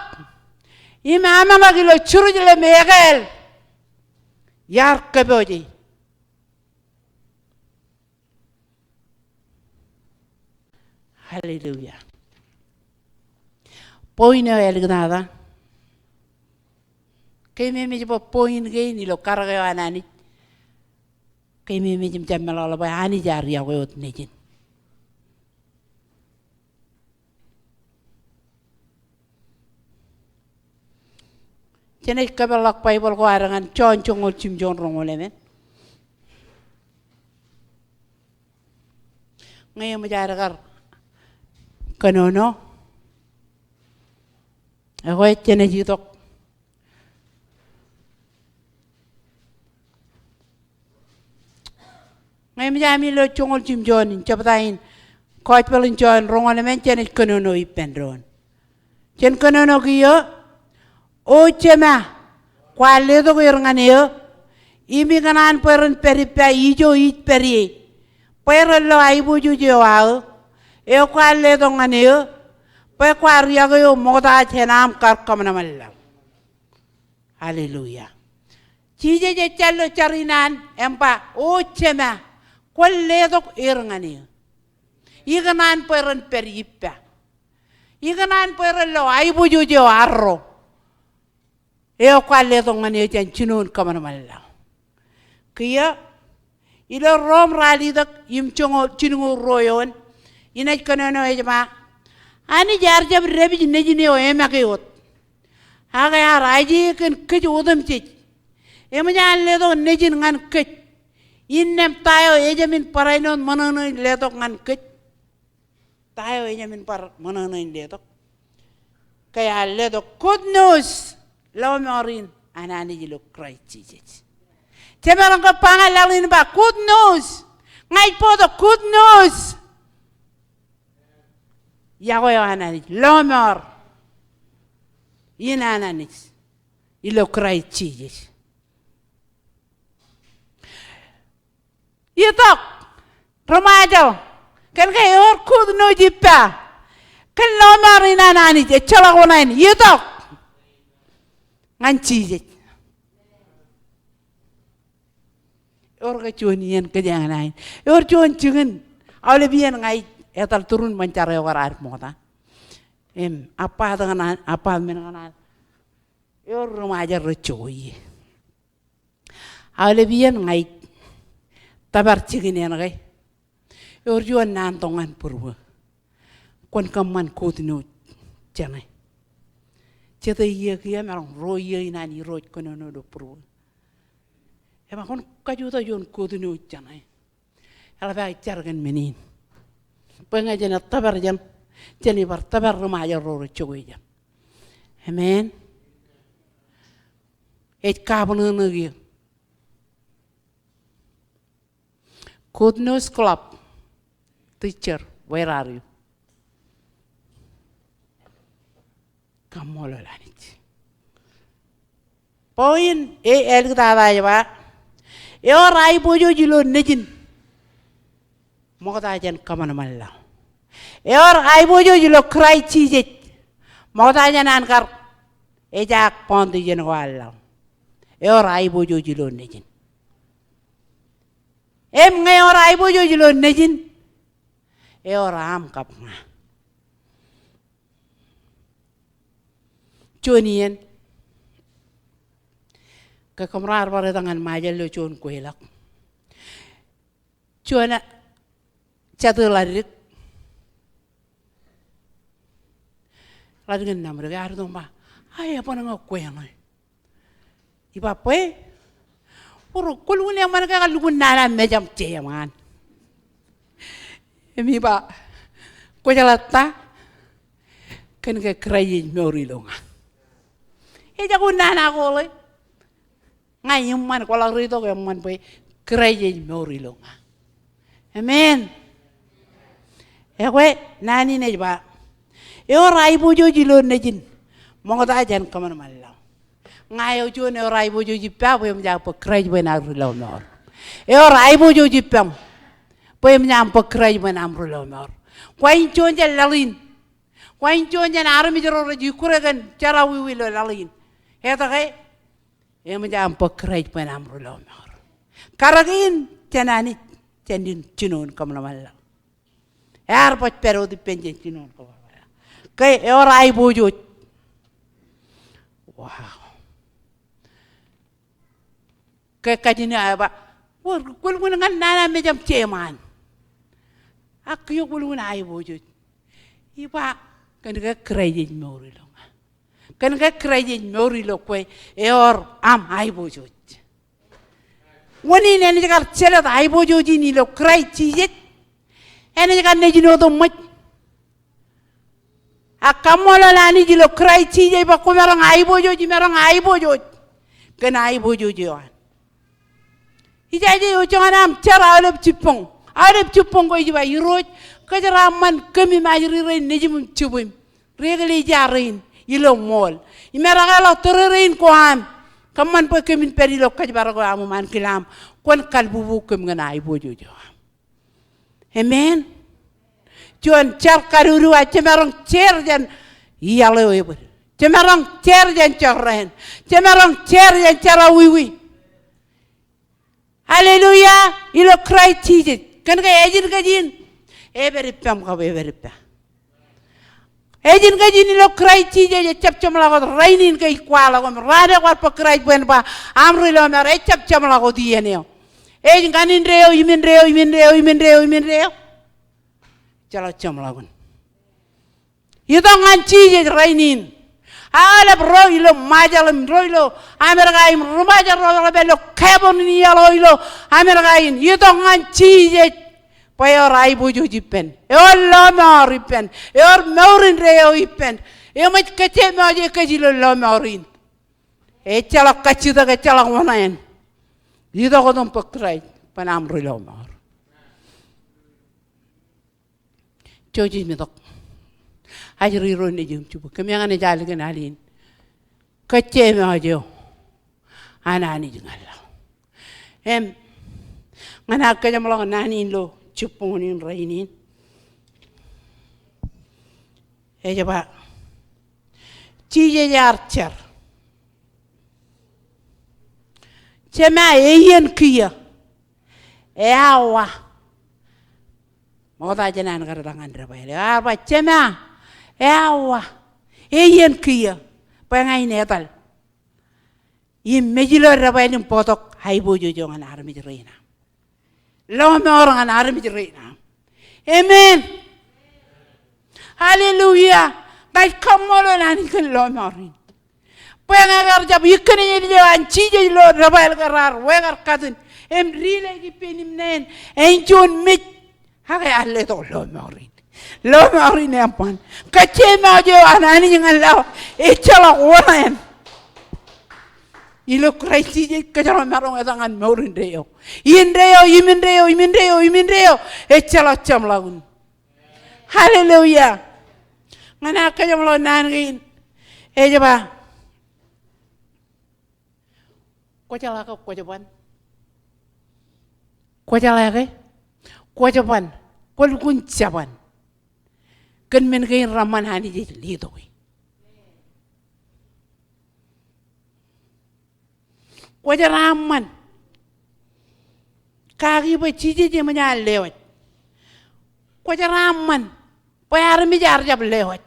im aṃ ṇak ilo Jerusalem ekāāl iar kōpooje. Hallelujah. Point eo āliktata. Keememej bwe point kein ilo karōk eo an Anij. Keememej im jab meḷọkḷọk bwe Anij ear yokwe wōt nejin. Jenaaj kōpeḷḷọk Baibōḷ ko ad ñan Jon joñoul jimjuon roñoul emān. Ñe eṃōj ad kar kōnono, ekwe jenaaj itok. Ñe eṃōj ami lo joñoul jimjuon in jebta in Gospel in Jon roñoul emān, jenaaj kōnono ippān doon. Jen kōnono kiiō. O Jema, kwaar letok er ñan eō, im ikōṇaan bwe ren pād ippa ijo ij pād ie, bwe ren lo aiboojoj eo aō, eo kwaar letok ñan eō, bwe kwaar yokwe eō ṃokta jān aṃ kar kōṃanṃan laḷ. Hallelujah. Jisōs ejjab lo jar in an im ba, O Jema, kwōn letok er ñan eō. Ikōṇaan bwe ren pād ippa. Ikōṇaan bwe ren lo aiboojoj eo arro, eo kwaar letok ñan eō jān jinoin kōṃanṃan laḷ. Kiiō, ilo Rom ralitōk im joñoul, jilñuul ruo eoon, inaaj kōnono ej ba, Anij ear jab dāpij nejin eo emake wōt, ak ear aje kōn kōj otemjej. Eṃōj an letok nejin ñan kōj innām ta eo ejāmin barāinwōt ṃōṇōṇō in letok ñan kōj. Ta eo ejāmin bar ṃōṇōṇō in letok. Ke ear letok good news, lọmọọr in an Anij ilo Kraist Jisōs. Jemaroñ ke ba ñan laḷ in ba good news. Ña ij bōktok good news. Yokwe eo an Anij, lọmọọr in an Anij ilo Kraist Jisōs. Itok ri Ṃajeḷ kōn ke ewōr good news ippa kōn lọmọọr in an Anij ejjeḷọk oṇāān. Itok ñan Jisōs. Ewōr ke juon iien kōjeañ in ain. Ewōr juon jikin. Aolep iien ña ij etal turin ṃōn jar eo kar ad ṃokta. Im apart ñan, apart men ñan ad. Ewōr ri Ṃajeḷ rej jokwe ie. Aolep iien ña ij tōpar jikin eṇ ke. Ewōr juon naan tok ñan būruō. Kwōn kōṃṃan good news jeṇe. Jete iiō kiiō maroñ ruo iiō in an Irooj kōnono ilo būruō. Ej ba kwōn kajutak ioon good news jeṇe. Eḷap aō jar kōn men in. Bwe ñe jen tōpar jān, jen bar tōpar ri Ṃajeḷ ro rej jokwe jān. Amen. Ej kabōṇōṇō kiiō. Good News Club. Teacher, where are you? Kaṃṃoolol Anij. Point e āliktata ej ba, ewōr aiboojoj ilo nejin ṃokta jān kōṃanṃanḷọk. Ewōr aiboojoj ilo Kraist Jisōs ṃokta jān an kar ejaak foundation ko an ḷọk. Ewōr aiboojoj ilo nejin. Im ñe ewōr aiboojoj ilo nejin, ewōr aṃ kab ña. Juon iien, ke kōṃro ar bar itok ñan Ṃajeḷ ilo juon kweilọk. Juon jatū ḷaddik ḷaddik in Naṃdik, ear itok im ba, a, eban ñe kwe ñe. Iba bwe, bwe ro kwōlukkuun eṃṃan ke kar lukkuun nana mejaṃ jeṃaan. Im iba, kwōjeḷā ta, kōn ke Kraist ej mour ilo ña. Ejako nana ko ḷe. Ña eṃṃan, kwōḷak reitok eṃṃan bwe Kraist ej mour ilo ña. Amen. Ekwe, naan in ej ba, ewōr aiboojoj ilo nejin ṃokta jān kōṃanṃanḷọk. Ña eo juon ewōr aiboojoj ippa bwe eṃōj aō bōk Kraist bwe en aō ri lọmọọr. Ewōr aiboojoj ippaṃ bwe eṃōj aṃ bōk Kraist bwe en aṃ ri lọmọọr. Kwain juon jān laḷ in. Kwain juon jān armej ro rej ikkure kōn jerọwiwi ilo laḷ in. Etke? Eṃōj aṃ bōk Kraist bwe en aṃ ri lọmọọr. Karōk in jān Anij, jān jinoin kōṃanṃanḷọk. Ear baj pād wōt ippān jān jinoin kōṃanṃanḷọk. Ke ewōr aiboojoj. Wow. Ke kajin eo ej ba, bwe kwōlukkuun ñan nana mejaṃ jeṃaan. Ak kiiō kwōlukkuun aiboojoj. Iba, kōn ke Kraist ej mour ilo ña. Kōn ke Kraist ej mour ilo kwe, ewōr aṃ aiboojoj. Wōn in enaaj kar jelōt aiboojoj in ilo Kraist Jisōs? Enaaj kar nejin otemjej. Ak kaṃṃoolol Anij ilo Kraist Jisōs bwe kwōmaroñ aiboojoj, imaroñ aiboojoj kōn aiboojoj eo an. Ijaje eo joñan aṃ jar aolep jibboñ. Aolep jibboñ ko ij ba, Irooj, kōjeraaṃṃan kōm im ajri rein nejūṃ im jibwim, ri eklejia rein ilo ṃool. Im eḷak ḷọk tōre rein ko am. Kōṃṃan bwe kōmin pād ilo kōjparok eo aṃ im ankilaam. Kwōn kalbubu kōm ñan aiboojoj eo aṃ. Amen. Juon jar kadudu, ak jemaroñ jer jān iaḷ eo ebōd. Jemaroñ jer jān jorrāān. Jemaroñ jer jān jerọwiwi. Hallelujah. Ilo Kraist Jisōs. Kōn ke ājin kōj in epād ippaṃ kab epād ippa. Ājin kōj in ilo Kraist Jisōs ejjab jeṃḷọk wōt rainin ke ij kwaḷọk im raan eo kwaar bōk Kraist bwe en ba aṃ ri lọmọọr, ejjab jeṃḷọk wōt iien eo. Ej ñan indeeo, im indeeo, im indeeo, im indeeo, im indeeo. Ejjeḷọk jeṃḷọkin. Itok ñan Jisōs rainin. Aolep ro ilo Ṃajeḷ im ro ilo Amerika im ri Ṃajeḷ ro rej pād ilo kaabon in iaḷ eo ilo Amerika in. Itok ñan Jisōs. Bwe ewōr aiboojoj ippān. Ewōr lọmọọr ippān. Ewōr mour indeeo ippān. Eṃōj kōjjemọọje kōj ilo lọmọọr in. Ejjeḷọk kajjitōk, ejjeḷọk wōṇāān. Itok wōt im bōk Kraist bwe en aṃ ri lọmọọr. Jouj im itok. Ajri ro nejūṃ im jibwim. Kōm eñin ej alikin al in. Kōjjemọọj eo an Anij ñan ḷọk. Im, ñan aō kōjeṃḷọk naan in ilo jibboñōn in rainin. Ej ba, Jisōs ear jar. Jema, eien kiiō. Eawa. Ṃokta jān an kar etal ñan debwāāl eo, ear ba, Jema, eawa, eien kiiō, bwe ña in etal im mej ilo debwāāl im bōktok aiboojoj eo ñan armej rein aṃ. Lọmọọr ñan armej rein aṃ. Amen. Hallelujah. Ña ij kaṃṃoolol Anij kōn lọmọọr in. Bwe ñe ekar jab ikkejel eo an Jisōs ilo debwāāl ke raar wōj kar katin im dileej ippān im neen, āinjuon mej, ak ear letok lọmọọr in. Lọmọọr in eṃṃan. Kōjjemọọj eo an Anij ñan ḷọk ejjeḷọk wōṇāān. Ilo Kraist Jisōs kōjro maroñ etal ñan mour indeeo. Indeeo, im indeeo, im indeeo, im indeeo. Ejjeḷọk jeṃḷọkin. Hallelujah. Ñan aō kōjeṃḷọk naan kein. Ej ba, Kwō jeḷā ke kwō jeban? Kwō jeḷā ke kwō jeban? Kwō lukkuun jeban kōn men kein reṃṃan Anij ej letok e. Kwō jeraaṃṃan kaki bwe Jisōs eṃōj an lewōj. Kwō jeraaṃṃan bwe armej ear jab lewōj.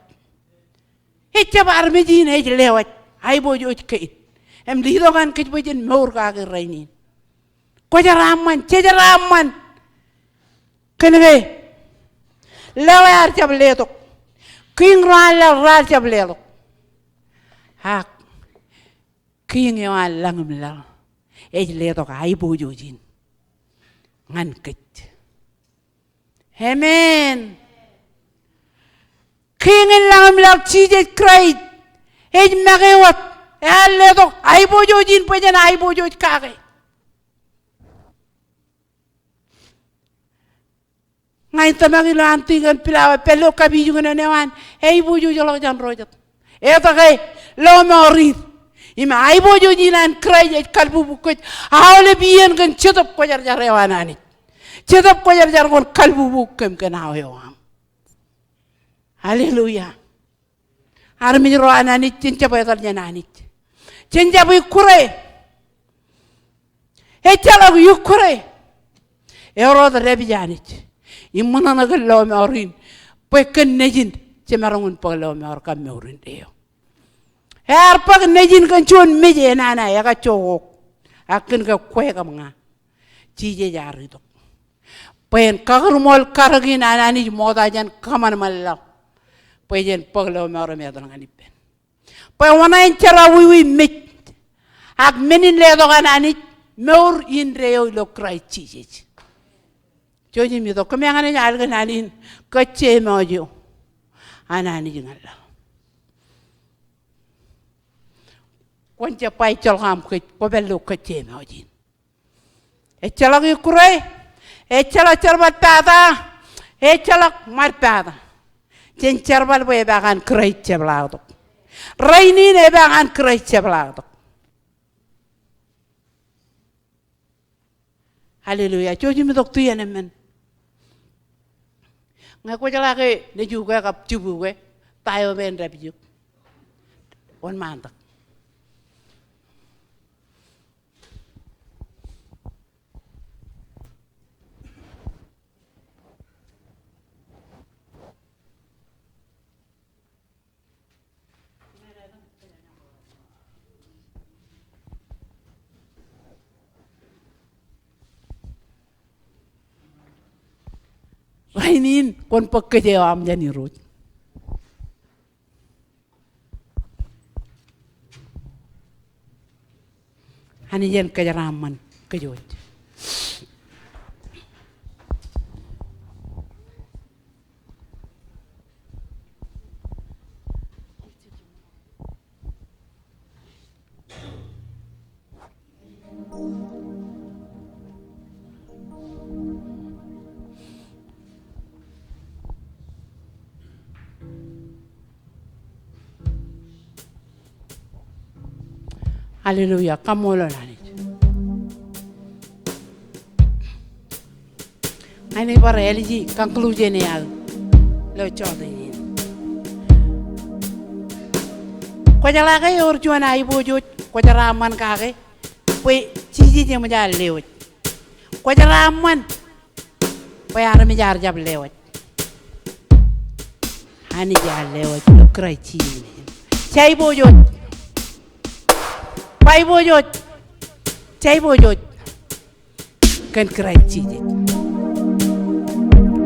Ejjab armej in ej lewōj. Aiboojoj kein im letok an kōj bwe jen mour kaki rainin. Kwō jeraaṃṃan, je jeraaṃṃan. Kōnke laḷ ear jab letok. Kiiñ ro an laḷ raar jab letok. Ak kiiñ eo an lañ im laḷ ej letok aiboojoj in ñan kōj. Amen. Kiiñ in lañ im laḷ Jisōs Kraist ej make wōt, ear letok aiboojoj in bwe jen aiboojoj kake. Ña in tōmak ilo an ti kōn pilawa, pād ilo kapijuknen eo an, aiboojojḷọk jān ro jet. Etke? Lọmọọr in im aiboojoj in an Kraist ej kalbubuk kōj aolep iien kōn Jetōb Kwōjarjar eo an Anij. Jetōb Kwōjarjar kwōn kalbubuk kōm kōn aō eo aṃ. Hallelujah. Armej ro an Anij, jen jab etal jān Anij. Jen jab ikkure. Ejjeḷọk ikkure. Ewōr wōt dāpij Anij im ṃōṇōṇō kōn lọmọọr in bwe kōn nejin jemaroñ in bōk lọmọọr kab mour indeeo. Ear bōk nejin kōn juon mej enana ekajjookok. Ak kōn ke kwe kab ña, Jisōs ear itok bwe en kakūrmool karōk in an Anij ṃokta jān kōṃanṃan laḷ bwe jen bōk lọmọọr im etal ñan ippān. Bwe wōṇāān jerọwiwi mej ak men in letok an Anij, mour indeeo ilo Kraist Jisōs. Jouj im itok, kōm eñin aō al kōn alen kōjjeṃaaj eo an Anij ñan laḷ. Kwōn jab ba ejjeḷọk aṃ kōj, kwō pād ilo kōjjeṃaaj in. Ejjeḷọk ikkure, ejjeḷọk jerbal pata, ejjeḷọk ṃad pata. Jen jerbal bwe epaak an Kraist jepḷaaktok. Rainin epaak an Kraist jepḷaaktok. Hallelujah. Jouj im itok, tui en emān. Ñe kwō jeḷā ke nejū ke kab jibū ke, ta eo pen dāpij eok? Wōnṃaantak. Rainin kwōn bōk kōj eo aṃ jān Irooj. Anij en kōjeraaṃṃan kōj wōj. Hallelujah. Kaṃṃoolol Anij. Ña inaaj bar āliji conclusion eo aō ilo jota in. Kwō jeḷā ke ewōr juon aiboojoj kwō jeraaṃṃan kake bwe Jisōs eṃōj an lewōj. Kwō jeraaṃṃan bwe armej ear jab lewōj. Anij ear lewōj ilo Kraist Jisōs. Jaiboojoj. Baiboojoj. Jaiboojoj. Kōn Kraist Jisōs.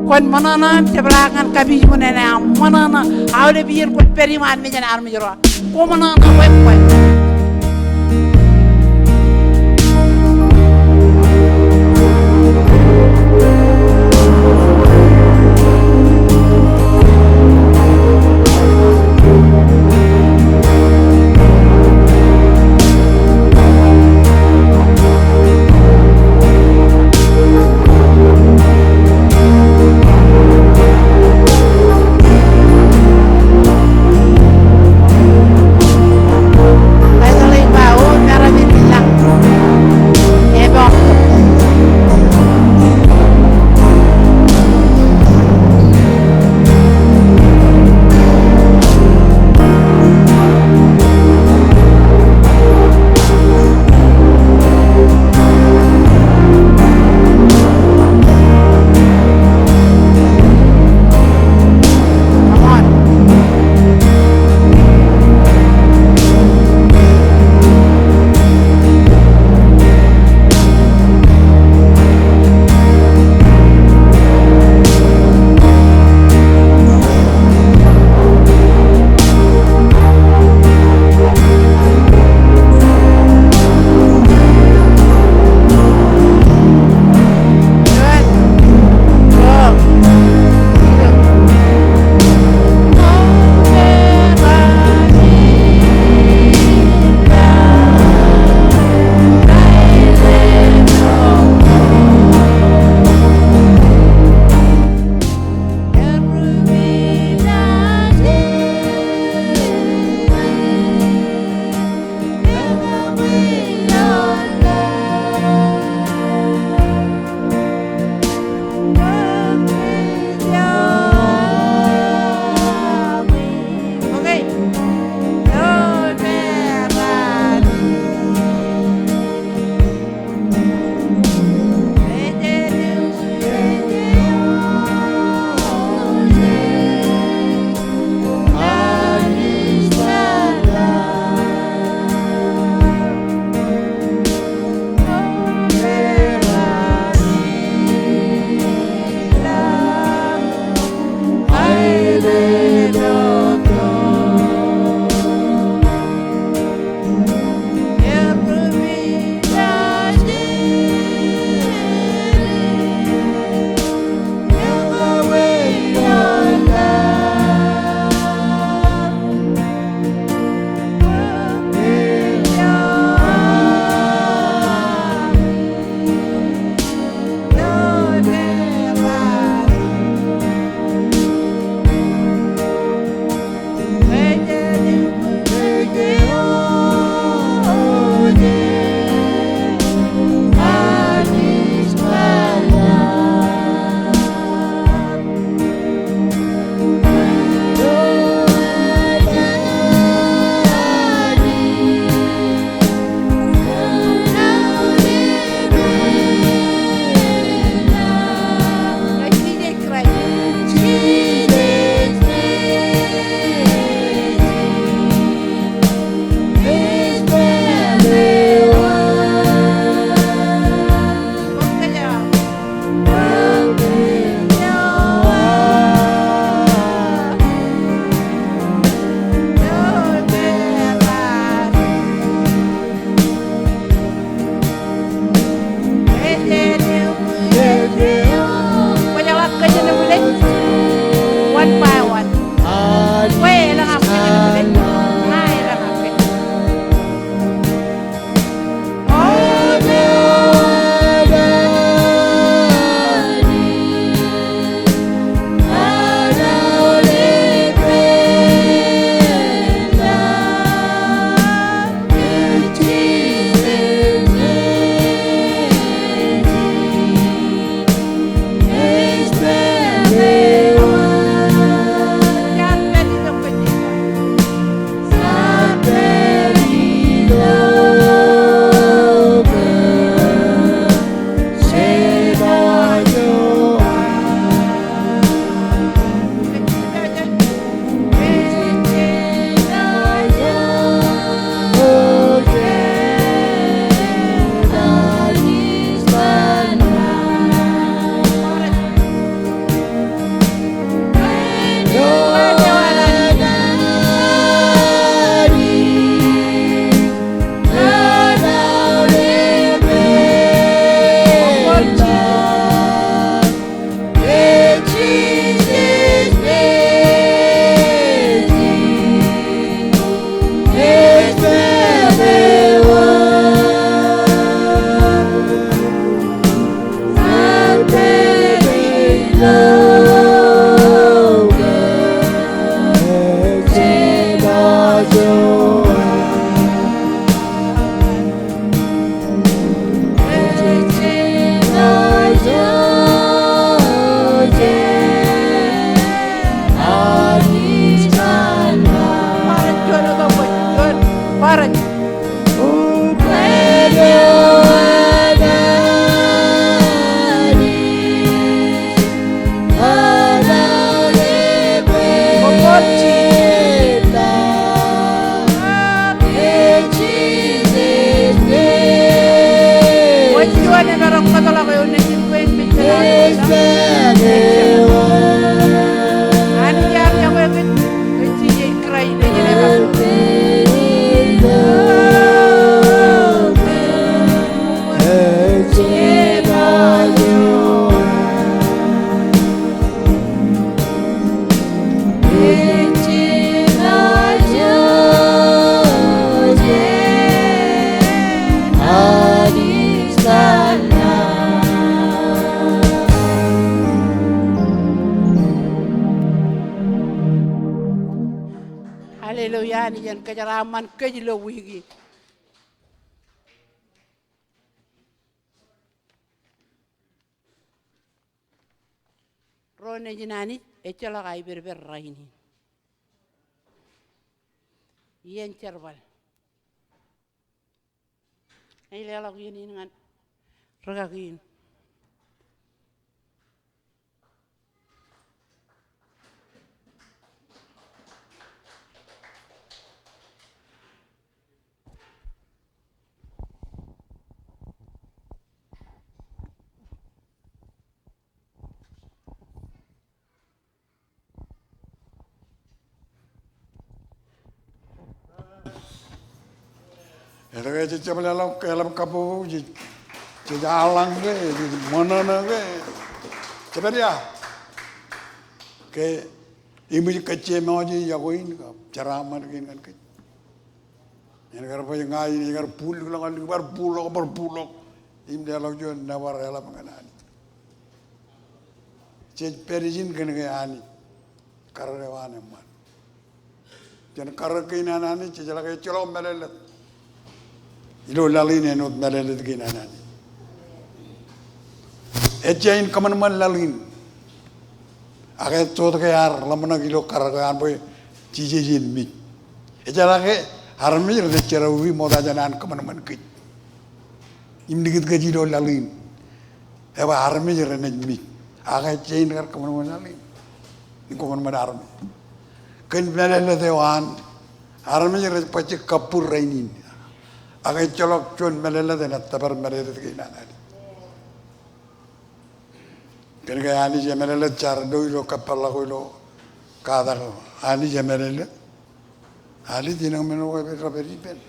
Kwōn ṃōṇōṇō im jepḷaak ñan kapijuknen eo aṃ, ṃōṇōṇō. Aolep iien kwōn pād iṃaan mejān armej ro. Kwō ṃōṇōṇō, kwō, kwō. Hallelujah, Anij en kōjeraaṃṃan kōj ilo wiik in. Ro nejin Anij ejjeḷọk aō iperper rainin. Iien jerbal. Ej leḷọk iien in ñan rūkaki in. Eḷaññe jej jab leḷọk eḷap kabbokbok, jej, jej aḷañ ke, jej ṃōṇōṇō ke, jepād ia? Ke eṃōj kajjieṃaoje iọkwe in kab jeraaṃṃan kein ñan kōj. Enaaj kar baj ña in, enaaj kar buḷọk, ḷọk, bar buḷọk, bar buḷọk im leḷọk juon nōbar eḷap ñan Anij. Jej pād ijin kōnke Anij karōk eo an eṃṃan. Jān karōk kein an Anij, jejeḷā ke ejjeḷọk mālōtlōt ilo laḷ in āinwōt mālōtlōt kein an Anij. Ejja in kōṃanṃan laḷ in. Ak ej jot ke ear ḷōmṇak ilo karōk eo an bwe Jisōs en mej. Ejeḷā ke armej rej jerọwiwi ṃokta jān an kōṃanṃan kōj im likūt kōj ilo laḷ in. Ebwe armej renaaj mej. Ak ejja in kar kōṃanṃan laḷ in im kōṃanṃan armej. Kōn mālōtlōt eo an, armej rej bajjek kabbur rainin. Ak ejjeḷọk juon mālōtlōt enaaj tōpar mālōtlōt kein an Anij. Kōnke Anij emālōtlōt, jaar lo ilo kōpeḷḷọk ilo katak eo. Anij emālōtlōt. Anij inaaj men ko ej pād, ej pād ippān.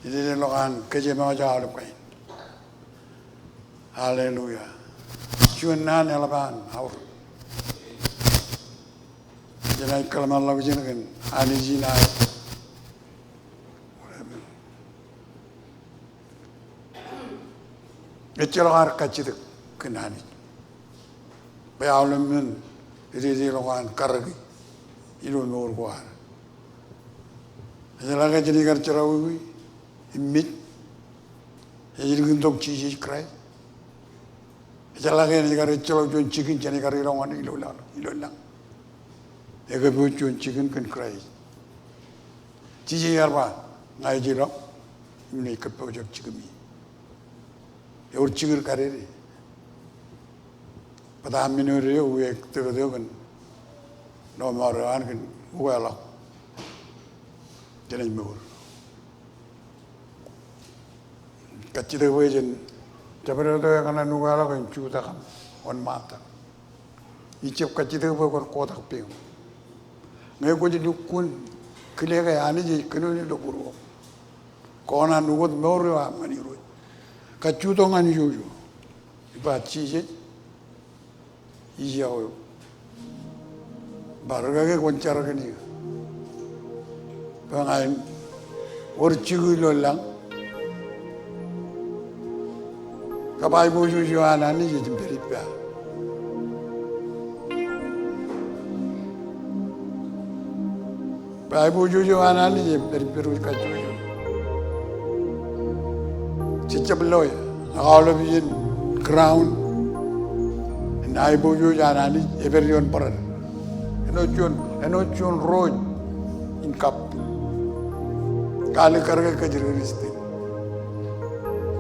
Ededeḷọk an kōjeṃaoje aolep kain. Hallelujah. Juon naan eḷap an aorōk. Jenaaj kōḷmānḷọkjeṇ kōn Anij in aer. Ejjeḷọk ad kajjitōk kōn Anij bwe aolep men ededeḷọk an karōke ilo mour ko ad. Ejeḷā ke jenaaj kar jerọwiwi im mej, ej likūt tok Jisōs Kraist. Ejeḷā ke enaaj kar ejjeḷọk juon jikin jenaaj kar ilọk ñan ilo laḷ, ilo lañ. Ekōppooj juon jikin kōn Kraist. Jisōs ear ba, ña ij ilọk im naaj kōppojak jikimi. Ewōr jikid kadede. Bōtab men eo eo, iiō, tōkōtō kōn ṇo mour eo an kōn ukeḷọk jenaaj mour. Kajjitōk bwe jen jabdewōt eo ekōṇaan ukeḷọk in jutak im wōnṃaantak. Ij jab kajjitōk bwe kwōn kotak peim. Ñe kwōj lukkuun kile ke Anij ej kōnono ilo būruōṃ, kwōkōṇaan ukōt mour eo aṃ ñan Irooj. Kajjutak ñan ijo ijo. Ij ba Jisōs, ij iọkwe eok. Bar rūkaki kwōn jar kōn eō. Bwe ña in wōr jikū ilo lañ. Kab aiboojoj eo an Anij ej pād ippa. Bwe aiboojoj eo an Anij ej pād ippād wōj kajjojo. Jej jab loe, ak aolep iien ground in aiboojoj an Anij ej pād ioon bōran. Āinwōt juon, āinwōt juon rooj in kab. Kaalikkar ke kōj ri Kristian,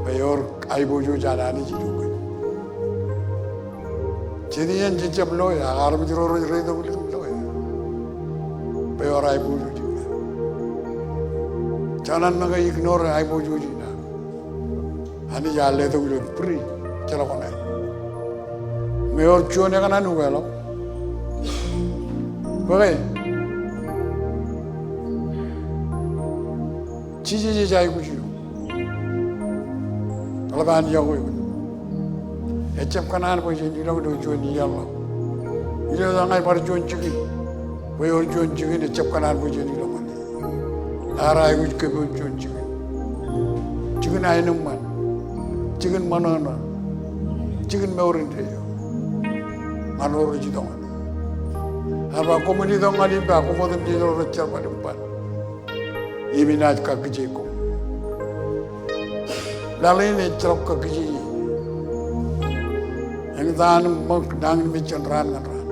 bwe ewōr aiboojoj an Anij ijoko. Jet iien jej jab lo e, ak armej ro rej letok ilo lo e, bwe ewōr aiboojoj in. Jenaaj make ignore aiboojoj in. Anij ear letok ilo bwidej ejjeḷọk oṇāān. Ñe ewōr juon ekōṇaan ukeḷọk, bwe ke Jisōs ej aikuj eo. Eḷap an yokwe eok. Ejjab kōṇaan bwe jen ilọk ilo juon iien ḷọk. Ilo etan ña bar juon jikin, bwe ewōr juon jikin ejjab kōṇaan bwe jen ilọk ñan e. Ear aikuj kōpooj juon jikin. Jikin aenōṃṃan. Jikin ṃōṇōṇō. Jikin mour indeeo ñan ro rej itok ñan e. Ear ba, koṃwin itok ñan im ba, koṃ otemjej ro rej jerbal im ban, im inaaj kakkije koṃ. Laḷ in ejjeḷọk kakkije. Eñtaan im ṃōk, nañinmej jān raan ñan raan.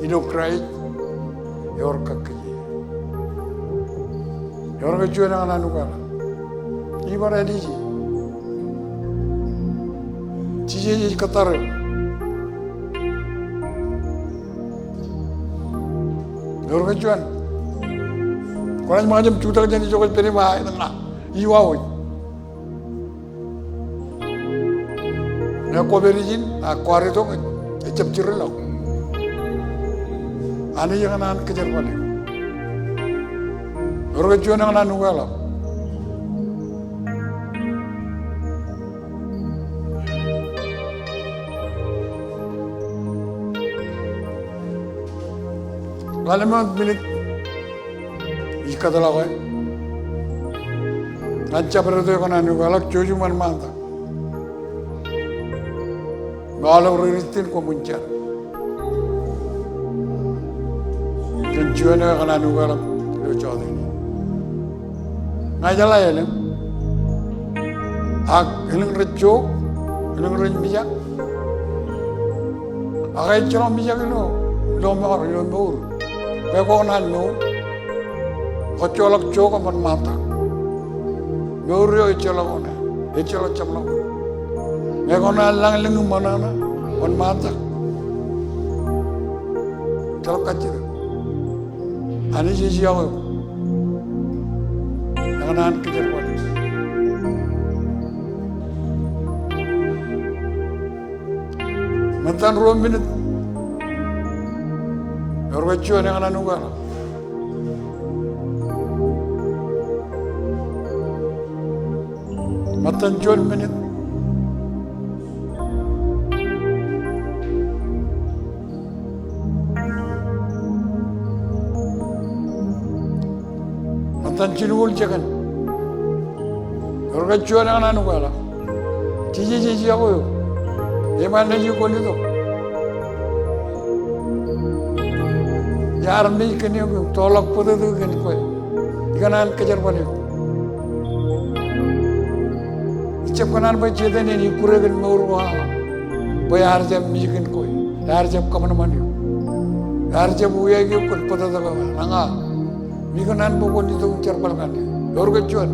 Ilo Kraist ewōr kakkije. Ewōr ke juon ekōṇaan ukeḷọk? Ibar ālije. Jisōs ej kōttar eok. Ewōr ke juon? Kwōnaaj ṃōk jab jutak jān ijo kwōj pād im ba, etan ña, ij wāween. Ñe kwō pād ijin ak kwaar itok, ejjab jirilọk. Anij ekōṇaan kōjerbal eok. Ewōr ke juon ekōṇaan ukeḷọk? Ḷalem wōt minit ij kōtḷọk e. Ñan jabdewōt ekōṇaan ukeḷọk, jouj im wōnṃaantak. Ñe aolep ri Kristian koṃwin jar kōn juon eo ekōṇaan ukeḷọk ilo jọteen in. Ña ijeḷā elōñ. Ak elōñ rej jook, elōñ rej mijak. Ak ejjeḷọk mijak ilo, ilo mour, ilo mour. Bwe kwō kōṇaan mour, kwōjjeḷọk jook im wōnṃaantak. Mour eo ejjeḷọk oṇāān, ejjeḷọk jabḷọk. Ñe kwō kōṇaan lañlōñ im ṃōṇōṇō, wōnṃaantak, ejjeḷọk kajjitōk. Anij ej yokwe eok. Ekōṇaan kōjerbal eok. Ṃōttan ruo minit. Ewōr ke juon ekōṇaan ukeḷọk? Ṃōttan juon minit. Ṃōttan jilñuul jekōn. Ewōr ke juon ekōṇaan ukeḷọk? Jisōs ej yokwe eok. Im enaaj ikwōn itok. Iar mej kōn eok im toḷọk bōtōktōk kōn kwe. Ikōṇaan kōjerbal eok. Ijjab kōṇaan bwe Setan en ikkure kōn mour ko aṃ, bwe ear jab mej kōn kwe, ear jab kōṃanṃan eok, ear jab wiaik eok kōn bōtōktōk eo an. Ña, im ikōṇaan bwe kwōn itok im jerbal ñan e. Ewōr ke juon?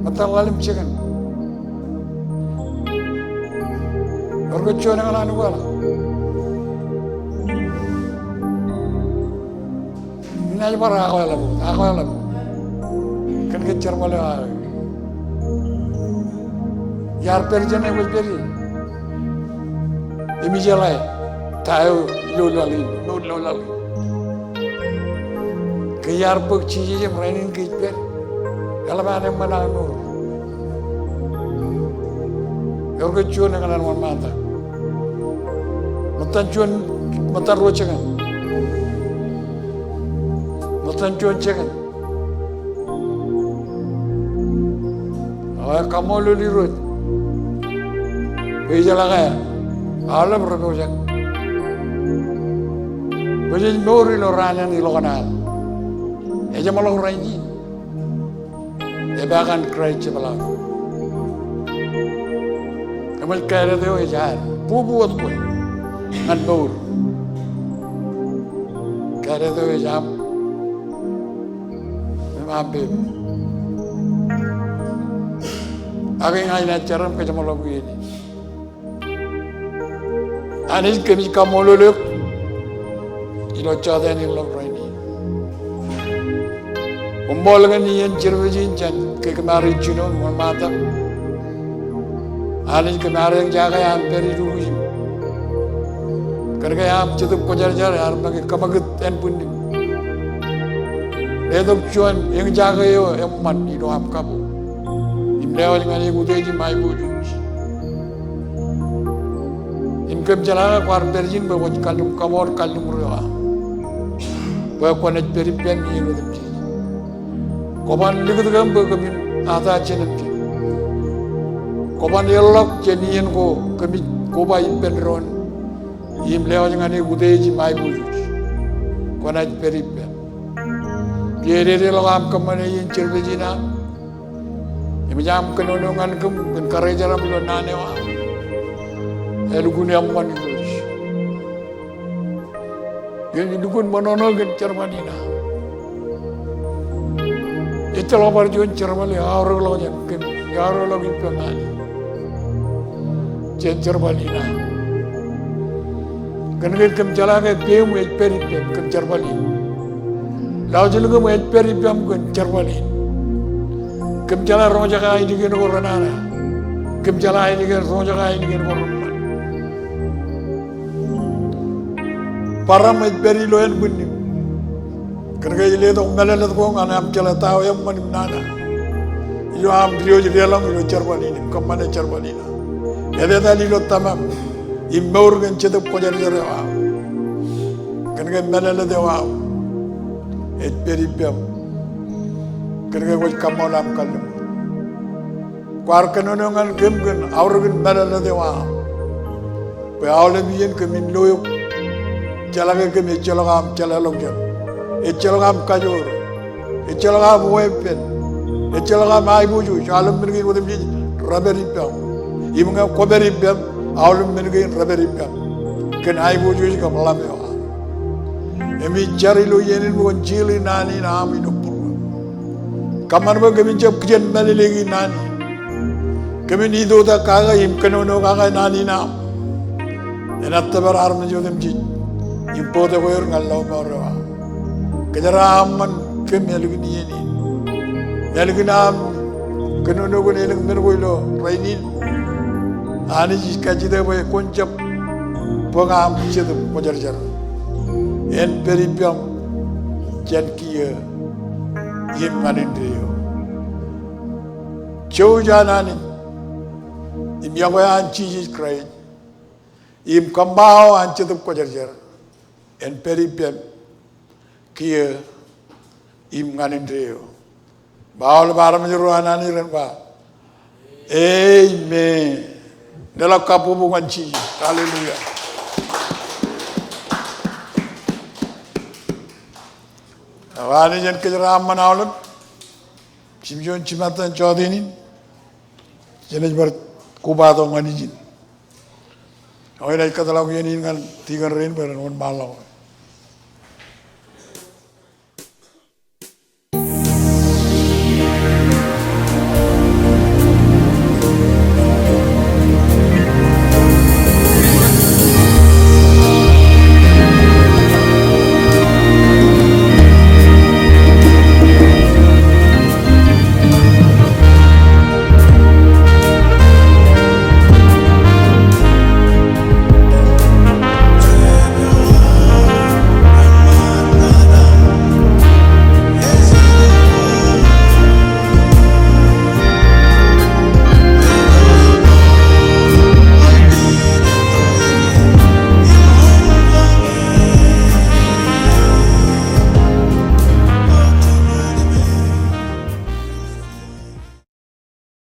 Ṃōttan ḷalem jekōn. Ewōr ke juon ekōṇaan ukeḷọk? Inaaj bar akweḷap, akweḷap kōn ke jerbal eo aō. Iar pād jān e kwōj pād ie. Im ijeḷā e ta eo ilo laḷ in, ilo laḷ in. Ke iar bōk Jisōs im rainin ke ij pād, eḷap an eṃṃan aō mour. Ewōr ke juon ekōṇaan wōnṃaantak? Ṃōttan juon, ṃōttan ruo jekōn. Ṃōttan juon jekōn. Ak kaṃṃoolol Irooj bwe ijeḷā ke aolep rej pojak. Kwōj mour ilo raan in ilo kōṇaan. Ejeṃḷọk rainin. Epaak an Kraist jepḷaak. Eṃōj kāālōt eo ej aer. Bubu wōt kwe ñan mour. Kāālōt eo ej aṃ. Amen. Ak ña inaaj jar im kōjeṃḷọk iien in. Anij, kōmij kaṃṃoolol eok ilo jota in ilọk rainin. Koṃṃool kōn iien service in jān ke kōm ar ijjino im wōnṃaantak. Anij, kōm ar eñjake aṃ pād ilukkuun im kōnke aṃ Jetōb Kwōjarjar ear make kōṃakūt ānbwinnim. Letok juon eñjake eo eṃṃan ilo aṃ kabbokbok im lewōj ñan eok utiej im aiboojoj. Im kōm jeḷā ke kwaar pād ijin bwe kwōj kalliṃ kaṃool kalliṃur eo aṃ bwe kwōnaaj pād ippān iien otemjej. Kwōban likūt kōm bwe kōmin ata jenōmjeṇ. Kwōban erḷọk jān iien ko kōmij koba ippān doon im lewōj ñan eok utiej im aiboojoj. Kwōnaaj pād ippān. Kiiō ededeḷọk aṃ kōṃṃane iien service in aṃ. Im ij aṃ kōnono ñan kōm kōn karijeram ilo naan eo aṃ. Elukkuun eṃṃan Irooj. Ij lukkuun ṃōṇōṇō kōn jerbal in aṃ. Ejjeḷọk bar juon jerbal eo aorōkḷọk jān kōm, eo aorōkḷọk ippām Anij. Jān jerbal in aṃ. Kōnke kōm jeḷā ke peiṃ ej pād ippām kōn jerbal in. Laujilñūṃ ej pād ippām kōn jerbal in. Kōm jeḷā roñjake ainikien ko renana. Kōm jeḷā ainikien, roñjake ainikien ko reṃṃan. Baraṃ ej pād ilo ānbwinnim. Kōnke ej letok mālōtlōt ko ñan aṃ jeḷā ta eo eṃṃan im nana. Ilo aṃ diwōj deḷọñ ilo jerbal in im kōṃṃane jerbal in aṃ. Etetal ilo tōmak im mour kōn Jetōb Kwōjarjar eo aṃ. Kōnke mālōtlōt eo aṃ ej pād ippām. Kōnke kwōj kaṃṃool aṃ kalliṃur. Kwaar kōnono ñan kōm kōn aorōkin mālōtlōt eo aṃ. Bwe aolep iien kōmin lo eok. Jeḷā ke kōm ejjeḷọk aṃ jeḷāḷọkjeṇ. Ejjeḷọk aṃ kajoor. Ejjeḷọk aṃ weeppān. Ejjeḷọk aṃ aiboojoj. Aolep men kein otemjej repād ippām. Im ñe kwōpād ippām, aolep men kein repād ippām. Kōn aiboojoj kab ḷap eo aṃ. Im ij jar ilo iien in bwe kwōn jeḷā naan in aṃ ilo būruō. Kōṃṃan bwe kōmin jab kijen mālōtlōti naan in. Kōmin itoitak kake im kōnono kake naan in aṃ. Enaaj tōpar armej otemjej im bōktok er ñan lọmọọr eo aṃ. Kōjeraaṃṃan kōm ālikin iien in. Ālikin aṃ kōnono kōn elōñ men ko ilo rainin. Anij, ij kajjitōk bwe kwōn jab bōk aṃ Jetōb Kwōjarjar en pād ippām jān kiiō im ñan indeeo. Jouj an Anij im iọkwe an Jisōs Kraist im kōṃṃao an Jetōb Kwōjarjar en pād ippām kiiō im ñan indeeo. Im aolep armej ro an Anij ren ba, amen. Leḷọk kabbokbok ñan Jisōs. Hallelujah. Eo Anij en kōjeraaṃṃan aolep. Jimjuon jimattan jọteen in. Jenaaj bar kobatok ñan ijin. Eo inaaj kōtḷọk iien in ñan tikōn rein bwe ren wōnṃaanḷọk.